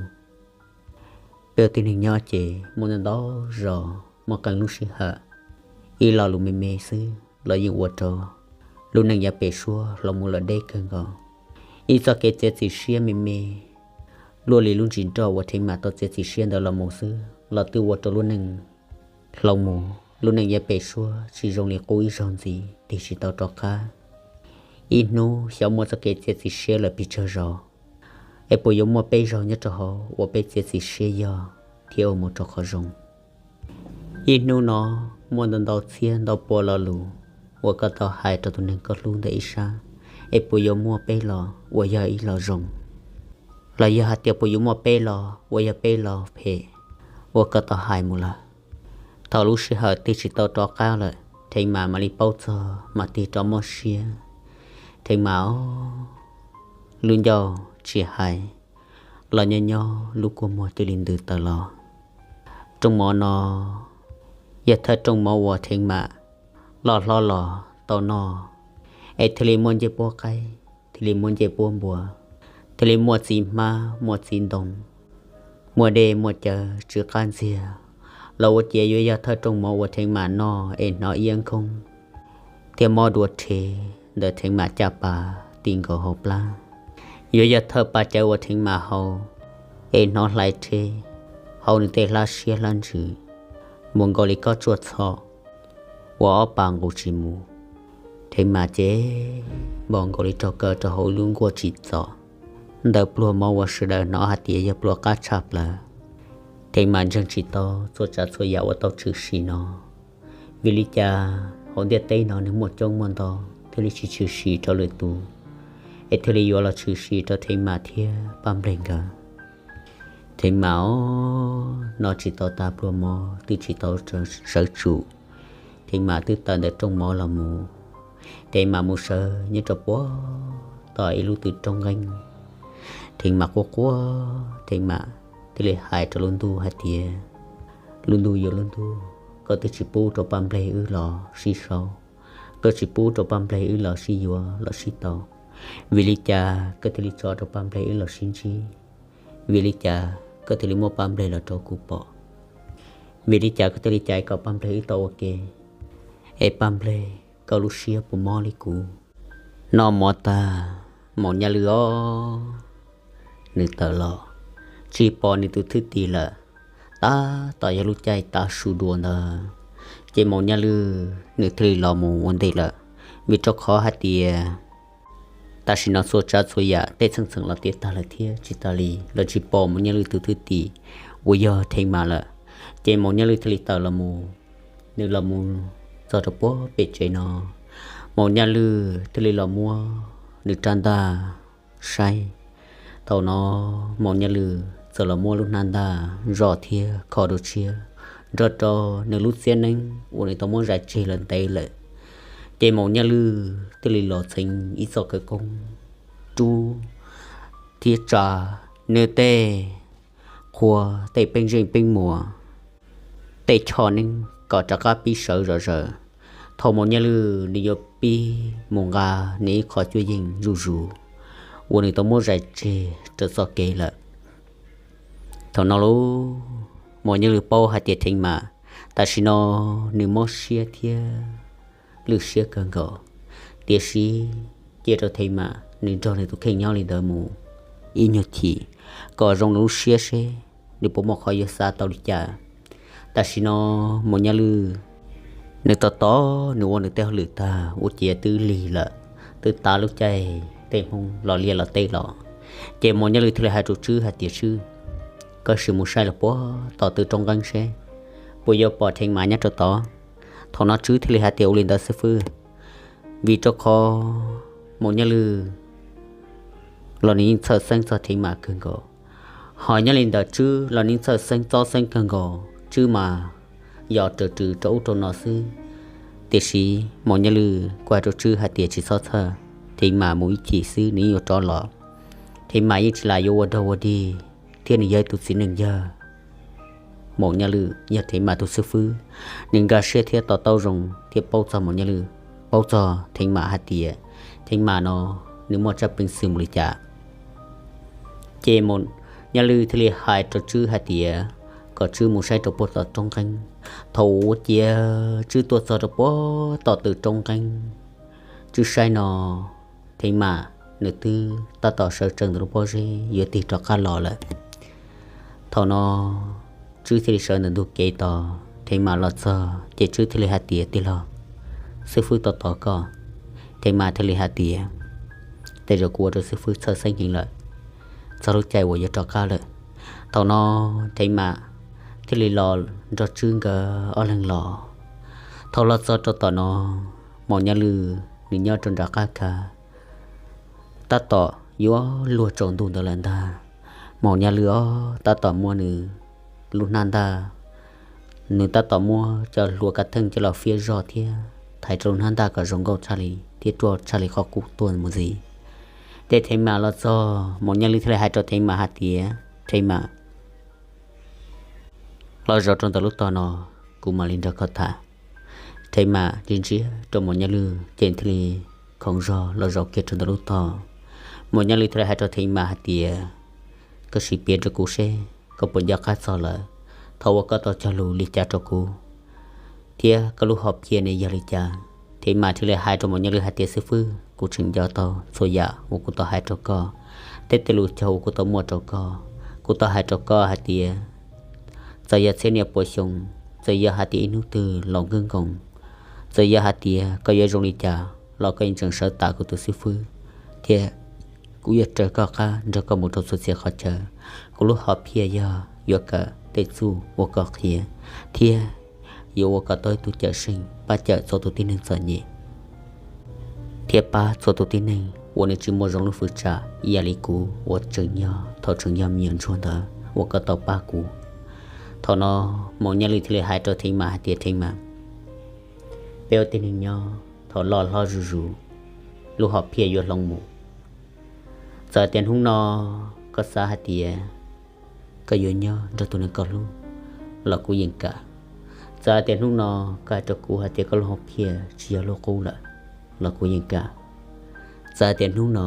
Peb ua tib neeg nyob ces muaj ntau ntau zos muaj qee lub sij hawm, ib lo lus me me xwb los yeej ua rau lub neej yav pem suab hloov mus lawm deb kawg nkaus. Ib txoj kev txiav txim siab me me, luaj li lub ntsis nroj uas Theev Mam tau txiav txim siab ntawd los mus xwb los twb ua rau lub neej hloov mus, lub neej yav pem suab tsis zoo li qub ib zaug ntxiv, tig tsis tau rov qab. Ib hnub xyov muaj txoj kev txiav txim siab lawm pes tsawg zaus, es puas yuav muaj peb zaug nyob rau hauv uas peb txiav txim siab yog thiab ua mus rau qhov zoo. Ib hnub no muaj ntau ntau txhiab ntau pua lo lus uas koj tau hais rau tus neeg koj hlub ntawm ib sab, es puas yuav muaj peb lo uas yog ib lo zoo, los yog hais tias puas yuav muaj peb lo uas yog peb lo phem uas koj tau hais mus lawm. Thaum lub sij hawm tig tsis tau rov qab lawm, Theev Mam mam li paub txog mas tig rov mob siab. Theev Mam lub ncauj tsis hais los nyob nyob lub kua muag cia li ntws tawm los. Rooj mov no yog thawj rooj mov uas Theev Mam loj hlob los tau noj, es thiaj li muaj ncej puab qaib, thiaj li muaj ncej puab npua, thiaj li muaj txiv hmab muaj txiv ntoo, muaj dej muaj cawv tsw qab ntxiag, los ua ciav yuav yog thawj rooj mov uas Theev Mam noj es hnov iab nkoob thiab mob dua rhe ntawm Theev Mam caj pas ti nkaus hauv plab. Yuav yog thawj pas cawv uas Theev Mam haus es hnov hlais rhe hauv nws tej hlab siab hlab ntsws, muaj nkaus li kob tsuaj txho uas ob pas nqus tsis mus. Theev Mam ces npaum nkaus li raug kaw rau hauv ib lub nkuaj tsim txom. Ntawm pluag mov uas sawv daws hnov hais tias yog pluag qab tshaj plaws, Theev Mam ntseeg tsis tau txhua tsav txhua yam uas tau tshwm sim no. Vim li cas hauv ntiaj teb no nws muaj coob muaj ntau thiaj li tsis tshwm sim rau lwm tus, es thiaj li yuav los tshwm sim rau Theev Mam thiab Paj Nplej nkawd? Theev Mam os, noj tsis tau tas pluag mov twb tsis tau sawv tsum. Theev Mam twb tawm ntawm rooj mov los mus, Theev Mam mus sawv nyob rau puag tom ib lub tw roob nqeeb. Theev Mam quaj quaj, Theev Mam thiaj li hais rau lub ntuj hais tias, lub ntuj yuav lub ntuj, koj twb tsis pub rau Paj Nplej wb los sib sau, koj tsis pub rau Paj Nplej wb los sib yuav los sib tau, vim li cas koj thiaj li tso rau Paj Nplej wb los sib ntsib? Vim li cas koj thiaj li muab Paj Nplej los rau kuv pom? Vim li cas koj thiaj li cais kom Paj Nplej wb tau ua ke? Es Paj Nplej, koj lub siab puas mob li kuv? Noj mov tag, Maum Nyaj Lwj os, nws tawm los, tsis pom nws tus thwj tim lawm. Tab tom yog lub caij tav su dua ntawd, ces Maum Nyaj Lwj nws thiaj li los mus ua ntej lawm, vim rau qhov hais tias tam sim no txhua tsav txhua yam tej txheej txheem los tiav tag lawm thiab tsis tas li los tsis pom Maum Nyaj Lwj tus thwj tim uas yog Theev Mam lawm. Ces Maum Nyaj Lwj thiaj li tawm los mus, nws los mus txog rau puag pem tsev no, Maum Nyaj Lwj thiaj li los muab nws rab ntaj saib. Thaum no Maum Nyaj Lwj txawm los muab lub hnab ntaj zoj thiab kho rau tshiab, nrog rau nws lub txiab neeb uas nws tau muab zais tseg los ntev lawm. Ces Maum Nyaj Lwj thiaj li los txheev ib txoj khawv koob rub thiab tsa nws tej qhua, tej peeb zeej peeb muas, tej choj neeb kom rov qab pib sawv zom zaws. Thaum Maum Nyaj Lwj nws yuav pib mus nqa nws ib qho cuab yeej zuj zus uas nws tau muab zais tseg rau txoj kev lawm, thaum no lauj, Maum Nyaj Lwj paub hais tias Theev Mam tam sim no nws mob siab thiab lwj siab kawg nkaus. Tiam sis cia rau Theev Mam nws nrog nws tus kheej nyob li ntawd mus ib nyuag chim, kom zoo nws lub siab seb nws puas muaj qhov yuav xav tau li cas. Tam sim no Maum Nyaj Lwj nws tos tos nws ua nws tej hauj lwm tag ua ciav twb lig lawm, twb tav lub caij tej Hmoob los liaj los teb los. Ces Maum Nyaj Lwj thiaj li hais rau Tswb hais tias, Tswb, koj sim mus saib los puag tom tw roob nqeeb seb puas yuav pom Theev Mam nyob rau tod. Thaum no Tswb thiaj li hais tias, Ua li ntawd xib fwb, vim rau qhov Maum Nyaj Lwj los nws yeej txhawj xeeb txog Theev Mam kawg nkaus. Ho nyob li ntawd Tswb los nws yeej txhawj xeeb txob xeeb kawg nkaus, Tswb mas yos raws rws rau ub rau no xwb. Tiam sis Maum Nyaj Lwj kuj hais rau Tswb hais tias, Tsis txhob txhawj, Theev Mam mus ib chim xwb nws yeej yuav rov los. Theev Mam yeej tsis lam yuav ua dog ua dig thiab nws yog ib tug txiv neej yawg. Maum Nyaj Lwj yog Theev Mam tus xib fwb, nws nkag siab thiab to taub zoo thiab paub txog Maum Nyaj Lwj, paub txog Theev Mam hais tias Theev Mam no nws muaj tsaj peev xwm mus li cas. Ces Maum Nyaj Lwj thiaj li hais rau Tswb hais tias kom Tswb mus saib rau puag tom roob nqeeb. Thaum ua ciav Tswb tuaj txog rau puag tom tw roob nqeeb, Tswb saib no Theev Mam nws twb tab tom sawv tsees ntawm lub pob zeb yuav tig rov qab los lawm. Thaum no Tswb thiaj li sawv ntawm ntug kev tos Theev Mam los txog ces Tswb thiaj li hais tias, Tij laug, xib fwb tos tos koj. Theev Mam thiaj li hais tias, Tej zaum kuv ua rau xib fwb txhawj xeeb heev lawm, txog lub caij uas yuav rov qab lawm. Thaum no Theev Mam thiaj li los nrog Tswb nkawd ob leeg los. Thaum los txog rau tom no, Maum Nyaj Lwj nws nyob rau nram qab khav, tab tom yuav luag tsaus ntuj ntawd lawm ntag. Maum Nyaj Lwj os tab tom muab nws lub hnab ntaj, nws tab tom muab cov hlua kav theej coj los fiab zog thiab thaiv rau lub hnab ntaj kom zoo nkauj tshaj li thiab ruaj tshaj li qhov qub tuaj mus ntxiv. Ces Theev Mam los txog, Maum Nyaj Lwj thiaj li hais rau Theev Mam hais tias, Theev Mam, los zaum rau ntawm lub tog no, kuv mam li nrog koj tham. Theev Mam ntsia ntsia rau Maum Nyaj Lwj ces thiaj li khoov zog los zaum kiag rau ntawm lub tog. Maum Nyaj Lwj thiaj li hais rau Theev Mam hais tias, Koj sim piav rau kuv seb koj puas nco qab txog lawm, thaum uas koj tau cog lus li cas rau kuv, thiab koj lub hom phiaj ne yog li cas? Theev Mam thiaj li hais rau Maum Nyaj Lwj hais tias, Xib fwb, kuv tseem nco tau txhua yam uas kuv tau hais rau koj, tej tej lus cog uas kuv tau muaj rau koj. Kuv tau hais rau koj hais tias, txawm yog txhiab niaj puas xyoo, txawm yog hais tias ib hnub twg los nkoog nkoos, txawm yog hais tias koj yuav zoo li cas, los koj yeej tseem sawv tas kuv tus xib fwb, thiab kuv yuav raws koj qab nrog koj mus rau txhua txhia qhov chaw. Kuv lub hom phiaj yog yuav kawm tej txuj uas koj qhia, thiab yuav ua kom tau ib tug cawm seej pab cawm txhua tus tib neeg txom nyem, thiab pab txhua tus tib neeg uas nws tsis muaj zoo lub hwv tsam ib yam li kuv uas tseem yog, thaum tseem yog me nyuam ntsuag ntawd uas koj tau pab kuv. Thaum no Maum Nyaj Lwj thiaj li hais rau Theev Mas hais tias, Theev Mas, peb ua tib neeg nyob thaum loj hlob zuj zus, lub hom phiaj yuav hloov mus. Txawm tias hnub no koj xav hais tias koj yuav nyob nrog tus neeg koj hlub los kuv yeej kam. Txawm tias hnub no koj hais rau kuv hais tias koj lub hom phiaj tsis yog lub qub lawm los kuv yeej kam. Txawm tias hnub no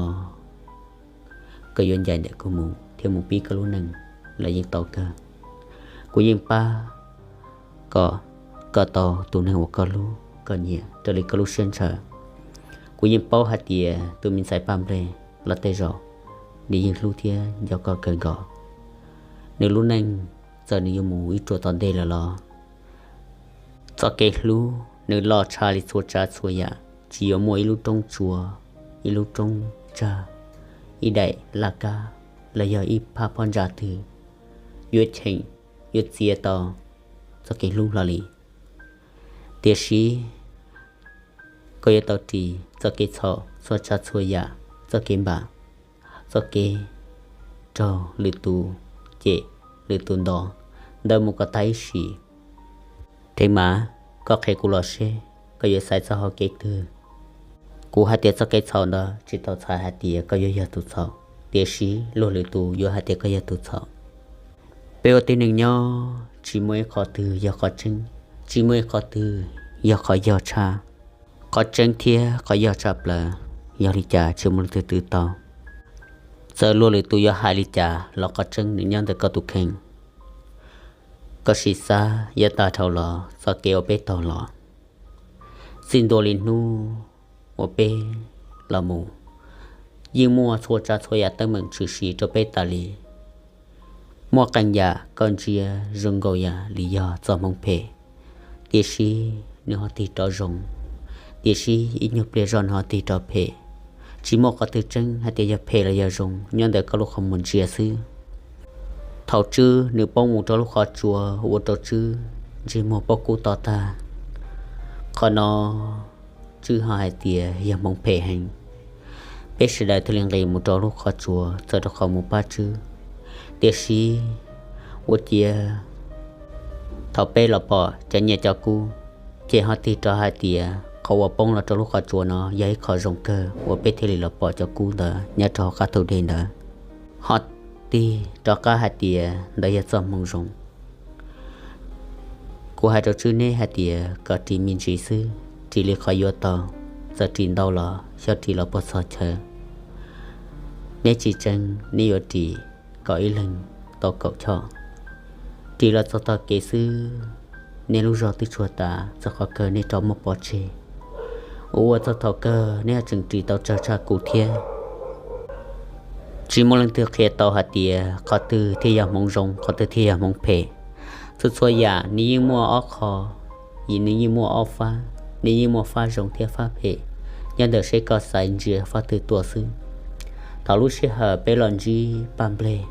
koj yuav ncaim ntawm kuv mus thiab mus pib koj lub neej los yeej tau kawg. Kuv yeej pab kom koj tau tus neeg uas koj hlub koj nyiam raws li koj lub siab ntshaw. Kuv yeej paub hais tias tus me ntxhais Paj Nplej los tej zaum nws yeej hlub thiab nco koj kawg nkaus. Nws lub neej txawm nws yuav mus ib ruam tom ntej lawm los txoj kev hlub nws loj tshaj li txhua tsav txhua yam, tsis yuav muaj ib lub roob tsua, ib lub roob tsag, ib daim laj kab, los yog ib phab phab ntsa twg yuav cheem, yuav txiav tau txoj kev hlub hlo li. Tiam sis koj yuav tau ris txoj kev txhaum txhua tsav txhua yam, txoj kev npam, txoj kev raug lwm tus cem, lwm tus nto ntawd mus kom tag ib sim. Theev Mas, koj qhia kuv los seb koj yuav xaiv txoj hau kev twg. Kuv hais tias txoj kev txhaum ntawd tsis tau txhais hais tias koj yuav yog tus txhaum, tiam sis luag lwm tus yuav hais tias koj yog tus txhaum. Peb ua tib neeg nyob tsis muaj ib qho twg yog qhov tseeb, tsis muaj ib qho twg yog qhov yog tshaj. Qhov tseeb thiab qhov yog tshaj plaws, yog li cas tsis muaj leej twg twv tau. Txawm luag lwm tus yuav hais li cas los qhov tseeb nws nyob ntawm koj tus kheej. Koj sim xav yav tag dhau los txoj kev uas peb taug los, txij ntua li hnub uas peb los mus, yeej muaj txhua tsav txhua yam teeb meem tshwm sim rau peb tas li. Muaj qee yam koj ntsia zoo nkaus yam li yog txoj hmoov phem, tiam sis nws ho tig rov zoo, tiam sis ib nyuag pliag zog nws ho tig rov phem. Tsis muaj qhov twg tseeb hais tias yog phem los yog zoo, nyob ntawm koj lub qhov muag ntsia xwb. Thaum Tswb nws poob mus rau lub qhov tsua ua rau Tswb ntsej muag poob kub to tag, qhov no Tswb ho hais tias yog hmoov phem heev. Peb sawv daws thiaj li nqis mus rau lub qhov tsua txawm rau qhov mus pab Tswb. Tiam sis ua ciav thaum peb los pom cov nyiaj cov kub, ces ho tig rov hais tias qhov uas poob los rau lub qhov tsua no yog ib qho zoo kawg uas peb thiaj li los pom cov kub ntawd nyob rau hauv qab thau dej ntawd. Ho tig rov qab hais tias ntawd yog txoj hmoov zoo. Kuv hais rau Tswb neb hais tias kom ris me ntsis xwb, ris li qhov yuav tau, txawm ris ntau los xyov ris los puas txog chaw. Neb tsis tseev, neb yuav ris kom ib leeg tau kaum choj. Ris los txog tog kev xwb, neb lub zog twb tshuav tas, txog qhov kawg neb rov muab pov tseg. Ua ua txog thaum kawg neb ho tseem ris tau tsawg tshaj kuv thiab. Tsis muaj leej twg qhia tau hais tias qhov twg thiaj yog hmoov zoo, qhov twg thiaj yog hmoov phem. Txhua txhua yam nws yeej muaj ob qho, nws yeej muaj ob fab, nws yeej muaj fab zoo thiab fab phem, nyob ntawm seb koj xaiv ntsia fab twg tuaj xwb. Thaum lub sij hawm peb los ntsib Paj Nplej,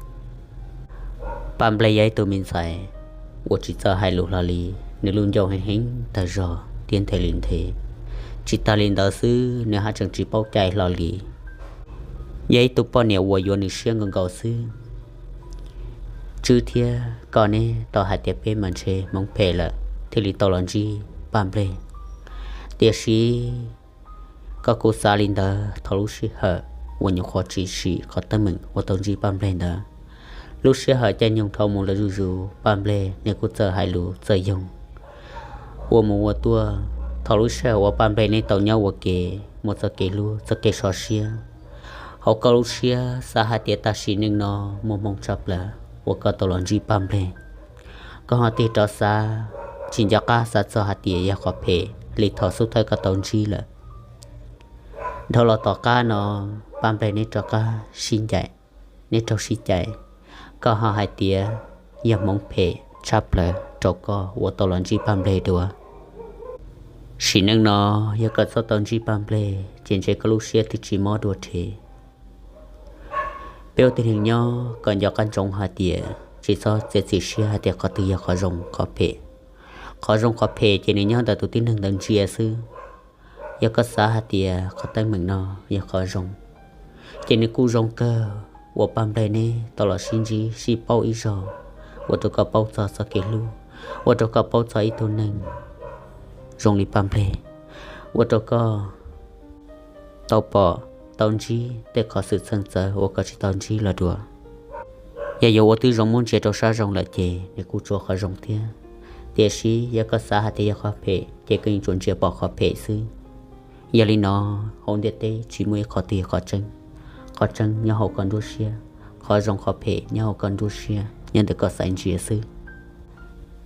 Paj Nplej yog ib tug me ntxhais uas tsis txawj hais lus hlo li, nws lub ncauj heev heev tag zog thiab nthe li nthe. Tsis tas li ntawd xwb, nws haj tseem tsis paub cai hlo li. Yog ib tug poj niam uas yuav nws siab nkaus nkaus xwb. Tswb thiab koj neb tau hais tias peb mas ntshe hmoov phem lawm thiaj li tau los ntsib Paj Nplej. Tiam sis koj kuj xav li ntawd thaum lub sij hawm uas nyuam qhuav tshwm sim qhov teeb meem uas tau ntsib Paj Nplej ntawd. Lub sij hawm caij nyoog dhau mus lawm zuj zus, Paj Nplej nws kuj txawj hais lus txawj yoog ua mus ua tuaj. Thaum lub sij hawm uas Paj Nplej neb tau nyob ua ke muaj txoj kev hlub txoj kev sov siab, hauv koj lub siab xav hais tias tam sim neej no muaj hmoo tshaj plaws uas koj tau los ntsib Paj Nplej. Koj ho tig rov xav, tsis nco qab xav txog hais tias yog qhov phem li thaum xub thawj koj tau ntsib lawm. Dhau los tom qab no, Paj Nplej neb rov qab sib ncaim, neb raug sib cais, koj ho hais tias yog hmoov phem tshaj plaws rau koj uas tau los ntsib Paj Nplej dua. Sim neej no yog koj txhob tau ntsib Paj Nplej ces ntshe koj lub siab twb tsis mob dua rhe. Peb ua tib neeg nyob kom nco qab ntsoov hais tias tsis txhob txiav txim siab hais tias qhov twg yog qhov zoo qhov phem. Qhov zoo qhov phem ces nws nyob ntawm tus tib neeg ntawd ntsia xwb. Yog koj xav hais tias qhov teeb meem no yog qhov zoo, ces nws kuj zoo kawg uas Paj Nplej neb tau los sib ntsib sib paub ib zaug, ua rau koj paub txog txoj kev hlub, ua rau koj paub txog ib tug neeg zoo li Paj Nplej, ua rau koj tau pom tau ntsib tej qhov xwm txheej txawv uas koj tsis tau ntsib los dua. Yog yuav ua tib zoo muab ntsia rau sab zoo lawm ces nws kuj tsuas qhov zoo thiab. Tiam sis yog koj xav hais tias yog qhov phem ces koj yeej tsuas ntsia pom qhov phem xwb. Yog li no, hauv ntiaj teb tsis muaj ib qhov twg yog qhov tseeb. Qhov tseeb nyob hauv koj nruab siab, qhov zoo qhov phem nyob hauv koj nruab siab, nyob ntawm koj xaiv ntsia xwb.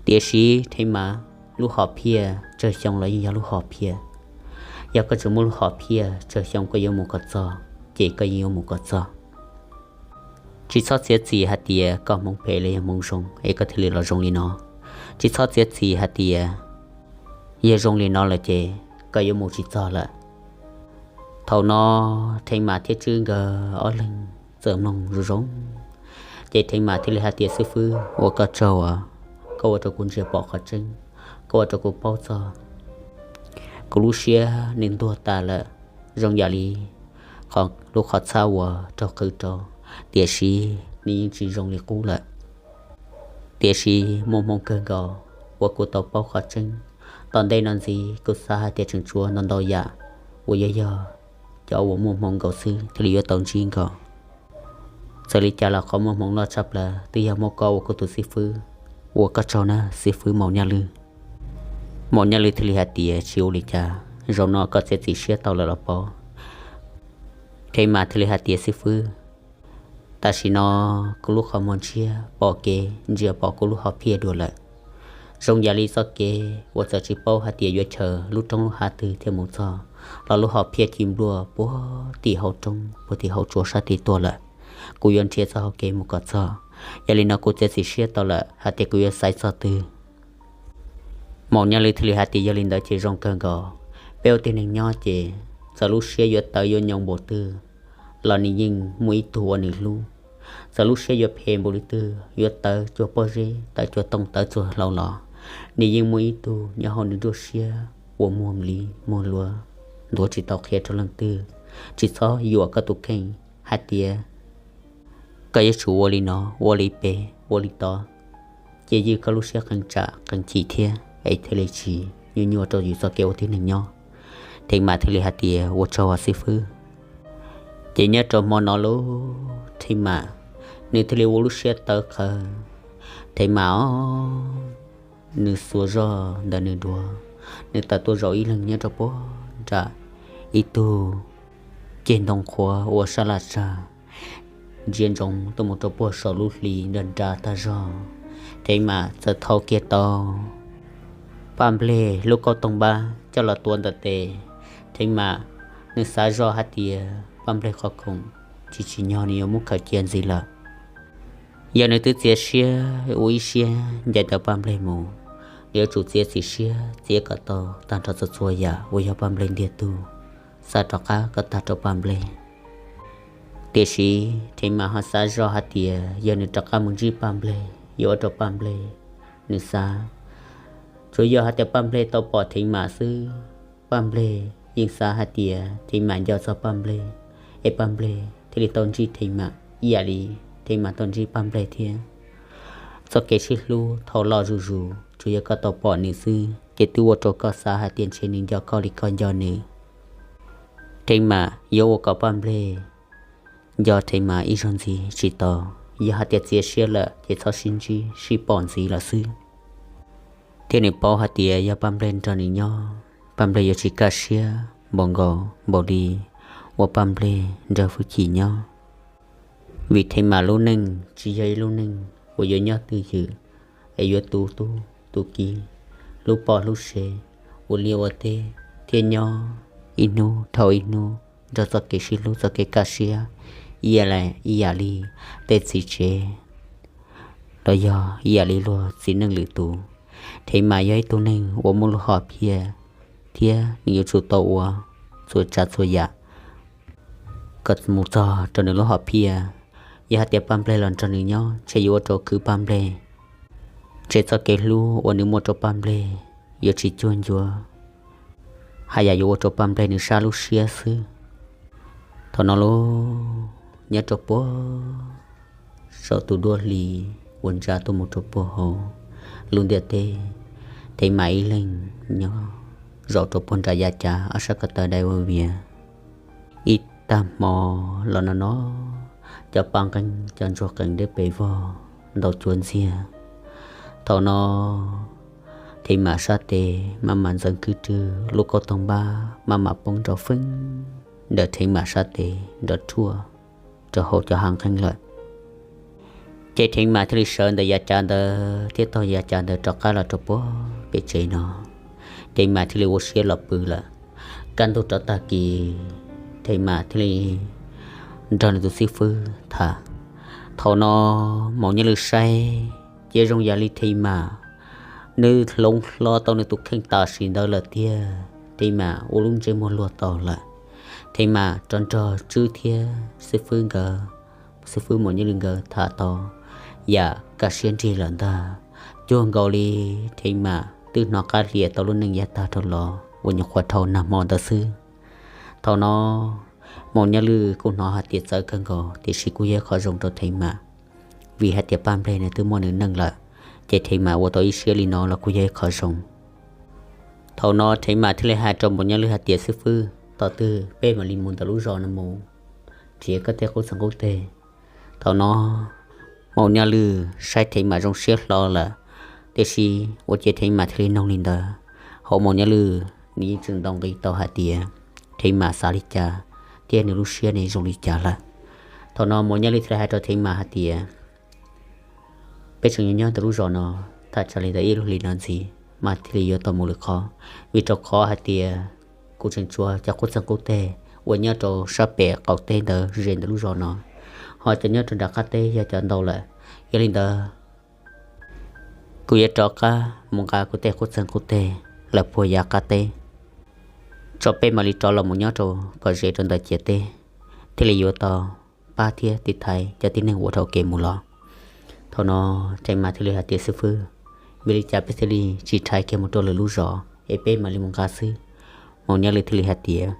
Tiam sis Theev Mas, lub hom phiaj tsawg xyoo los yeej yog lub hom phiaj. Yog koj tseem muaj lub hom phiaj tsawg xyoo koj yuav mus kom txog, ces koj yeej yuav mus kom txog. Tsis txhob txiav txim hais tias koj hmoov phem los yog hmoov zoo es koj thiaj li los zoo li no. Tsis txhob txiav txim hais tias yog zoo li no lawm ces koj yuav mus tsis txog lawm. Thaum no Theev Mas thiab Tswb nkawd ob leeg txawm mloog zoo zoo, ces Theev Mas thiaj li hais tias, Xib fwb, ua koj tsaug os, koj ua rau kuv ntsia pom qhov tseeb, koj ua rau kuv paub txog kuv lub siab nws ntuag tas lawm, zoo yam li qhov lub qhov txhab uas raug qhwv rau, tiam sis nws yeej tsis zoo li qub lawm. Tiam sis muaj hmoo kawg nkaus uas kuv tau paub qhov tseeb. Tom ntej no ntxiv kuv xav hais tias tseem tshuav ntau ntau yam uas yuav yog cov uas muaj hmoo nkaus xwb thiaj li yuav tau ntsib nkaus. Txawm li cas los qhov muaj hmoo loj tshaj plaws twb yog muaj koj ua kuv tus xib fwb. Ua koj tsaug na xib fwb Maum Nyaj Lwj. Maum Nyaj Lwj thiaj li hais tias, Tsis ua li cas, zaum no koj txiav txim siab tau lawm los pob? Theev Mas thiaj li hais tias, Xib fwb, tam sim no kuv lub qhov muag ntshiab pom kev ntsia pom kuv lub hom phiaj dua lawm. Zoo yam li txoj kev uas txawm tsis paub hais tias yuav chaws lub roob lub hav twg thiaj mus txog, los lub hom phiaj ci npluaj puag tim hauv roob puag tim hauv tsua sab tid tuaj lawm. Kuv yuav nrhiav txoj hau kev mus kom txog. Yog li no kuv txiav txim siab tau lawm hais tias kuv yuav xaiv txoj twg. Maum Nyaj Lwj thiaj li hais tias, Yog li ntawd ces zoo kawg nkaus. Peb ua tib neeg nyob ces txawm lub siab yuav tawv yuav nyoo npaum twg los nws yeej muaj ib tug uas nws hlub. Txawm lub siab yuav phem npaum li twg, yuav tawv cuag pob zeb, tawv cuag tooj, tawv cuag hlau los, nws yeej muaj ib tug nyob hauv nws nruab siab uas muag li muag luav, ntuav tsis tau qhia rau leej twg. Tsis txhob yuam koj tus kheej hais tias koj yuav tsum ua li no, ua li pem, ua li tod, ces ywj koj lub siab qee tsam qee chim thiab es thiaj li tsis nyuaj nyuaj rau yus txoj kev ua tib neeg nyob. Theev Mas thiaj li hais tias, Ua tsaug os xib fwb. Ces nyob rau hmo no lauj, Theev Mas nws thiaj li ua lub siab tawv qhawv. Theev Mas os, nws xuas zog ntawm nws duav, nws tawm tuaj zaum ib leeg nyob rau puag nram ib tug ceg ntoo qhuav ua sab laj tsag, ntsia ntsoov tuaj mus rau puag saum lub hli nra nra tag zog. Theev Mas txawm thau kiag tau Paj Nplej lub kauj toog npab coj los tuav ntawm tes. Theev Mas nws xav zoj hais tias Paj Nplej qhov khoom tsis tsim nyog nws yuav muab khaws cia ntxiv lawm. Yog nws twb txiav siab ua ib siab ncaim ntawm Paj Nplej mus, nws yuav tsum txiav txim siab txiav kom tau tag nrho txhua txhua yam uas yog Paj Nplej ntiag tug, xa rov qab kom tag rau Paj Nplej. Tiam sis Theev Mas ho xav zoj hais tias yog nws rov qab mus ntsib Paj Nplej yuav ua rau Paj Nplej nws xav. Tsuas yog hais tias Paj Nplej tau pom Theev Mas xwb, Paj Nplej yeej xav hais tias Theev Mas nco txog Paj Nplej, es Paj Nplej thiaj li tau ntsib Theev Mas ib yam li Theev Mas tau ntsib Paj Nplej thiab. Txoj kev sib hlub thaum loj zuj zus, tsuas yog koj tau pom nws xwb ces twb ua rau koj xav hais tias ntshe nws nco koj li koj nco nws. Theev Mas yuav ua kom Paj Nplej nco Theev Mas ib zaug ntxiv tsis tau. Yog hais tias txiav siab lawm ces txhob sib ntsib sib pom ntxiv lawm xwb. Thiab nws paub hais tias yog Paj Nplej nrog nws nyob, Paj Nplej yuav tsis kaj siab npaum nkaus npaum li uas Paj Nplej nrog Hwj Chim nyob. Vim Theev Mas lub neej tsis yog ib lub neej uas yuav nyob twj ywm, es yuav tu tub tu kiv, hlub poj hlub sev, ua liaj ua teb, thiab nyob ib hnub dhau ib hnub nrog txoj kev sib hlub txoj kev kaj siab ib yam li, ib yam li tej txiv tsev los yog ib yam li luag txiv neej lwm tus. Theev Mas yog ib tug neeg uas muaj lub hom phiaj thiab nws yuav tsum tau ua txhua tsav txhua yam kom mus txog rau nws lub hom phiaj. Yog hais tias paj nplej los nrog nws nyob ntshe yuav ua rau khwv paj nplej, ntshe txoj kev hlub uas nws muaj rau paj nplej yuav tsis cuag ncuav, haj yam yuav ua rau paj nplej nws sab lub siab xwb. Thaum no los nyob rau puag saum tus duab hli uas ntsa tuaj mus rau puag hauv lub ntiaj teb, Thev Mam ib leeg nyob zaum rau puag nram yav cav ob sab ko taw dai ua viav. Ib tag hmo los no no, cov paj nqeeb cov ntsuag qees deb pes vog ntau cuav ntxiag. Thaum no Thev Mam sab tes maj mam ntxeev kwj rwg, lub kauj toog npab maj mam poob nrov feeb ntawm Thev Mam sab tes nrov ruaj rau hauv cov hav nqeeb lawm. Ces Thev Mam thiaj li sawv ntawm yav cav ntawd thiab taug yav cav ntawd rov qab los rau puag pem tsev no. Thev Mam thiaj li ua siab los pw lawm. Kaj ntug rov tag kis, Thev Mam thiaj li nrog nws tus xib fwb tham. Thaum no Maum Nyaj Lwj saib ces zoo yam li Thev Mam nws hloov hlo tau nws tus kheej tam sim ntawd lawm tiag. Thev Mam ua lub ntsej muag luag tau lawm. Thev Mam rov nrog Tswb thiab xib fwb nkawd, xib fwb Maum Nyaj Lwj nkawd tham tau yam kaj siab nrig lawm ntag. Cuag nkaus li Thev Mam twb hnov qab hlias tau lub neej yav tag dhau los uas nyuam qhuav dhau nag hmo ntawd xwb. Thaum no Maum Nyaj Lwj kuj hnov hais tias txawv kawg nkaus tiam sis kuj yog qhov zoo rau Thev Mam, vim hais tias paj nplej nws twb muaj nws neej lawm, ces Thev Mam ua tau ib siab li no los kuj yog ib qhov zoo. Thaum no Thev Mam thiaj li hais rau Maum Nyaj Lwj hais tias, xib fwb, thaum twg peb mam li mus ntawm lub zos no mus nrhiav koj tej qub txeeg qub teg. Thaum no Maum Nyaj Lwj saib Thev Mam zoo siab hlo lawm, tiam sis ua cas Thev Mam thiaj li noog li ntawd? Hauv Maum Nyaj Lwj nws yeej tseem ntaus nqi tau hais tias Thev Mam xav li cas thiab nws lub siab ne zoo li cas lawm. Thaum no Maum Nyaj Lwj thiaj li hais rau Thev Mam hais tias, peb tseem nyob nyob ntawm lub zos no, thaj tsam li ntawm ib lub hlis no ntxiv mas thiaj li yuav tau mus lwm qhov, vim rau qhov hais tias kuv tseem tshuav cov qub txeeg qub teg uas nyob rau sab pem qaum teb ntawd ze ntawm lub zos no, ho cov nyob rau nram qab teb yog cov ntau lawm. Yog li ntawd kuv yuav rov qab mus nqa kuv tej qub txeeg qub teg lawm puag yav qab teb tso, peb mam li rov los mus nyob rau kom ze rau ntawm ciam teb, thiaj li yuav tau pab thiab tiv thaiv cov tib neeg uas dhau kev mus los. Thaum no Thev Mam thiaj li hais tias, xib fwb, vim li cas peb thiaj li tsis rhais kiag mus rau lwm lub zos es peb mam li mus nqa xwb? Maum Nyaj Lwj thiaj li hais tias,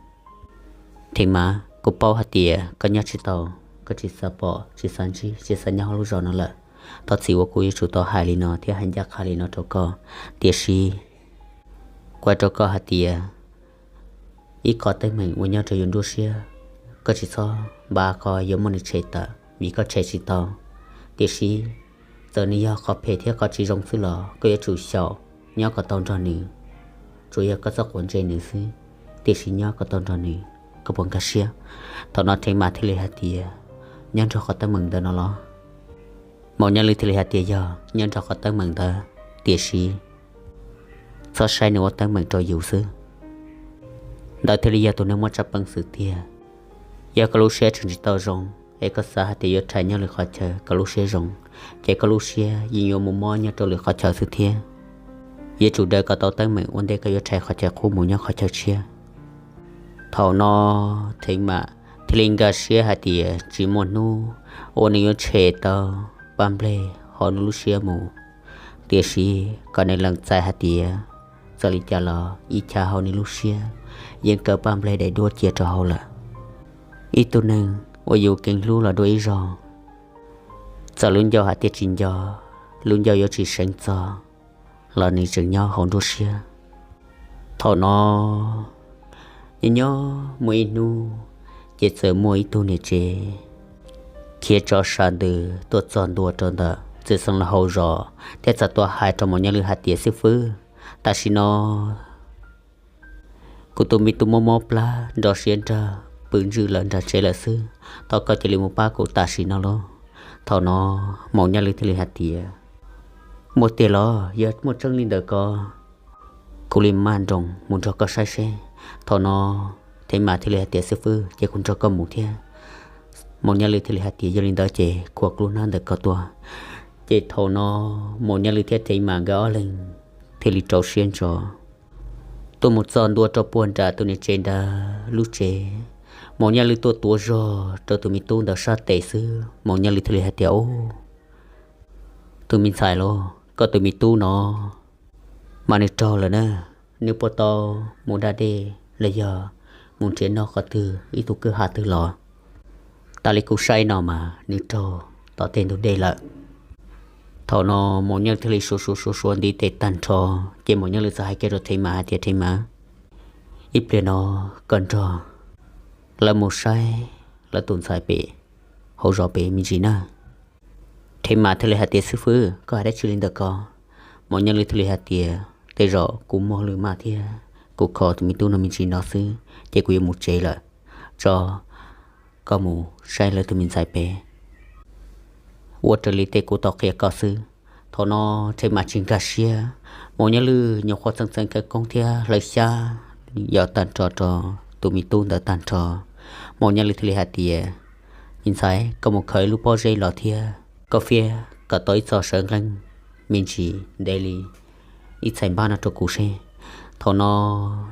Thev Mam, kuv paub hais tias koj nyob tsis tau, koj tsis xav pom, tsis xav ntsib, tsis xav nyob hauv lub zos no lawm. Thov txim uas kuv yuav tsum tau hais li no thiab hais ncaj qha li no rau koj, tiam sis kuv hais rau koj hais tias ib qho teeb meem uas nyob rau yus nruab siab, koj tsis txhob npaj koj yuav muab nws tshem tawm vim koj tshem tsis tau. Tiam sis txawm nws yog qhov phem thiab qhov tsis zoo xwb los koj yuav tsum xyaum nyob kom tau nrog nws. Tsuas yog koj txhob quav ntsej nws xwb, tiam sis nyob kom tau nrog nws, koj puas nkag siab? Thaum no Thev Mam thiaj li hais tias, nyob nrog qhov teeb meem ntawd no los? Maum Nyaj Lwj thiaj li hais tias, yog nyob nrog qhov teeb meem ntawd, tiam sis txhob saib nws ua teeb meem rau yus xwb. Ntawd thiaj li yog tus neeg muaj tsab peev xwm tiag. Yog koj lub siab tseem tsis tau zoo es koj xav hais tias yuav rhais nyob lwm qhov chaw kom lub siab zoo, ces koj lub siab yeej yuav mus mob nyob rau lwm qhov chaw xwb thiab. Yuav tsum daws kom tau teeb meem ua ntej koj yuav rhais qhov chaw qub mus nyob qhov chaw tshiab. Thaum no Thev Mam thiaj li nkag siab hais tias tsis muaj hnub uas nws yuav tshem tau paj nplej hauv nws lub siab mus, tiam sis kom nws lees txais hais tias txawm li cas los ib chav hauv nws lub siab yeej kaw paj nplej daim duab cia rau hauv lawm. Ib tug neeg uas yus keev hlub los dua ib zaug, txawm lub ncauj hais tias tsis nco, lub ncauj yuav tsis seev txog los nws tseem nyob hauv nruab siab. Thaum no nyob nyob muaj ib hnub, ces txawm muaj ib tug niam tsev khiav tsov sa ntws tuaj txog ntua rau ntawm txwj xeev laus hauv zos thiab txawm tuaj hais rau Maum Nyaj Lwj hais tias, xib fwb, tam sim no kuv tus me tub mob mob plab nrog siab nrag pw ntswj lawm nram tsev lawm xwb, thov koj cia li mus pab kuv tam sim no lauj. Thaum no Maum Nyaj Lwj thiaj li hais tias, muaj tiag los? Yog muaj tseeb li ntawd ko kuv li maj nroos mus nrog koj saib seb. Thaum no Thev Mam thiaj li hais tias, xib fwb, ces kuv nrog koj mus thiab. Maum Nyaj Lwj thiaj li hais tias, yog li ntawd ces khuam kuv lub hnab ntawm ko tuaj. Ces thaum no Maum Nyaj Lwj thiab Thev Mam nkawd ob leeg thiaj li rau siab ntso tuaj mus txog ntua rau puag nram tus niam tsev ntawd lub tsev. Maum Nyaj Lwj tuaj tuav zog rau tus me tub ntawd sab tes xwb, Maum Nyaj Lwj thiaj li hais tias, Ub, tus me ntxhais lauj, koj tus me tub no mas nws raug lawm na, nws puas tau mus da dej los yog mus nrhiav noj qhov twg ib tug kwj ha twg los? Tas li kuv saib no mas nws raug tom tej ntug dej lawm. Thaum no Maum Nyaj Lwj thiaj li suav suav suav suav ntiv tes tag nrho, ces Maum Nyaj Lwj txawm hais kiag rau Thev Mas hais tias, Thev Mas, ib pliag no koj nrog lawv mus saib lawv tus ntxhais pem hauv zos pem me ntsis na. Thev Mas thiaj li hais tias, Xib fwb, koj hais dab tsi li ntawm ko? Maum Nyaj Lwj thiaj li hais tias, Tej zaum kuv muaj lwm maj thiab kuv kho tus me tub no me ntsis no xwb ces kuv yuav mus tsev lawm, tso koj mus saib lawv tus me ntxhais pem ua raws li tej kuv tau qhia koj xwb. Thaum no Thev Mas tsis nkag siab, Maum Nyaj Lwj nyuam qhuav txeev txeev khawv koob thiab hlawv xyab yos tag nrho rau tus me tub ntawd tag nrho. Maum Nyaj Lwj thiaj li hais tias, Me ntxhais, koj mus khaws ib lub pob zeb los thiab koj fiab kom tau ib txoj sawv nqeeb me ntsis ntev li ib txhais npab no rau kuv seb. Thaum no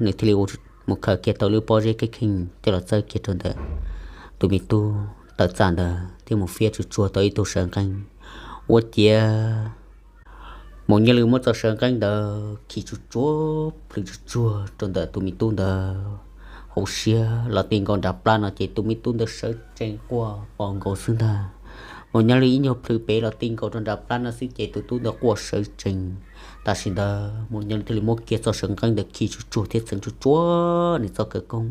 nws thiaj li mus khaws kiag tau lub pob zeb kheej kheej coj los txawb kiag rau ntawm tus me tub tawm txaj ntawd thiab mus fiab tsuj tsuag tau ib tug sawv nqeeb. Ua ciav Maum Nyaj Lwj muab txoj sawv nqeeb ntawd khi tsuj tsuag plhws tsuj tsuag rau ntawm tus me tub ntawd hauv siab los ti nkaus nram plab no ces tus me tub ntawd sawv tsees quaj pos nkaus xwb ntag. Maum Nyaj Lwj ib nyuag plhws pem los ti nkaus rau nram plab no xwb ces tus tub ntawd quaj sawv tsees. Tam sim ntawd Maum Nyaj Lwj thiaj li muab kiag txoj sawv nqeeb ntawd khi tsuj tsuag thiab txeev tsuj tsuag nws txoj khawv koob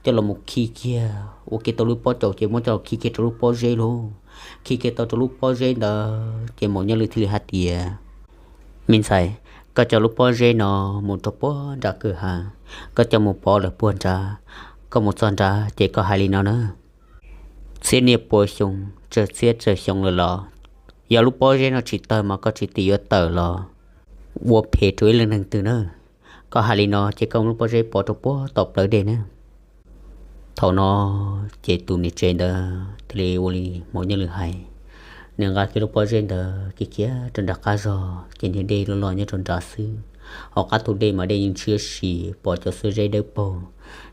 coj los mus khi kiag ua kiag tau lub pob caus ces muab coj los khi kiag rau lub pob zeb lauj. Khi kiag tau rau lub pob zeb ntawd ces Maum Nyaj Lwj thiaj li hais tias, Me ntxhais, koj coj lub pob zeb no mus rau puag nram kwj ha, koj coj mus pov lawm puag nrad. Koj mus txog nrad ces koj hais li no na, Txhiab niaj pua xyoo, tsawg txhiab tsawg xyoo lawm los yog lub pob zeb no tsis tawg mas koj tsis tim yuav tawm los ua phem rau ib leej neeg twg na. Koj hais li no ces koj muab lub pob zeb pov rau puag tom plawv dej na. Thaum no ces tus niam tsev ntawd thiaj li ua li Maum Nyaj Lwj hais. Nws nqa kiag lub pob zeb ntawd khiav khiav rau nram qab zos ces niag dej loj loj nyob rau nrad xwb. Hauv qab tus dej mas dej yeej ntshiab si pom cov xub zeb dawb paug.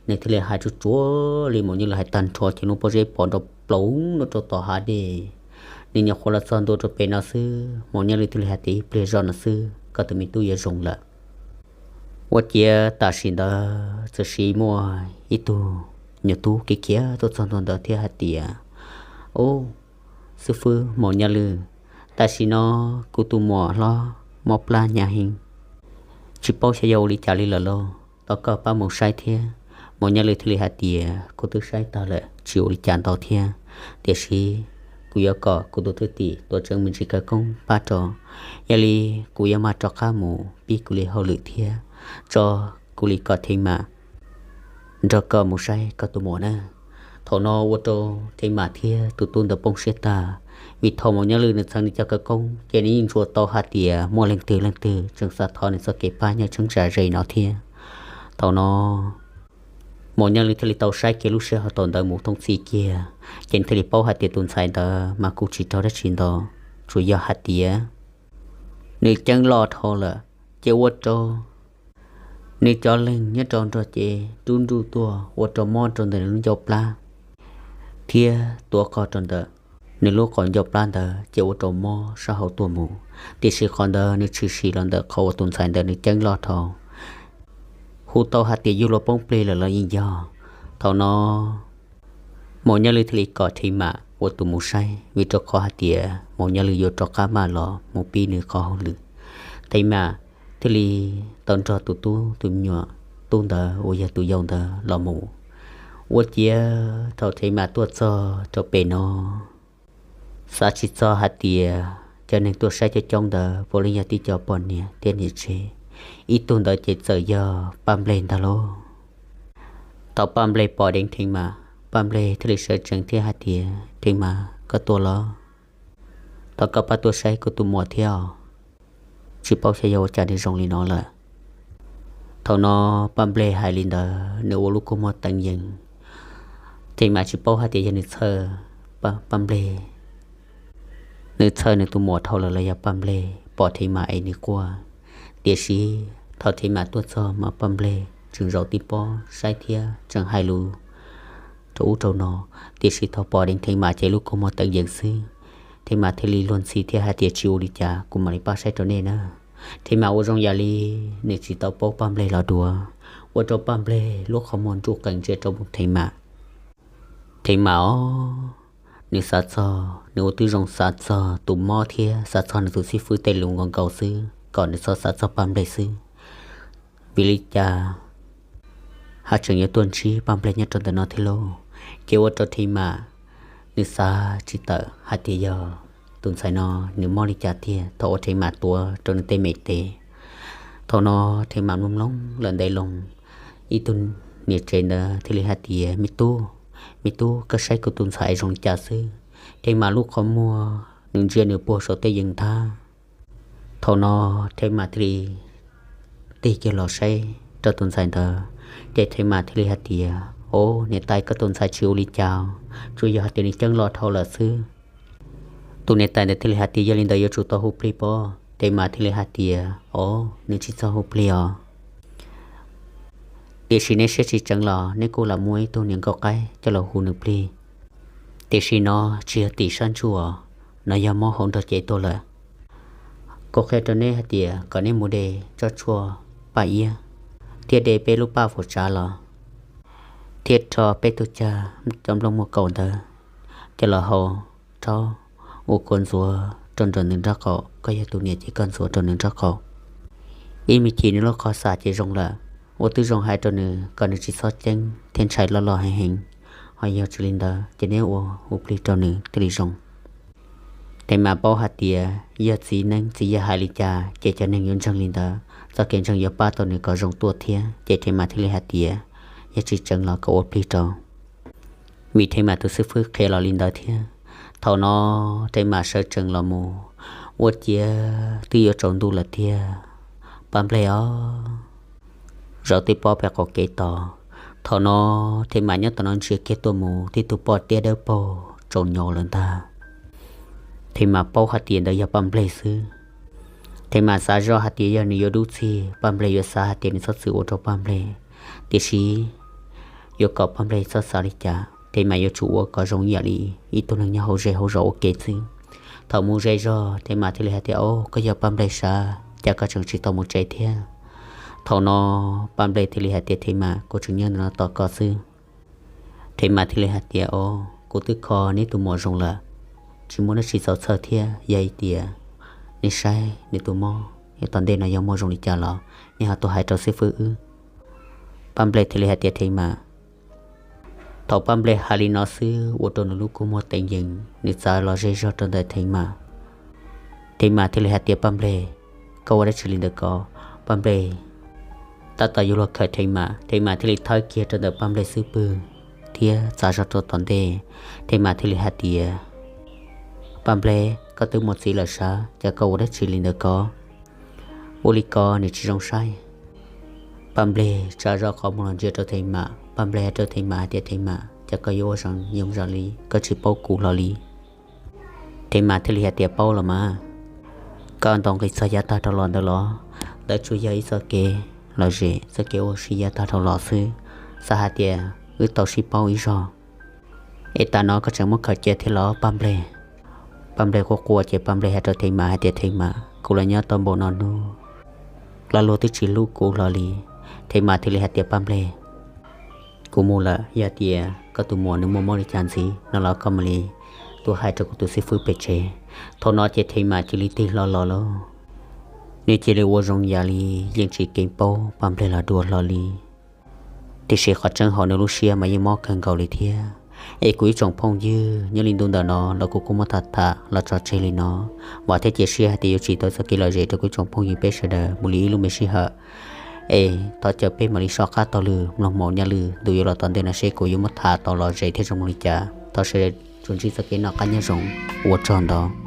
Nws thiaj li hais tsuj tsuag li Maum Nyaj Lwj hais tag nrho ces lub pob zeb pov nrov plaws no rau tom hav dej. Nws nyuam qhuav los txog ntua rau pem no xwb, Maum Nyaj Lwj thiaj li hais tias, Ib pliag zoj no xwb koj tus me tub yuav zoo lawm. Ua ciav tam sim ntawd txawm sis muaj ib tug nyuag tub khiav khiav tuaj txog ntua ntawd thiab hais tias, Ub, xib fwb Maum Nyaj Lwj, tam sim no kuv tus muam hlob mob plab hnyav heev, tsis paub xyov yog ua li cas li lawm lauj, thov koj pab mus saib thiab. Maum Nyaj Lwj thiaj li hais tias, Kuv twb saib tag lawm tsis ua li cas ntau thiab, tiam sis kuv yuav kom kuv tus thwj tim Tuam Tseeb me ntsis khawv koob pab rau, yog li kuv yuav maj rov qab mus pib kuv li hauj lwm thiab, tso kuv li kom Thev Mas nrog koj mus saib koj tus muam na. Thaum no ua rau Thev Mas thiab tus tub ntawd poob siab tag, vim thaum Maum Nyaj Lwj nws txheev nws cov khawv koob ces nws yeej ntsuas tau hais tias muaj leej twg leej twg tseem xav thov nws txoj kev pab nyob tseeb tsa ze no thiab. Thaum no Maum Nyaj Lwj thiaj li tau saib kiag lub sij hawm thaum ntawd mus thooj txhij kiag, ces nws thiaj li paub hais tias tus ntxhais ntawd mas kuj tsis raug dab tsi ntau, tsuas yog hais tias nws ceeb loj dhau lawm, ces ua rau nws cov leeg nyob rau nrog cev rub nruj tuaj ua rau mob rau ntawm nws lub ncauj plab thiab tuav qog rau ntawm nws lub qhov ncauj plab ntawd ces ua rau mob sab hauv tuaj mus. Tiam sis qhov ntawd nws tshwm sim los ntawm qhov uas tus ntxhais ntawd nws ceeb loj dhau, hu tau hais tias yug los poob plig lawm los yeej yog. Thaum no Maum Nyaj Lwj thiaj li kom Thev Mas ua tus mus saib, vim rau qhov hais tias Maum Nyaj Lwj yuav rov qab maj los mus pib nws qhov hauj lwm. Thev Mas thiaj li tau nrog tus tub tus me nyuam tub ntawd uas yog tus yau ntawd los mus. Ua ciav thaum Thev Mas tuaj txog rau pem no, xav tsis txog hais tias cov neeg tuaj saib coob coob ntawd puav leej yog tib co poj niam thiab niam tsev. Ib tug ntawd ces txawm yog Paj Nplej ntag lauj. Thaum Paj Nplej pom dheev Thev Mas, Paj Nplej thiaj li sawv tsees thiab hais tias, Thev Mas, koj tuaj los? Thov koj pab tuaj saib kuv tus muam thiab os. Tsis paub xyov yog ua cas nws zoo li no lawm. Thaum no Paj Nplej hais li ntawd nws ua lub kua muag teev yees. Thev Mas tsis paub hais tias yog nws txhawj Paj Nplej, nws txhawj nws tus muam dhau lawm los yog Paj Nplej pom Thev Mas es nws quaj. Tiam sis thaum Thev Mas tuaj txog mas Paj Nplej tseem zaum tib pob saib thiab tseem hais lus rau ub rau no, tiam sis thaum pom Theej Mam ces lub kua muag teev yees xwb. Theej Mam thiaj li luag ntxhi thiab hais tias, tsis ua li cas, kuv mam li pab saib rau nej na. Theej Mam ua zoo yam li nws tsis tau paub Paj Nplej los dua, ua rau Paj Nplej lub qhov muag nruj qees ntsia rau mus Theej Mam. Theej Mam os, nws xav txog, nws ua tib zoo xav txog tus mob thiab xav txog nws tus xib fwb tej lus nkaus nkaus xwb, kom nws txhob xav txog Paj Nplej xwb. Vim li cas haj tseem yuav tuaj ntsib Paj Nplej nyob rau ntawm no thiab lauj? Ces ua rau Theej Mam nws xav tsis tawm hais tias yog tus ntxhais no nws mob li cas tiag thaum uas Theej Mam tuav rau nws tej me tes. Thaum no Theej Mam mloog mloog lawm ntev loo, ib tug niam tsev ntawd thiaj li hais tias, me tub, me tub, koj saib kuv tus ntxhais zoo li cas xwb. Theej Mam lub qhov muag nws ntsia nws puag saum tej yees nthab. Thaum no Theej Mam thiaj li tig kiag los saib rau tus ntxhais ntawd, ces Theej Mam thiaj li hais tias, o, niam tais, koj tus ntxhais tsis ua li cas, tsuas yog hais tias nws ceeb loj dhau lawm xwb. Tus niam tais ntawd thiaj li hais tias, yog li ntawd yuav tsum tau hu plig pob. Theej Mam thiaj li hais tias, o, nws tsis txhob hu plig os. Tiam sis neb siab tsis tseev los neb kuj lam muab ib tug niam nkauj qaib coj los hu nws plig. Tiam sis no tsis yog tim sab ntsuj, no yog mob hauv nrog cev tuaj lawm. Kuv qhia rau neb hais tias kom neb mus de tsob tshuaj paj iab thiab de peb lub paj fuam tsav los, thiab rho peb tug cag cov nplooj muaj kaus ntawd coj los hau rhaub ua kua ntxuav rau nraum nws nraub qaum. Koj yog tus niam ces koj ntxuav rau nws nraub qaum, ib me chim nws lub qhov xam ces zoo lawm. Ua tib zoo hais rau nws kom nws tsis txhob ceeb thiab ntshai loj loj heev heev. Ho yog tsis li ntawd ces neb ua hu plig rau nws thiaj li zoo. Theej Mam paub hais tias yog txiv neeb txiv yaig hais li cas ces cov neeg yuav ntseeg li ntawd, txoj kev ntseeg yuav pab tau nws kom zoo tuaj thiab. Ces Theej Mam thiaj li hais tias, yog tsis tseev los koj ua plig rau, vim Theej Mam tus xib fwb qhia los li ntawd thiab. Thaum no Theej Mam sawv tsees los mus, ua ciav twb yuav tsaus ntuj lawm tiag. Paj Nplej os, zaum tib pob pem qaum kev tos. Thaum no Theej Mam nyob tom no ntsia kiag tuaj mus, tib tug poj tiab dawb paug tsaus nyo lawm ntag. Theej Mam paub hais tias ntawd yog Paj Nplej xwb. Theej Mam xav zoj hais tias yog nws yuav dub txig, Paj Nplej yuav xav hais tias nws txhob txwm ua rau Paj Nplej. Tiam sis yuav kom Paj Nplej txhob xav li cas, Theej Mam yuav tsum ua kom zoo ib yam li ib tug neeg nyob hauv zej hauv zos ua ke xwb. Thaum mus ze zog, Theej Mam thiaj li hais tias, o, koj yog Paj Nplej sav, cas koj tseem tsis tau mus tsev thiab? Thaum no Paj Nplej thiaj li hais tias, Theej Mam, kuv tseem nyob ntawm no tos koj xwb. Theej Mam thiaj li hais tias, o, kuv twb kho neb tus muam zoo lawm, tsis muaj dab tsi txaus txhawj thiab. Yog hais tias neb saib nws tus mob yav tom ntej no yog muaj zoo li cas los neb ho tuaj hais rau xib fwb wb. Paj Nplej thiaj li hais tias, Theej Mam. Thaum Paj Nplej hais li no xwb ua rau nws lub kua muag teev yees, nws txav los ze zog rau ntawm Theej Mam. Theej Mam thiaj li hais tias, Paj Nplej, koj ua dab tsi li ntawd ko? Paj Nplej tab tom yuav luag khawm Theej Mam, Theej Mam thiaj li thawb kiag rau ntawm Paj Nplej xub pwg thiab txav zog rau tom ntej. Theej Mam thiaj li hais tias, Paj Nplej, koj twb muaj txiv lawm sav, cas koj ua dab tsi li ntawd ko? Ua li ko nws tsis zoo saib. Paj Nplej tsa zog qhov muag los ntsia rau Theej Mam, Paj Nplej hais rau Theej Mam hais tias, Theej Mam, cas koj yuav ua zoo yooj zoo li, koj tsis paub kuv hlo li? Theej Mam thiaj li hais tias, paub los mas, koj ntaus nqi txog yav tag dhau los ntawd los? Ntawd tsuas yog ib txoj kev lom zem, txoj kev ua si yav tag dhau los xwb. Xav hais tias wb tau sib paub ib zaug, es tas no koj tseem muab khawm cia thiab los Paj Nplej? Paj Nplej quaj quaj ces Paj Nplej hais rau Theej Mam hais tias, Theej Mam, kuv los nyob tau npaum no hnub los luag twb tsis hlub kuv hlo li. Theej Mam thiaj li hais tias, Paj Nplej, kuv mus lawm, yog tias koj tus muam nws muaj mob li cas ntxiv no los koj mam li tuaj hais rau kuv tus xib fwb pem tsev. Thaum no ces Theej Mam cia li tig hlo los lauj. Nws cia li ua zoo yam li yeej tsis kheev paub Paj Nplej los dua hlo li. Tiam sis qhov tseeb hauv nws lub siab mas yeej mob kawg nkaus li thiab. Es kuv ib tsoom phooj ywg, nyob li ntu ntawm no los kuv kuj muab tham tham los tso tseg li no. Vam thiab cia siab hais tias yuav tsim tau txoj kev lom zem rau kuv ib tsoom phooj ywg peb sawv daws mus li ib lub me sij hawm. Es thov caw peb mam li soj qab taug lw mloog mus nyob lwm ntu yuav los tom ntej no seb kuv yuav muab tham tau lom zem thiab zoo li cas. Thov sawv daws tsuas ntsib txoj kev noj qab nyob zoo, ua tsaug ntau.